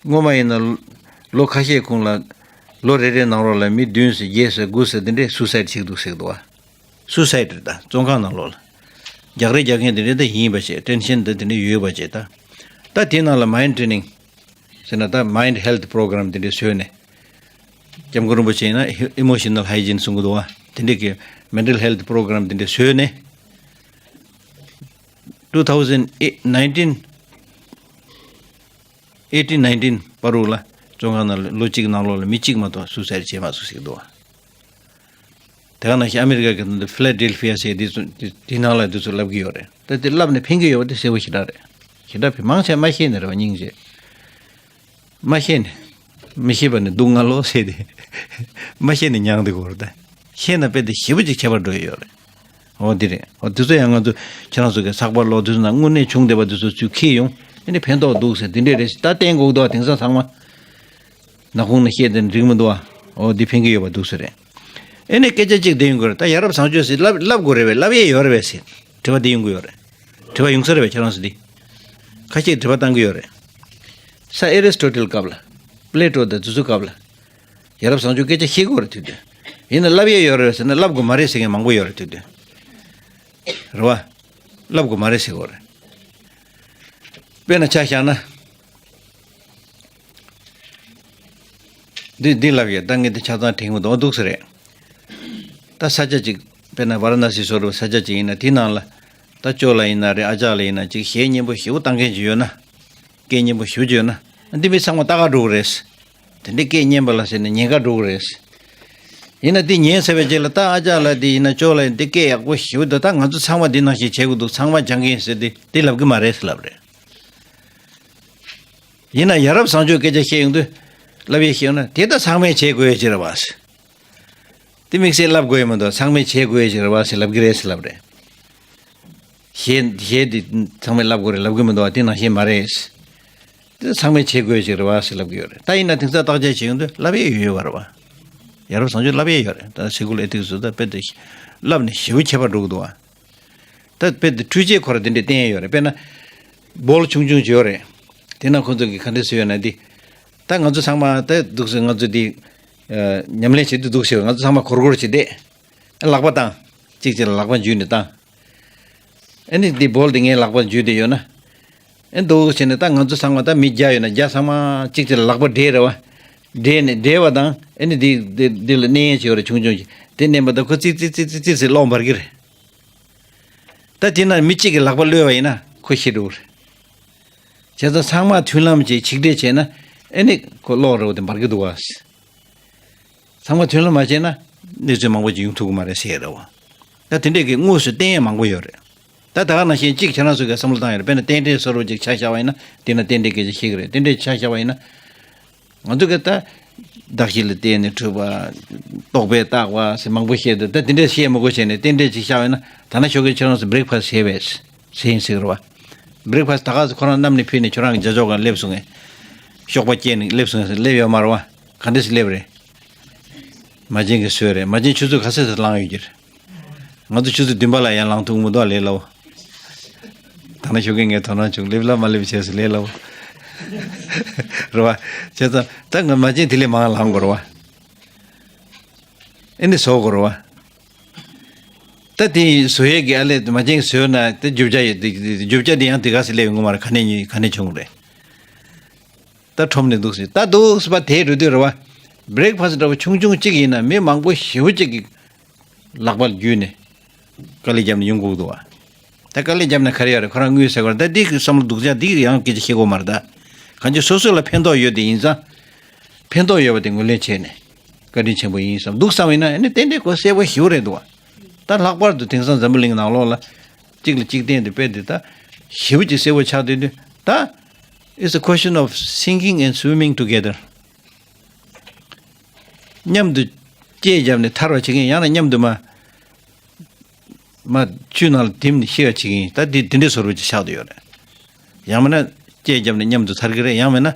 སྔོན་མ་ཡིན་ན་ལོ་ཁ་ཤས་གོང་ལ་ལོ་རེ་རེའི་ནང་ལོགས་ལ་མི་བདུན་ཙམ་བརྒྱད་ཙམ་དགུ་ཙམ་དེ་འདྲས་སུའི་སའིཌ་བྱེད་ཀྱི་འདུག་ཟེར་གྱི་འདུག་བ། སུའི་སའིཌ་རེད་ད་བཙོན་ཁང་ནང་ལོགས་ལ། རྒྱག་རེས་རྒྱག་མཁན་དེ་འདྲས་ད་ཡིན་པ་བྱས། ཊེན་ཤན་དེ་དེ་འདྲས་ཡོད་པ་བྱས་ད། ད་དེའི་ནང་ལ་མའིན་ཌི་ཊེ་རེ་ནིང་ཟེར་ན་ད་མའིན་ཌི་ཧེལ་ཐི་པོ་རོ་གྷ་རམ་དེ་འདྲས་བཟོས་ནས། སྐྱབས་མགོན་རིན་པོ་ཆེ་ཡིན་ན་ཨི་མོ་ཤི་ནལ་ཧའི་ཇིན་གསུང་གི་འདུག་བ། དེ་འདྲས་ཀྱི་མེན་ཊལ་ཧེལ་ཐི་པོ་རོ་གྷ་རམ་དེ་འདྲས་བཟོས་ནས། two thousand nineteen eighteen nineteen བར་དུ་ལ་བཙོན་ཁང་ནང་ལ་ལོ་གཅིག་ནང་ལོགས་ལ་མི་གཅིག་མ་གཏོགས་སུའི་སའིཌ་བྱས་མ་སོང་ཟེར་གྱི་འདུག་བ། དེ་ག་ནང་བཞིན་ཨ་མི་རི་ཀ་གི་ནང་དུ་ཕི་ལ་ཌེལ་ཕི་ཡ་ཟེར་དེ་ཚོ་དེ་དེ་ནང་ལ་དེ་ཚོ་བསླབ་ཀྱི་ཡོད་རེད། ད་དེ་བསླབ་ནས་ཕན་གྱི་ཡོད་པ་དེ་གསལ་པོ་ཞེ་དྲག་རེད། ཞེ་དྲག་ཕན། མང་ཆེ་མ་ཤེས་ནས་རེད་བ། སྙིང་རྗེ། མ་ཤེས་ནས། མི་ཤེས་པ་ནི་སྡུག་བསྔལ་ལོ་ཟེར་ཏེ། མ་ཤེས་ནས་མྱངས་ཏེ་གོ་རེད་ད། ཤེས་ན་དཔེ་དེ་ཞེ་པོ་ཅིག་ཁྱད་པར་འགྲོ་ཡི་ཡོད་རེད། འོ་དེ་རེད། འོ་དེ་ཚོ་ཡང་ང་ཚོ་ཁྱེད་རང་ཚོ་གི་ཚགས་པར་ཀློག་དུས་ན་དངོས་གནས་བྱུང་བསྡད་པ་དེ་ཚོ་ཚུར་འཁྱེར་ཡོང་། ཨ་ནི་ཕན་ཐོགས་འདུག་ཟེར་དེ་འདྲས་རེད་ཟེར་ད་བསྟན་དགོས་འདུག་བ། དེང་སང་ཚང་མ་ནག་ཁུང་ནས་བཤད་དེ་འགྲིག་མི་འདུག་བ། འོ་འདི་ཕན་གྱི་ཡོད་པ་འདུག་ཟེར་རེད། ཨེ་ནས་སྐད་ཆ་གཅིག་དེ་ཡོང་གི་རེད། ད་ཡ་རབས་བཟང་སྤྱོད་ཟེར་ལབ་ལབ་དགོས་རེད་པས། ལབ་ཡས་ཡོད་རེད་པས་ཟེར་དྲི་བ་དེ་ཡོང་གི་ཡོད་རེད། དྲི་བ་ཡོང་ས་རེད་པས། ཁྱེད་རང་ཚོ་འདི་ཁ་ཤས་དྲི་བ་བཏང་གི་ཡོད་རེད། ས་ཨེ་རི་སི་ཊོ་ཊལ་སྐབས་ལ། པི་ལེ་ཊོ་དང་དེ་ཚོའི་སྐབས་ལ་ཡ་རབས་བཟང་སྤྱོད་སྐད་ཆ་བཤད་ཀྱི་ཡོད་རེད་དུས་དུས། ཡིན་ན་ལབ་ཡས་ཡོད་རེད་ཟེར་ན་ལབ་དགོས་མ་རེད་ཟེར་མཁན་མང་པོ་ཡོད་རེད་དུས་དུས། རེད་བ། ལབ་དགོས་མ་རེད་ཟེར་གྱི་ཡོད་རེད། དཔེར་ན་ཆ་བཞག་ན། འདི་འདི་ལབ་ཡས་ད་ངས་འདི་ཆ་ཚང་དྲན་གྱི་མི་འདུག་འདུག་ས་རེད། ད་ས་ཆ་གཅིག་དཔེར་ན་ཝཱ་ར་ཎ་སི་བཟོ་འདྲ་བའི་ས་ཆ་གཅིག་ཡིན་ན་དེའི་ནང་ལ་ད་ཅོ་ལགས་ཡིན་ན་རེད། ཨ་ཅག་ལགས་ཡིན་ན་ཅིག་གཞས་སྙན་པོ་ཞེ་པོ་བཏང་མཁན་ཅིག་ཡོད་ན། སྐད་སྙན་པོ་ཞེ་པོ་ཅིག་ཡོད་ན། འདི་མི་ཚང་མ་ལྟ་ག་འགྲོ་གི་རེད། དེ་འདྲའི་སྐད་སྙན་པ་ལ་ཟེར་ནས་ཉན་ག་འགྲོ་གི་རེད། ཡིན་ན་འདི་ཉན་ཚར་བའི་རྗེས་ལ་ད་ཨ་ཅག་ལགས་འདི་ཡིན་ན་ཅོ་ལགས་འདི་སྐད་ཡག་པོ་ཞེ་པོ་འདུག་ད་ང་ཚོ་ཚང་མ་འདི་ནང་བཞིན་བྱེད་དགོས་འདུག་ཚང་མ་སྦྱང་གི་ཡིན་ཟེར་ཏེ་འདི་ལབ་གི་མ་རེད་ཟེར་ལབ་རེད། ཡིན་ན་ཡ་རབས་བཟང་སྤྱོད་སྐད་ཆ་བཤད་ཡོང་དུས། ལབ་ཡས་བཤད་ཡོང་ན་དེ་ད་ཚང་མས་བྱེད་དགོས་ཡས་ཅིག་རེད་བ། དེ་དམིགས་བསལ་ལབ་དགོས་ཡས་མི་འདུག་ཚང་མས་བྱེད་དགོས་ཡས་ཅིག་རེད་བ་ཟེར་ལབ་གི་རེད་ཟེར་ལབ་རེད། གཞས་གཞས་འདི་ཚང་མས་ལབ་དགོས་རེད་ལབ་གི་མི་འདུག་བ། དེ་ནང་བཞིན་མ་རེད། དེ་ཚང་མས་བྱེད་དགོས་ཡས་ཅིག་རེད་བ་ཟེར་ལབ་གི་ཡོད་རེད། ད་ཡིན་ན་དེང་སང་བརྟག་དཔྱད་བྱེད་ཡོང་དུས་ལབ་ཡས་ཡོད་ཡོད་པ་རེད་བ། ཡ་རབས་བཟང་སྤྱོད་ལབ་ཡས་ཡོད་རེད། ད་སི་ཀུལ་ཨེ་ཐིག་སི་ཚོ་ད་དཔེ་དེ་ལབ་ནས་ཞེ་པོ་ཁྱད་པར་འགྲོ་གི་འདུག་བ། ད་དཔེ་དེ་འཕྲུལ་ཆས་ཁོ་ར་དེ་འདྲས་བསྟན་ཡོད་རེད། དཔེར་ན། སྦོལ་ཆུང་ཆུང་ཅིག་ཡོད་རེད། དེ་ན་ཁོ་ཚོ་གིས་ག་འདྲས་བཟོས་ཡོད་ན་འདི། ད་ང་ཚོ་ཚང་མ་ད་འདུག་སེ་ང་ཚོ་འདི། ཨ། ཉམས་ལེན་བྱེད་དུས་འདུག་སེ་ང་ཚོ་ཚང་མ་གོར་གོར་བྱས་ཏེ། ལག་པ་བཏང་། གཅིག་གཅིག་ལ་ལག་པ་འཇུས་ནས་བཏང་། ཨ་ནི་འདི་སྦོལ་འདི་ངའི་ལག་པ་འཇུས་ཏེ་ཡོད་ན། ཨ་འདུག་བྱས་ནས་ད་ང་ཚོ་ཚང་མ་ད་མི་བརྒྱ་ཡོད་ན་བརྒྱ་ཚང་མ་གཅིག་གཅིག་ལ་ལག་པ་སྦྲེལ་རེད་བ། སྦྲེལ་ནས་སྦྲེལ་བ་དང་། ཨེ་ནི་འདི་འདི་འདི་ལ་མནན་ཡས་བྱེད་ཡོད་རེད། ཆུང་ཆུང་ཅིག་དེ་མནན་པ་དང་ཁོ་ཙིག་ཙིག་ཙིག་ཙིག་ཙིག་ཙིག་གློག་འབར་གི་རེད། ད་དེ་ན་མི་གཅིག་གིས་ལག་པ་གློད་པ་ཡིན་ན་ཁོ་ཤི་འགྲོ་གི་རེད། བྱས་ཙང་ཚང་མ་མཐུན་ལམ་གྱིས་ཆིག་སྒྲིལ་བྱས་ན་ཨེ་ནི་ཁོ་གློག་རོ་དེ་འབར་གི་འདུག་བ། ཚང་མ་མཐུན་ལམ་མ་བྱས་ན་གནས་ཚུལ་མང་པོ་ཅིག་ཡོང་ཐུབ་ཀྱི་མ་རེད་ཟེར་རེད་བ། ད་དེ་འདྲས་ཀྱི་དངོས་སུ་བསྟན་ཡས་མང་པོ་ཡོད་རེད། ད་ད་ག་ནང་བཞིན་གཅིག་ཁྱེད་རང་ཚོ་གིས་བསམ་བློ་བཏང་ཡོད་རེད། དཔེར་ན་རྟེན་འབྲེལ་བཟོ་འདྲ་ཅིག་ཆ་བཞག་པ་ཡིན་ན་དེ་ན་རྟེན་འབྲེལ་སྐད་ཆ་བཤད་ཀྱི་རེད། རྟེན་འབྲེལ་ཆ་བཞག་པ་ཡིན་ན། ང་ཚོ་གིས་ད་གདགས་གཞི་ལ་བརྟེན་ནས་གྲུབ་པ། རྟོག་པས་བཏགས་པ་ཟེར་མང་པོ་བཤད་འདུག་ད་དེ་འདྲས་བཤད་མི་དགོས་བྱས་ནས་རྟེན་འབྲེལ་ཅིག་བཞག་པ་ཡིན་ན། ད་ན་ཞོགས་ཀས་ཁྱེད་རང་ཚོ་བྷི་རེག་ཕ་སི་བྱས་པས་ཟེར་ཡིན་ཟེར་གི་རེད་བ། བྷི་རེག་ཕ་སི་ད་ག་ཚོད་ཁོ་རང་གནམ་ནས་ཕུད་ནས་ཁྱོད་རང་གི་རྒྱ་ཅོག་སྒང་སླེབས་སོང་ངས། གཤོག་པ་སྐྱེས་ནས་སླེབས་སོང་ངས་སླེབས་ཡོད་མ་རེད་བ། ག་འདྲས་སེ་སླེབས་རེད། མ་བྱན་གྱིས་བཟོས་རེད། མ་བྱན་ཆུ་ཚོད་ག་ཚོད་ཙམ་ལངས་ཡོད་ཀྱི་རེད། ང་ཚོ་ཆུ་ཚོད་བདུན་པ་ལ་ཡང་ལངས་ཐུབ་མི་འདུག་ལས་སླ་བོ། ད་ན་ཞོགས་ཀས་ངས་དོ་སྣང་བྱུང་། སླེབས་ལ་མ་སླེབས་བྱས་སུ་ལས་སླ་བོ། རེད་བ། བྱས་ཙང་ད་ང་མ་བྱན་དེ་ལས་མང་ལངས་དགོས་རེད་བ། ཨེ་འདི་བཟོ་དགོས་རེད་བ། ད་དེ་བཟོ་ཡས་ཀྱི་ཨ་ལས་མ་བྱན་བཟོས་ན་དེ་རྒྱུ་ཆ་ཡོད་དེ། རྒྱུ་ཆ་དེ་ཡང་དེ་ག་སེ་སླེབས་ཡོང་གི་མ་རེད། ག་ནས་ཉོས་ག་ནས་བྱུང་རེད། ད་ཁྲོམ་ནས་འདུག་ཟེར། ད་འདུག་ཟེར་བ་དེ་རུ་དུས་རེད་བ། བྷི་རེག་ཕ་སི་འདྲ་བོ་ཆུང་ཆུང་གཅིག་ཡིན་ན་མི་མང་པོ་ཞེ་པོ་གཅིག་གི་ལག་པ་བརྒྱུད་ནས་དཀའ་ལས་བརྒྱབ་ནས་ཡོང་དགོས་འདུག་བ། ད་དཀའ་ལས་བརྒྱབ་ན་ག་རེ་ཡོད་རེད། ཁོ་རང་དངུལ་ཟེར་བ་རེད། ད་འདི་གི་བསམ་བློ་སྡུག་ཅག་འདི་ཡང་སྐད་ཆ་བཤད་དགོས་མ་རེད་ད། གང་ཅི་སོ་སོ་ལ་ཕན་ཐོགས་ཡོད་དེ་ཡིན་ཙང་། ཕན་ཐོགས་ཡོད་པ་དེ་ངོས་ལེན་བྱས་ནས་བཀའ་དྲིན་ཆེན་པོ་ཡིན་བསམ་འདུག་བསམ་ཡིན་ན་ཨ་ནི་ཏན་ཏན་ཁོ་གསལ་པོ་ཞེ་པོ་རེད་འདུག་བ། ད་ལྷག་པར་དུ་དེང་སང་འཛམ་བུ་གླིང་ནང་ལོགས་ལ་གཅིག་ལ་གཅིག་བརྟེན་དུ་དཔེ་དེ་ད་ཞེ་པོ་ཅིག་གསལ་པོ་ཆགས་བསྡད་དུས་ད། It's a question of sinking and swimming together. མཉམ་དུ་སྐྱེས་བརྒྱབ་ནས་ཐར་བ་བྱེད་མཁན། ཡང་ན་མཉམ་དུ་མ་མ་ཆུ་ནང་ལ་དིམ་ནས་ཤི་བ་བྱེད་མཁན། ད་འདི་འདི་འདྲའི་བཟོ་འདྲ་ཅིག་ཆགས་བསྡད་ཡོད་རེད། ཡང་མིན་ན་སྐྱེས་བརྒྱབ་ནས་མཉམ་དུ་ཐར་གི་རེད། ཡང་མིན་ན་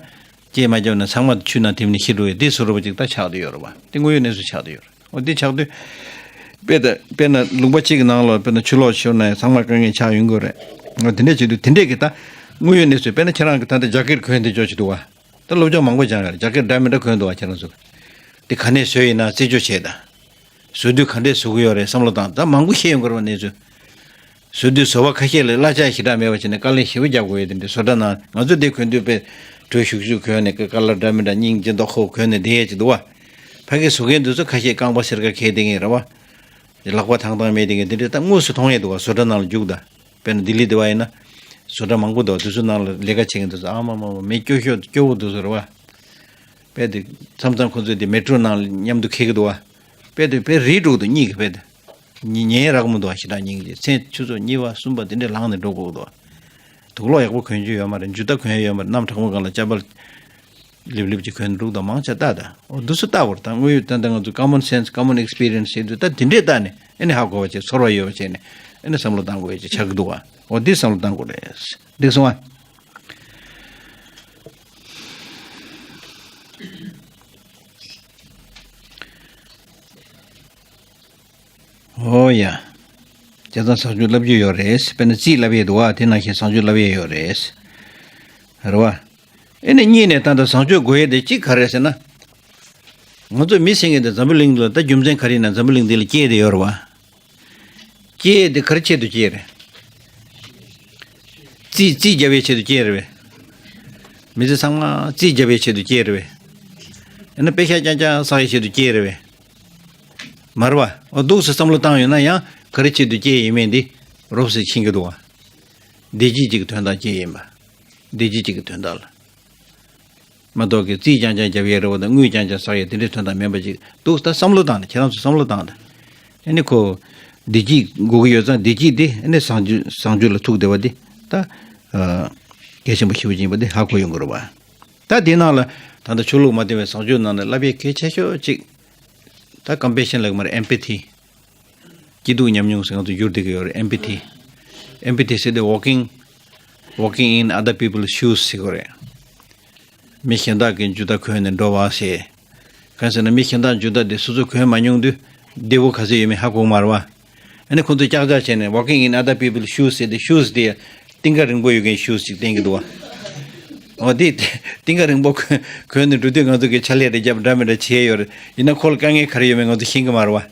སྐྱེས་མ་བརྒྱབ་ན་ཚང་མ་ཆུ་ནང་དིམ་ནས་ཤི་འགྲོ་ཡི་འདི་བཟོ་འདྲ་ཅིག་ད་ཆགས་བསྡད་ཡོད་རེད་བ། འདི་དངོས་ཡོད་གནས་ཚུལ་ཆགས་བསྡད་ཡོད་རེད། འོ་འདི་ཆགས་དུས་དཔེ་ད་དཔེར་ན་ལུང་པ་གཅིག་གི་ནང་ལ་དཔེར་ན་ཆུ་ལོག་ཤོར་ན་ཡང་ཚང་མ་དཀའ་ངལ་ཆགས་ཡོང་གི་རེད། འོ་དེ་འདྲས་བྱེད་དུས་དེ་འདྲས་ཀྱི་ད་དངོས་ཡོད་གནས་ཚུལ། དཔེར་ན་ཁྱེད་རང་གི་ད་ལྟ་ཇ་ཀེཊ་གོན་དེ་ཅོག་ཅིག་འདུག་བ། ད་སློབ་སྦྱོང་མང་པོ་སྦྱངས་ཡོད་རེད། ཇ་ཀེཊ་འདྲ་མི་འདྲ་གོན་འདུག་བ་ཁྱེད་རང་ཚོ། དེ་ག་ནས་བཟོས་ཡིན་ན་རྩད་གཅོད་བྱས་ད། བཟོ་དུས་ག་འདྲས་བཟོ་གི་ཡོད་རེད་བསམ་བློ་བཏང་། ད་མང་པོ་བཤད་ཡོང་གི་རེད་བ་གནས་ཚུལ། བཟོ་དུས་བཟོ་བ་ཁ་ཤས་ལ་གླ་ཆ་ཞེ་དྲག་མེད་པ་བྱས་ནས་དཀའ་ལས་ཞེ་པོ་རྒྱག་དགོས་ཡོད། དེ་འདྲའི་བཟོ་གྲྭ་ནང་ང་ཚོ་དེ་གོན་དུས་དཔེ་གྲོས་ཤུགས་ཤུགས་གོན་ནས་ཀ་ཀ་ལར་འདྲ་མི་འདྲ་སྙིང་རྗེ་མདོག་ཁ་པོ་གོན་ནས་བསྡད་ཡས་ཅིག་འདུག་བ། ཕ་གི་བཟོ་མཁན་དེ་ཚོ་ཁ་ཤས་རྐང་པ་སེར་ཁ་གས་བསྡད་མཁན་རེད་བ། ལག་པ་ཐང་ཐང་མེད་བསྡད་མཁན་དེ་འདྲའི་ད་དངོས་སུ་མཐོང་ཡས་འདུག་བ། བཟོ་གྲྭ་ནང་ལ་རྒྱུགས་ད། དཔེར་ན་ལྡི་ལི་དེ་བ་ཡིན་ན། བཟོ་གྲྭ་མང་པོ་འདུག་དེ་ཚོ་ནང་ལ་ལས་ཀ་བྱེད་མཁན་དེ་ཚོ་ཨ་མ་མ་མ་མི་སྐྱོ་ཤོས་སྐྱོ་བོ་དེ་ཚོ་རེད་བ། དཔེ་དེ་མཚམས་མཚམས་ཁོ་ཚོས་དེ་མེ་ཊོ་ནང་ལ་མཉམ་དུ་འཁྱེར་གི་འདུག་བ། དཔེ་དེ་དཔེ་རིལ་འགྲོ་གི་འདུག་གཉིད་ཀྱི་དཔེ་དེ། ཉི་ཉལ་རག་མི་འདུག་བ། ཞེ་དྲག་སྙིང་རྗེ། མཚན་ཆུ་ཚོད་གཉིས་པ་གསུམ་པ་དེ་འདྲས་ལངས་ནས་འགྲོ་དགོས་ཀྱི་འདུག་བ། དུག་ལོག་ཡག་པོ་གོན་རྒྱུ་ཡོད་མ་རེད། མཇུག་མཐའ་གོན་ཡ་ཡོད་མ་རེད། གནམ་གྲང་མོ་སྒང་ལ་ཅ་པལ་ལིབ་ལིབ་ཅིག་གོན་འདུག་དང་མང་ཆེ་ལྟ་ད། འོ་འདི་ཚོ་ལྟ་བར་ད་དངོས་ཡོད་ད་ལྟ་ང་ཚོ་common sense, common experience ཟེར་དུས་ད་དེ་འདྲས་ལྟ་ནས་ཨེ་ནི་ཧ་གོ་བ་བྱས། ཚོར་བ་ཡོད་པ་བྱས་ནས་ཨེ་ནི་བསམ་བློ་བཏང་དགོས་ཡ་ཅིག་ཆགས་ཀྱི་འདུག་བ། འོ་འདི་བསམ་བློ་བཏང་དགོས་རེད། འགྲིག་སོང་ཨ། ཨོ་ཡ། བྱས་ཙང་བཟང་སྤྱོད་བསླབ་རྒྱུ་ཡོད་རེད། དཔེར་ན་རྩིས་བསླབ་ཡས་འདུག་བ། དེ་ནང་བཞིན་བཟང་སྤྱོད་བསླབ་ཡས་ཡོད་རེད། རེད་བ། ཨེ་ནི་གཉིས་ནས་ད་ལྟ་བཟང་སྤྱོད་དགོས་ཡས་དེ་གཅིག་ག་རེ་ཟེར་ན། ང་ཚོ་མི་ཟེར་མཁན་དེ་འཛམ་བུ་གླིང་ལ་ད་རྒྱུ་མཚན་ག་རེ་ཡིན་ན་འཛམ་བུ་གླིང་འདི་ལ་སྐྱེས་བསྡད་ཡོད་རེད་བ། སྐྱེས་དེ་ག་རེ་ཆེད་དུ་སྐྱེས་རེད། རྩིས་རྩིས་རྒྱབ་ཡས་ཆེད་དུ་སྐྱེས་རེད་བས། མི་ཚེ་ཚང་མ་རྩིས་རྒྱབ་ཡས་ཆེད་དུ་སྐྱེས་རེད་བས། ཡང་ན་པེ་ཤག་རྐྱང་རྐྱང་བསགས་ཡས་ཆེད་དུ་སྐྱེས་རེད་བས། མ་རེད་བ། འོ་འདུག་སེ་བསམ་བློ་བཏང་ཡོད་ན་ཡང་ག་རེ་ཆེད་དུ་སྐྱེས་ཡིན་མིན་འདི་རོབ་ཙམ་ཤེས་ཀྱི་འདུག་བ། བདེ་སྐྱིད་ཅིག་གི་དོན་དག་སྐྱེས་ཡིན་པ། བདེ་སྐྱིད་ཅིག་གི་དོན་དག་ལ། མ་གཏོགས་ཀྱི་རྩིས་རྐྱང་རྐྱང་རྒྱབ་ཡས་རེད་བ་དང་དངུལ་རྐྱང་རྐྱང་བསགས་ཡས་དེ་འདྲའི་དོན་དག་མིན་པ་ཅིག་འདུག་ད་བསམ་བློ་བཏང་ནས་ཁྱེད་རང་ཚོ་བསམ་བློ་བཏང་ནས། ཨ་ནི་ཁོ་བདེ་སྐྱིད་དགོས་ཀྱི་ཡོད་ཙང་བདེ་སྐྱིད་དེ་ཨ་ནི་བཟང་སྤྱོད་བཟང་སྤྱོད་ལ་ཐུག་བསྡད་པ་དེ་ད་གལ་ཆེན་པོ་ཞེ་པོ་ཅིག་ཡིན་པ་དེ་ཧ་གོ་ཡོང་གི་རེད་བ། ད་དེ་ནང་ལ་ད་ལྟ་ཆོས་ལུགས་མ་བསྟེན་པའི་བཟང་སྤྱོད་ནང་ནས་བསླབ་ཡས་གལ་ཆེ་ཤོས་ཅིག་ད་ཀམ་པེ་ཤན་ལབ་ཀྱི་མ་རེད། ཨེམ་པ་ཐི། སྐྱིད་སྡུག་མཉམ་མྱོང་ཟེར་ང་ཚོ་བསྒྱུར་བསྡད་ཀྱི་ཡོད་རེད། ཨེམ་པ་ཐི། ཨེམ་པ་ཐི་ཟེར་དེ་walking, walking in other people's shoes ཟེར་གྱི་རེད། མི་གཞན་དག་གི་འཇུ་བདག་གོན་ནས་འགྲོ་བ་ཟེར། གང་ཟེར་ན་མི་གཞན་དག་འཇུ་བདག་དེ་སོ་སོ་གོན་མ་མྱོང་དུས་བདེ་པོ་ག་ཚོད་ཡོད་མེད་ཧ་གོ་གི་མ་རེད་བ། ཨ་ནི་ཁོང་ཚོས་ཀྱག་ཀྱག་བྱས་ནས་walking in other people's shoes ཟེར་དེ་shoes དེ་རྟིང་ཀ་རིང་པོ་ཡོད་མཁན་shoes ཅིག་བསྟན་གྱི་འདུག་བ། འོ་དེ་རྟིང་ཀ་རིང་པོ་གོན་གོན་ནས་འགྲོ་དུས་ང་ཚོ་གི་ཕྱག་ལས་རེ་རྒྱབ་འདྲ་མི་འདྲ་བྱས་ཡོད་རེད། ཡིན་ན་ཁོ་ལ་དཀའ་ངལ་ག་རེ་ཡོད་མེད་ང་ཚོ་ཤེས་ཀྱི་མ་རེད་བ།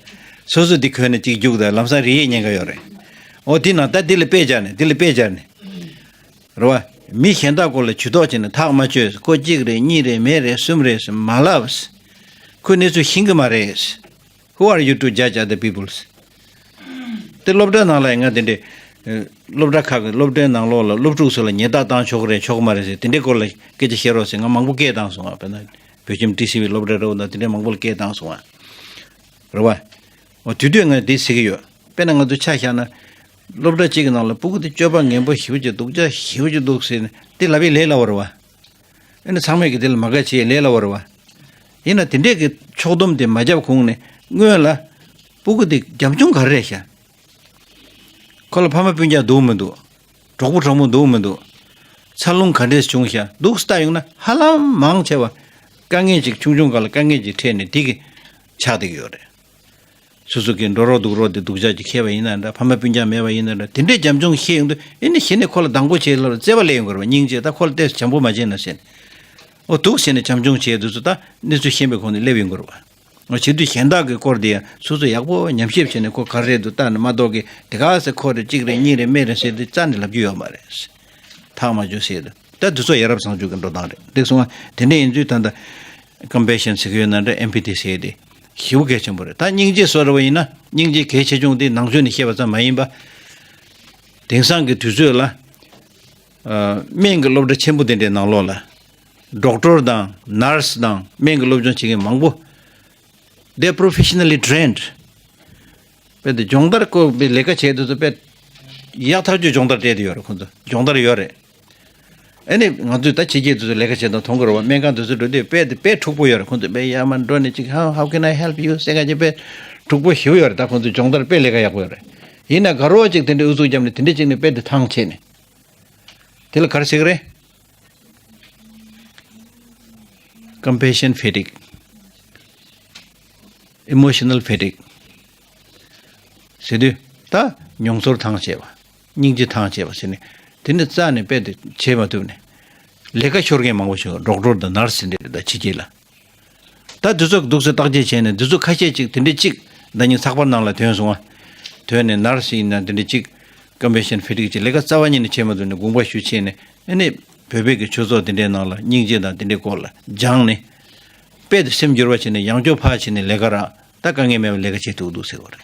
སོ་སོ་དེ་གོན་ནས་ཅིག་རྒྱུགས་དང་ལམ་སང་རིལ་ཡས་ཉེན་ཁ་ཡོད་རེད། འོ་དེ་ན་ད་དེ་ལ་དཔེ་སྦྱར་ནས་དེ་ལ་དཔེ་སྦྱར་ནས། རེད་བ། མི་གཞན་དག་སྐོར་ལ་ཇུས་གཏོགས་བྱས་ནས་ཐག་མ་ཆོད། ཁོ་གཅིག་རེད་གཉིས་རེད་མེད་རེད་གསུམ་རེད་ཟེར་མ་ལབ། ཁོས་གནས་ཚུལ་ཤེས་ཀྱི་མ་རེད། Who are you to judge other people's? དེ་སློབ་གྲྭ་ནང་ལ་ཡང་ང་དེ་འདྲའི་ཨ་སློབ་གྲྭ་ཁག་གི་སློབ་གྲྭའི་ནང་ལོགས་ལ་སློབ་ཕྲུག་ཚོ་ལ་ཉེས་རྡུང་བཏང་ཆོག་གི་རེད་ཆོག་གི་མ་རེད་ཟེར་དེ་འདྲའི་སྐོར་ལ་སྐད་ཆ་བཤད་རོགས་ཟེར་ང་མང་པོ་སྐད་བཏང་སོང་ང་། དཔེར་ན་བོད་ཁྱིམ་ཊི་སི་ཝི་སློབ་གྲྭ་འདྲ་བོ་དང་དེ་འདྲའི་མང་པོ་ལ་སྐད་བཏང་སོང་ང་། རེད་བ། འོ་དུས་དུས་ང་དེ་ཟེར་གྱི་ཡོད། དཔེར་ན་ང་ཚོ་ཆ་བཞག་ན། སློབ་གྲྭ་གཅིག་གི་ནང་ལ་སྤུ་གུ་དེ་སྤྱོད་པ་ངན་པ་ཞེ་པོ་ཅིག་འདུག་ཅག་ཞེ་པོ་ཅིག་འདུག་ཟེར་ནས་དེ་ལབ་ཡས་ལས་སླ་བོ་རེད་བ། ཨ་ནི་ཚང་མས་ཀྱི་དེ་ལ་མ་དགའ་བྱེད་ཡས་ལས་སླ་བོ་རེད་བ། ཡིན་ན་དེ་འདྲས་ཀྱི་ཕྱོགས་བསྡོམས་དེ་མ་བརྒྱབ་གོང་ནས་སྔོན་ལ་སྤུ་གུ་དེ་རྒྱབ་ལྗོངས་ག་རེ་རེད་ཤག་ཁོ་ལ་ཕ་མ་སྤུན་ཀྱག་འདུག་མི་འདུག་གྲོགས་པོ་གྲོགས་མོ་འདུག་མི་འདུག་འཚར་ལོངས་ག་འདྲས་བྱུང་ཤག་འདུག་ལྟ་ཡོང་ན་ཧ་ལམ་མང་ཆེ་བ་དཀའ་ངལ་ཅིག་ཆུང་ཆུང་སྒང་ལ་དཀའ་ངལ་ཅིག་འཕྲད་ནས་དེ་གི་ཆགས་བསྡད་ཀྱི་ཡོད་རེད། སོ་སོ་གི་འགྲོ་རོགས་འདུག་རོགས་དེ་སྡུག་ཅག་ཅིག་ཁེལ་བ་ཡིན་ན་འདྲ། ཕ་མ་སྤུན་ཀྱག་མེད་པ་ཡིན་ན་འདྲ། དེ་འདྲའི་རྒྱབ་ལྗོངས་ཤེས་ཡོང་དུས་ཨེ་ནི་གཞི་ནས་ཁོ་ལ་སྡང་པོ་བྱེད་ལ་བརྩེ་བ་སླེབས་ཡོང་དགོས་རེད་བ། སྙིང་རྗེ། ད་ཁོ་ལ་ཏོག་ཙམ་བྱམས་པོ་མ་བྱས་ན་ཟེར་ནས། འོ་འདུག་ཟེར་ནས་བྱམས་སྐྱོང་བྱས་དུས་ཚོད་ད་གནས་ཚུལ་ཤེས་པའི་ཁོངས་ནས་སླེབས་ཡོང་དགོས་རེད་བ། འོ་བྱེད་དུས་གཞན་དག་གི་སྐོར་དེ་ཡང་སོ་སོ་ཡག་པོ་ཉམས་ཞིབ་བྱས་ནས་ཁོ་ག་རེ་རེད་འདུག་ལྟ་ནས་མ་གཏོགས་ཀི་དེ་ག་ཟེ་ཁོ་རེད་གཅིག་རེད་གཉིས་རེད་མེད་རེད་ཟེར་དུས་རྩ་ནས་ལབ་རྒྱུ་ཡོད་མ་རེད། ཐག་མ་ཆོད་ཟེར་དུས་ད་དུས་ཚོད་ཡ་རབས་བཟང་སྤྱོད་ཀྱི་འགྲོ་སྟངས་རེད། འདུག་སོང་བ་དེ་འདྲ་ཡིན་དུས་ད་ལྟ་ཀམ་པེ་ཤན་ཟེར་གི་ཡོད་ན་འདྲ་ཨེམ་པ་ཐི་ཟེར་དེ་ཞེ་པོ་གལ་ཆེན་པོ་རེད། ད་སྙིང་རྗེ་བཟོ་འདྲ་བ་ཡིན་ན་སྙིང་རྗེ་གལ་ཆེ་ཆུང་དེ་ནང་ཆོས་ནས་བཤད་པ་ཙམ་མ་ཡིན་པ། དེང་སང་གི་དུས་ཚོད་ལ་ཨ་སྨན་གྱི་སློབ་གྲྭ་ཆེན་པོ་དེ་འདྲའི་ནང་ལོགས་ལ་ཌོག་ཊར་དང་ནར་སི་དང་སྨན་གྱི་སློབ་སྦྱོང་བྱེད་མཁན་མང་པོ། They are professionally trained. དཔེ་དེ་སྦྱོང་བརྡར་སྐོར་པའི་ལས་ཀ་བྱས་དུས་ཚོད་དཔེ་ཡག་ཐག་ཆོད་སྦྱོང་བརྡར་སྤྲད་དེ་ཡོད་རེད། ཁོང་ཚོ་སྦྱོང་བརྡར་ཡོད་རེད། ཨ་ནི་ང་ཚོས་ད་ཕྱི་རྒྱལ་དུས་ཚོད་ལས་ཀ་བྱེད་སྟངས་མཐོང་གི་རེད་བ། སྨན་ཁང་དུས་ཚོད་འགྲོ་དུས་དཔེ་དེ་དཔེ་འཁྲུག་པོ་ཡོད་རེད། ཁོང་ཚོ་དཔེ་ཡར་མར་འགྲོ་ནས་ཅིག How, how can I help you? ཟེར་ག་ཅིག་དཔེ་འཁྲུག་པོ་ཞེ་པོ་ཡོད་རེད། ད་ཁོང་ཚོའི་སྦྱོང་བརྡར་དཔེ་ལས་ཀ་ཡག་པོ་ཡོད་རེད། ཡིན་ན་དགའ་རོགས་ཅིག་དེ་འདྲའི་ཨུ་ཚུགས་བརྒྱབ་ནས་དེ་འདྲ་ཅིག་ནས་དཔེ་དེ་ཐང་ཆད་ནས། དེ་ལ་ག་རེ་ཟེར་གི་རེད། Compassion fatigue, emotional fatigue ཟེར་དུས་ད་མྱོང་ཚོར་ཐང་ཆད་པ། སྙིང་རྗེ་ཐང་ཆད་པ་ཟེར་ནས་དེ་ནི་རྩ་ནས་དཔེ་དེ་བྱེད་མ་ཐུབ་ནས་ལས་ཀ་ཤོར་མཁན་མང་པོ་བྱུང་། ཌོག་ཊར་དང་ནར་སི་འདྲ་ད་ཕྱི་རྒྱལ་ལ། ད་དེ་ཚོ་འདུག་སེ་བརྟག་དཔྱད་བྱས་ནས་དེ་ཚོ་ཁ་ཤས་ཅིག་དེ་འདྲ་གཅིག་ཟླ་ཉིན་ཚགས་པར་ནང་ལ་ཐོན་སོང་བ། ཐོན་ནས་ནར་སི་ཡིན་ན་དེ་འདྲ་གཅིག་ཀམ་པེ་ཤན་ཕེ་ཊིག་ཅིག་ལས་ཀ་རྩ་བ་ཉིད་ནས་བྱེད་མ་ཐུབ་ནས་དགོངས་པ་ཞུ་བྱས་ནས་ཨ་ནི་བོད་པའི་གི་ཆོས་ཚོགས་དེ་འདྲའི་ནང་ལ་སྙིང་རྗེ་དང་དེ་འདྲའི་སྐོར་ལ་སྦྱངས་ནས་དཔེ་དེ་སེམས་འགྱུར་བ་བྱས་ནས་ཡང་སྐྱོ་ཕར་བྱས་ནས་ལས་ཀ་རག་ད་དཀའ་ངལ་མེད་པར་ལས་ཀ་བྱེད་ཐུབ་འདུག་ཟེར་བ་རེད།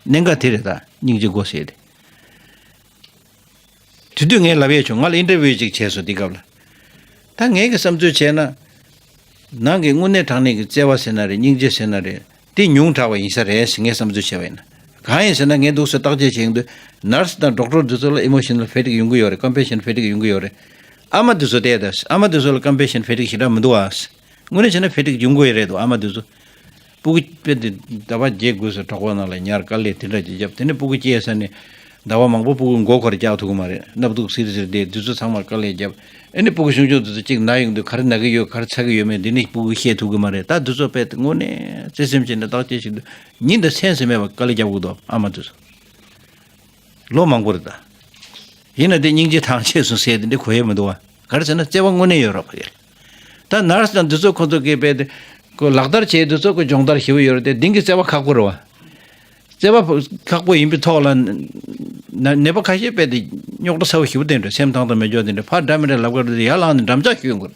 གནད་འགག་དེ་རེད། ད་སྙིང་རྗེ་དགོས་ཟེར་ཏེ། དེ་དུས་ངས་ལབ་ཡས་བྱུང་། ང་ལ་ཨིན་ཊར་བིའུ་ཅིག་བྱས་སོང་དེ་སྐབས་ལ། ད་ངས་ཀྱི་བསམ་ཚུལ་བྱས་ན། ནང་གི་དངོས་གནས་དྲང་གནས་ཀྱི་བརྩེ་བ་ཟེར་ན་རེད། སྙིང་རྗེ་ཟེར་ན་རེད། དེ་ཉུང་དྲགས་པ་ཡིན་ས་རེད་ཟེར་ངས་བསམ་ཚུལ་བྱས་པ་ཡིན་ན། གང་ཡིན་ཟེར་ན་ངས་འདུག་སེ་བརྟག་དཔྱད་བྱེད་ཀྱི་འདུག་ནར་སི་དང་ཌོག་ཊར་དེ་ཚོ་ལ་ཨི་མོ་ཤ་ནལ་ཕེ་ཊིག་ཡོང་གི་ཡོད་རེད། ཀམ་པེ་ཤན་ཕེ་ཊིག་ཡོང་གི་ཡོད་རེད། ཨ་མ་དེ་ཚོ་བལྟས་ད། ཨ་མ་དེ་ཚོ་ལ་ཀམ་པེ་ཤན་ཕེ་ཊིག་ཞེ་དྲག་མི་འདུག་ཨ། དངོས་གནས་བྱས་ན་ཕེ་ཊིག་ཡོང་གི་རེད་འདུག་ཨ་མ་དེ་ཚོ། སྤུ་གུ་དཔེ་དེ་ཟླ་བ་བརྒྱད་དགུ་ཙམ་གྲོགས་པོ་ནང་ལ་ཉར་དཀའ་ལས་དེ་འདྲ་ཅིག་བརྒྱབ། དེ་ནས་སྤུ་གུ་སྐྱེས་ས་ནས་ཟླ་བ་མང་པོ་སྤུ་གུ་མགོ་འཁོར་རྒྱག་ཐུབ་ཀྱི་མ་རེད། སྣབས་དུག་སིལ་སིལ་དེ་དུས་ཚོད་ཚང་མར་དཀའ་ལས་བརྒྱབ། ཨ་ནི་སྤུ་གུ་ཆུང་ཆུང་དེ་ཚོ་གཅིག་ན་ཡོང་དུས་ག་རེ་ན་གི་ཡོད་ག་རེ་ཚ་གི་ཡོད་མེད་འདི་ནི་སྤུ་གུ་ཤེས་ཐུབ་ཀྱི་མ་རེད། ད་དུས་ཚོད་དཔེ་དེ་དངོས་གནས་བརྩེ་སེམས་བྱས་ནས་བརྟག་དཔྱད་བྱེད་དུས་ཉིན་དང་མཚན་ཟེར་མེད་པར་དཀའ་ལས་རྒྱག་དགོས་འདུག་ཨ་མ་དེ་ཚོ། ལོ་མང་པོ་རེད་ད། ཡིན་ན་དེ་སྙིང་རྗེ་ཐང་ཆད་སོང་ཟེར་དེ་འདྲ་གོ་ཡས་མི་འདུག་བ། ག་རེ་ཟེར་ན་བརྩེ་བ་དངོས་གནས་ཡོད་རེད་ཕ་གི་ལ། ད་ནར་སི་དང་འདི་ཚོ་ཁོ་ཚོ་གིས་དཔེ་དེ་ཁོ་ལག་བསྟར་བྱས་དུས་ཚོ་ཁོ་སྦྱོང་བརྡར་ཞེ་པོ་ཡོད་རེད་དེ་འདི་གི་བརྩེ་བ་ཁག་པོ་རེད་བ། བརྩེ་བ་ཁག་པོ་ཡིན་པའི་ཐོག་ལ་ནད་པ་ཁ་ཤས་དཔེ་དེ་རྙོག་དྲ་ཚ་བོ་ཞེ་པོ་བསྟན་འགྲོ། སེམས་ཐང་ཐང་མེད་འཇོག་དེ་འདྲ་ཕར་འདྲ་མི་འདྲ་ལབ་ཀ་རེད་དེ་ཡར་ལངས་ནས་འགྲམ་ལྕག་གཞུ་ཡོང་གི་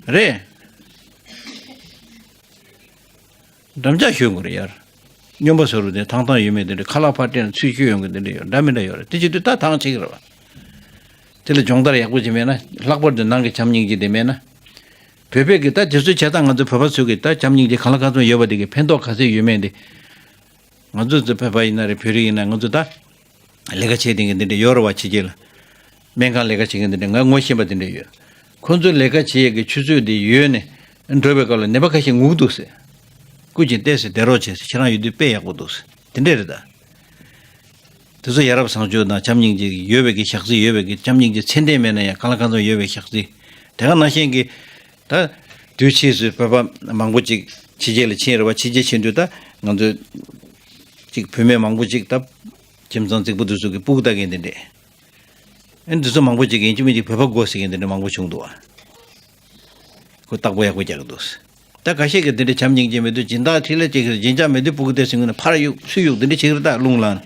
རེད། རེད། འགྲམ་ལྕག་གཞུ་དགོས་རེད་ཡར། སྨྱོན་པ་བཟོ་རུ་དེ་ཐང་ཐང་ཡོད་མེད་དེ་འདྲ་ཁ་ལག་ཕར་སྤྲད་ན་ཚུར་གཞུ་ཡོང་གི་དེ་འདྲ་ཡོད། འདྲ་མི་འདྲ་ཡོད་རེད། དེ་བྱེད་དུས་ད་ཐང་ཆད་ཀྱི་རེད་བ། དེ་ལ་སྦྱོང་བརྡར་ཡག་པོ་ཅིག་མེད་ན། ལྷག་པར་དུ་ནང་གི་བྱམས་སྙིང་རྗེ་དེ་མེད་ན། བོད་པའི་གི་ད་དེ་ཚོའི་བྱེད་སྟངས་ང་ཚོ་བོད་པ་ཚོའི་གི་ད་བྱམས་སྙིང་རྗེ་གང་ལ་གང་འཚམ་ཡོད་པ་དེ་གི་ཕན་ཐོགས་ག་ཚད་ཡོད་མེད་དེ། ང་ཚོ་ཚོ་བོད་པ་ཡིན་ན་རེད་བོད་རིགས་ཡིན་ན་ང་ཚོ་ད། ལས་ཀ་བྱེད་མཁན་འདི་འདྲ་ཡོད་རེད་བ། ཕྱི་རྒྱལ་ལ་སྨན་ཁང་ལས་ཀ་བྱེད་མཁན་འདི་འདྲ་ང་ངོ་ཤེས་པ་འདི་འདྲ་ཡོད། ཁོང་ཚོའི་ལས་ཀ་བྱེད་ཡས་ཀྱི་ཆུ་ཚོད་འདི་ཡོལ་ནས་འགྲོ་བའི་སྐབས་ལ་ནད་པ་ཁ་ཤས་ངུ་གི་འདུག་ཟེར། སྐུ་མཁྱེན་བལྟས་ཟེར། བསྡད་རོགས་བྱས་ཟེར། ཁྱེད་རང་ཡོད་དུས་དཔེ་ཡག་པོ་འདུག་ཟེར། དེ་འདྲ་རེད་ད། དེ་ཚོ་ཡ་རབས་བཟང་སྤྱོད་དང་བྱམས་སྙིང་རྗེ་ཡོད་པའི་གི་ཞག་རྩི་ཡོད་པའི་གི་བྱམས་སྙིང་རྗེ་ཚད་ལྡན་མེད་ན་ཡང་གང་ལ་གང་འཚམ་ཡོད་པའི་ཞག་རྩི། དེ་ག་ནང་བཞིན་གྱི་ད་དུས་ཕྱིས་སུ་བོད་པ་མང་པོ་ཅིག་ཕྱི་རྒྱལ་ལ་ཕྱིན་རེད་བ། ཕྱི་རྒྱལ་ཕྱིན་དུས་ད་ང་ཚོ་ཅིག་བུད་མེད་མང་པོ་ཅིག་ད་ཁྱིམ་ཚང་རྫིག་པོ་དེ་ཚོ་གི་སྤུ་གུ་ལྟ་མཁན་དེ་འདྲས། ཨ་ནི་དེ་ཚོ་མང་པོ་ཅིག་ཡིན་གཅིག་མིན་གཅིག་བོད་པ་དགོས་ཟེར་མཁན་དེ་འདྲ་མང་པོ་བྱུང་འདུག་བ། ཁོ་བརྟག་པ་ཡག་པོ་རྒྱག་གི་འདུག་ད་ཁ་ཤས་ཀྱིས་དེ་འདྲ་བྱམས་སྙིང་རྗེ་མེད་དུས་སྦྱིན་བདག་འཕྲིན་ལས་བྱེད་ཀྱི་རེད། སྦྱིན་བདག་མེད་དུས་སྤུ་གུ་དེ་ཟིན་གི་ན་ཕར་གཡུག་ཚུར་གཡུག་དེ་འདྲ་བྱེད་ཀྱི་རེད་ད་རླུང་ལངས་ནས།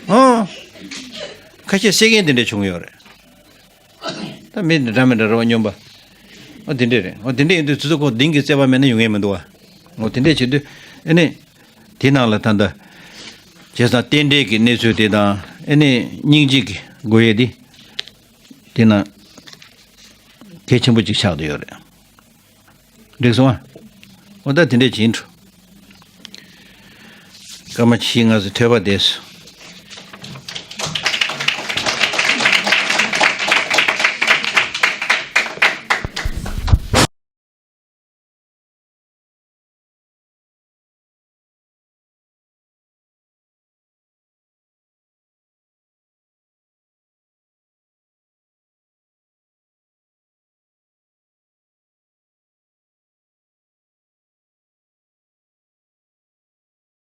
ཨོ། ཁ་ཤས་བསད་མཁན་དེ་འདྲ་བྱུང་ཡོད་རེད། ད་མི་འདྲ་མི་འདྲ་རེད་བ་སྨྱོན་པ། ཨོ་དེ་འདྲས་རེད། ཨོ་དེ་འདྲས་ཡིན་དུས་ཚོད་ཚོད་ཁོ་གདིང་གི་རྩོད་པ་མེད་ན་ཡོང་ཡས་མི་འདུག་བ། ཨོ་དེ་འདྲས་བྱེད་དུས་ཨེ་ནི་དེ་ནང་ལ་ད་ལྟ་བྱས་ཙང་རྟེན་འབྲེལ་གྱི་གནས་ཚུལ་དེ་དང་ཨེ་ནི་སྙིང་རྗེ་གི་དགོས་ཡས་དེ་དེ་ནང་གལ་ཆེན་པོ་ཅིག་ཆགས་བསྡད་ཡོད་རེད། འགྲིག་སོང་ཨ། ཨོ་ད་དེ་འདྲས་བྱེད་འགྲོ། སྐར་མ་ཕྱེད་ལྔ་ཙམ་ཐོས་པ་བསྡད་སོང་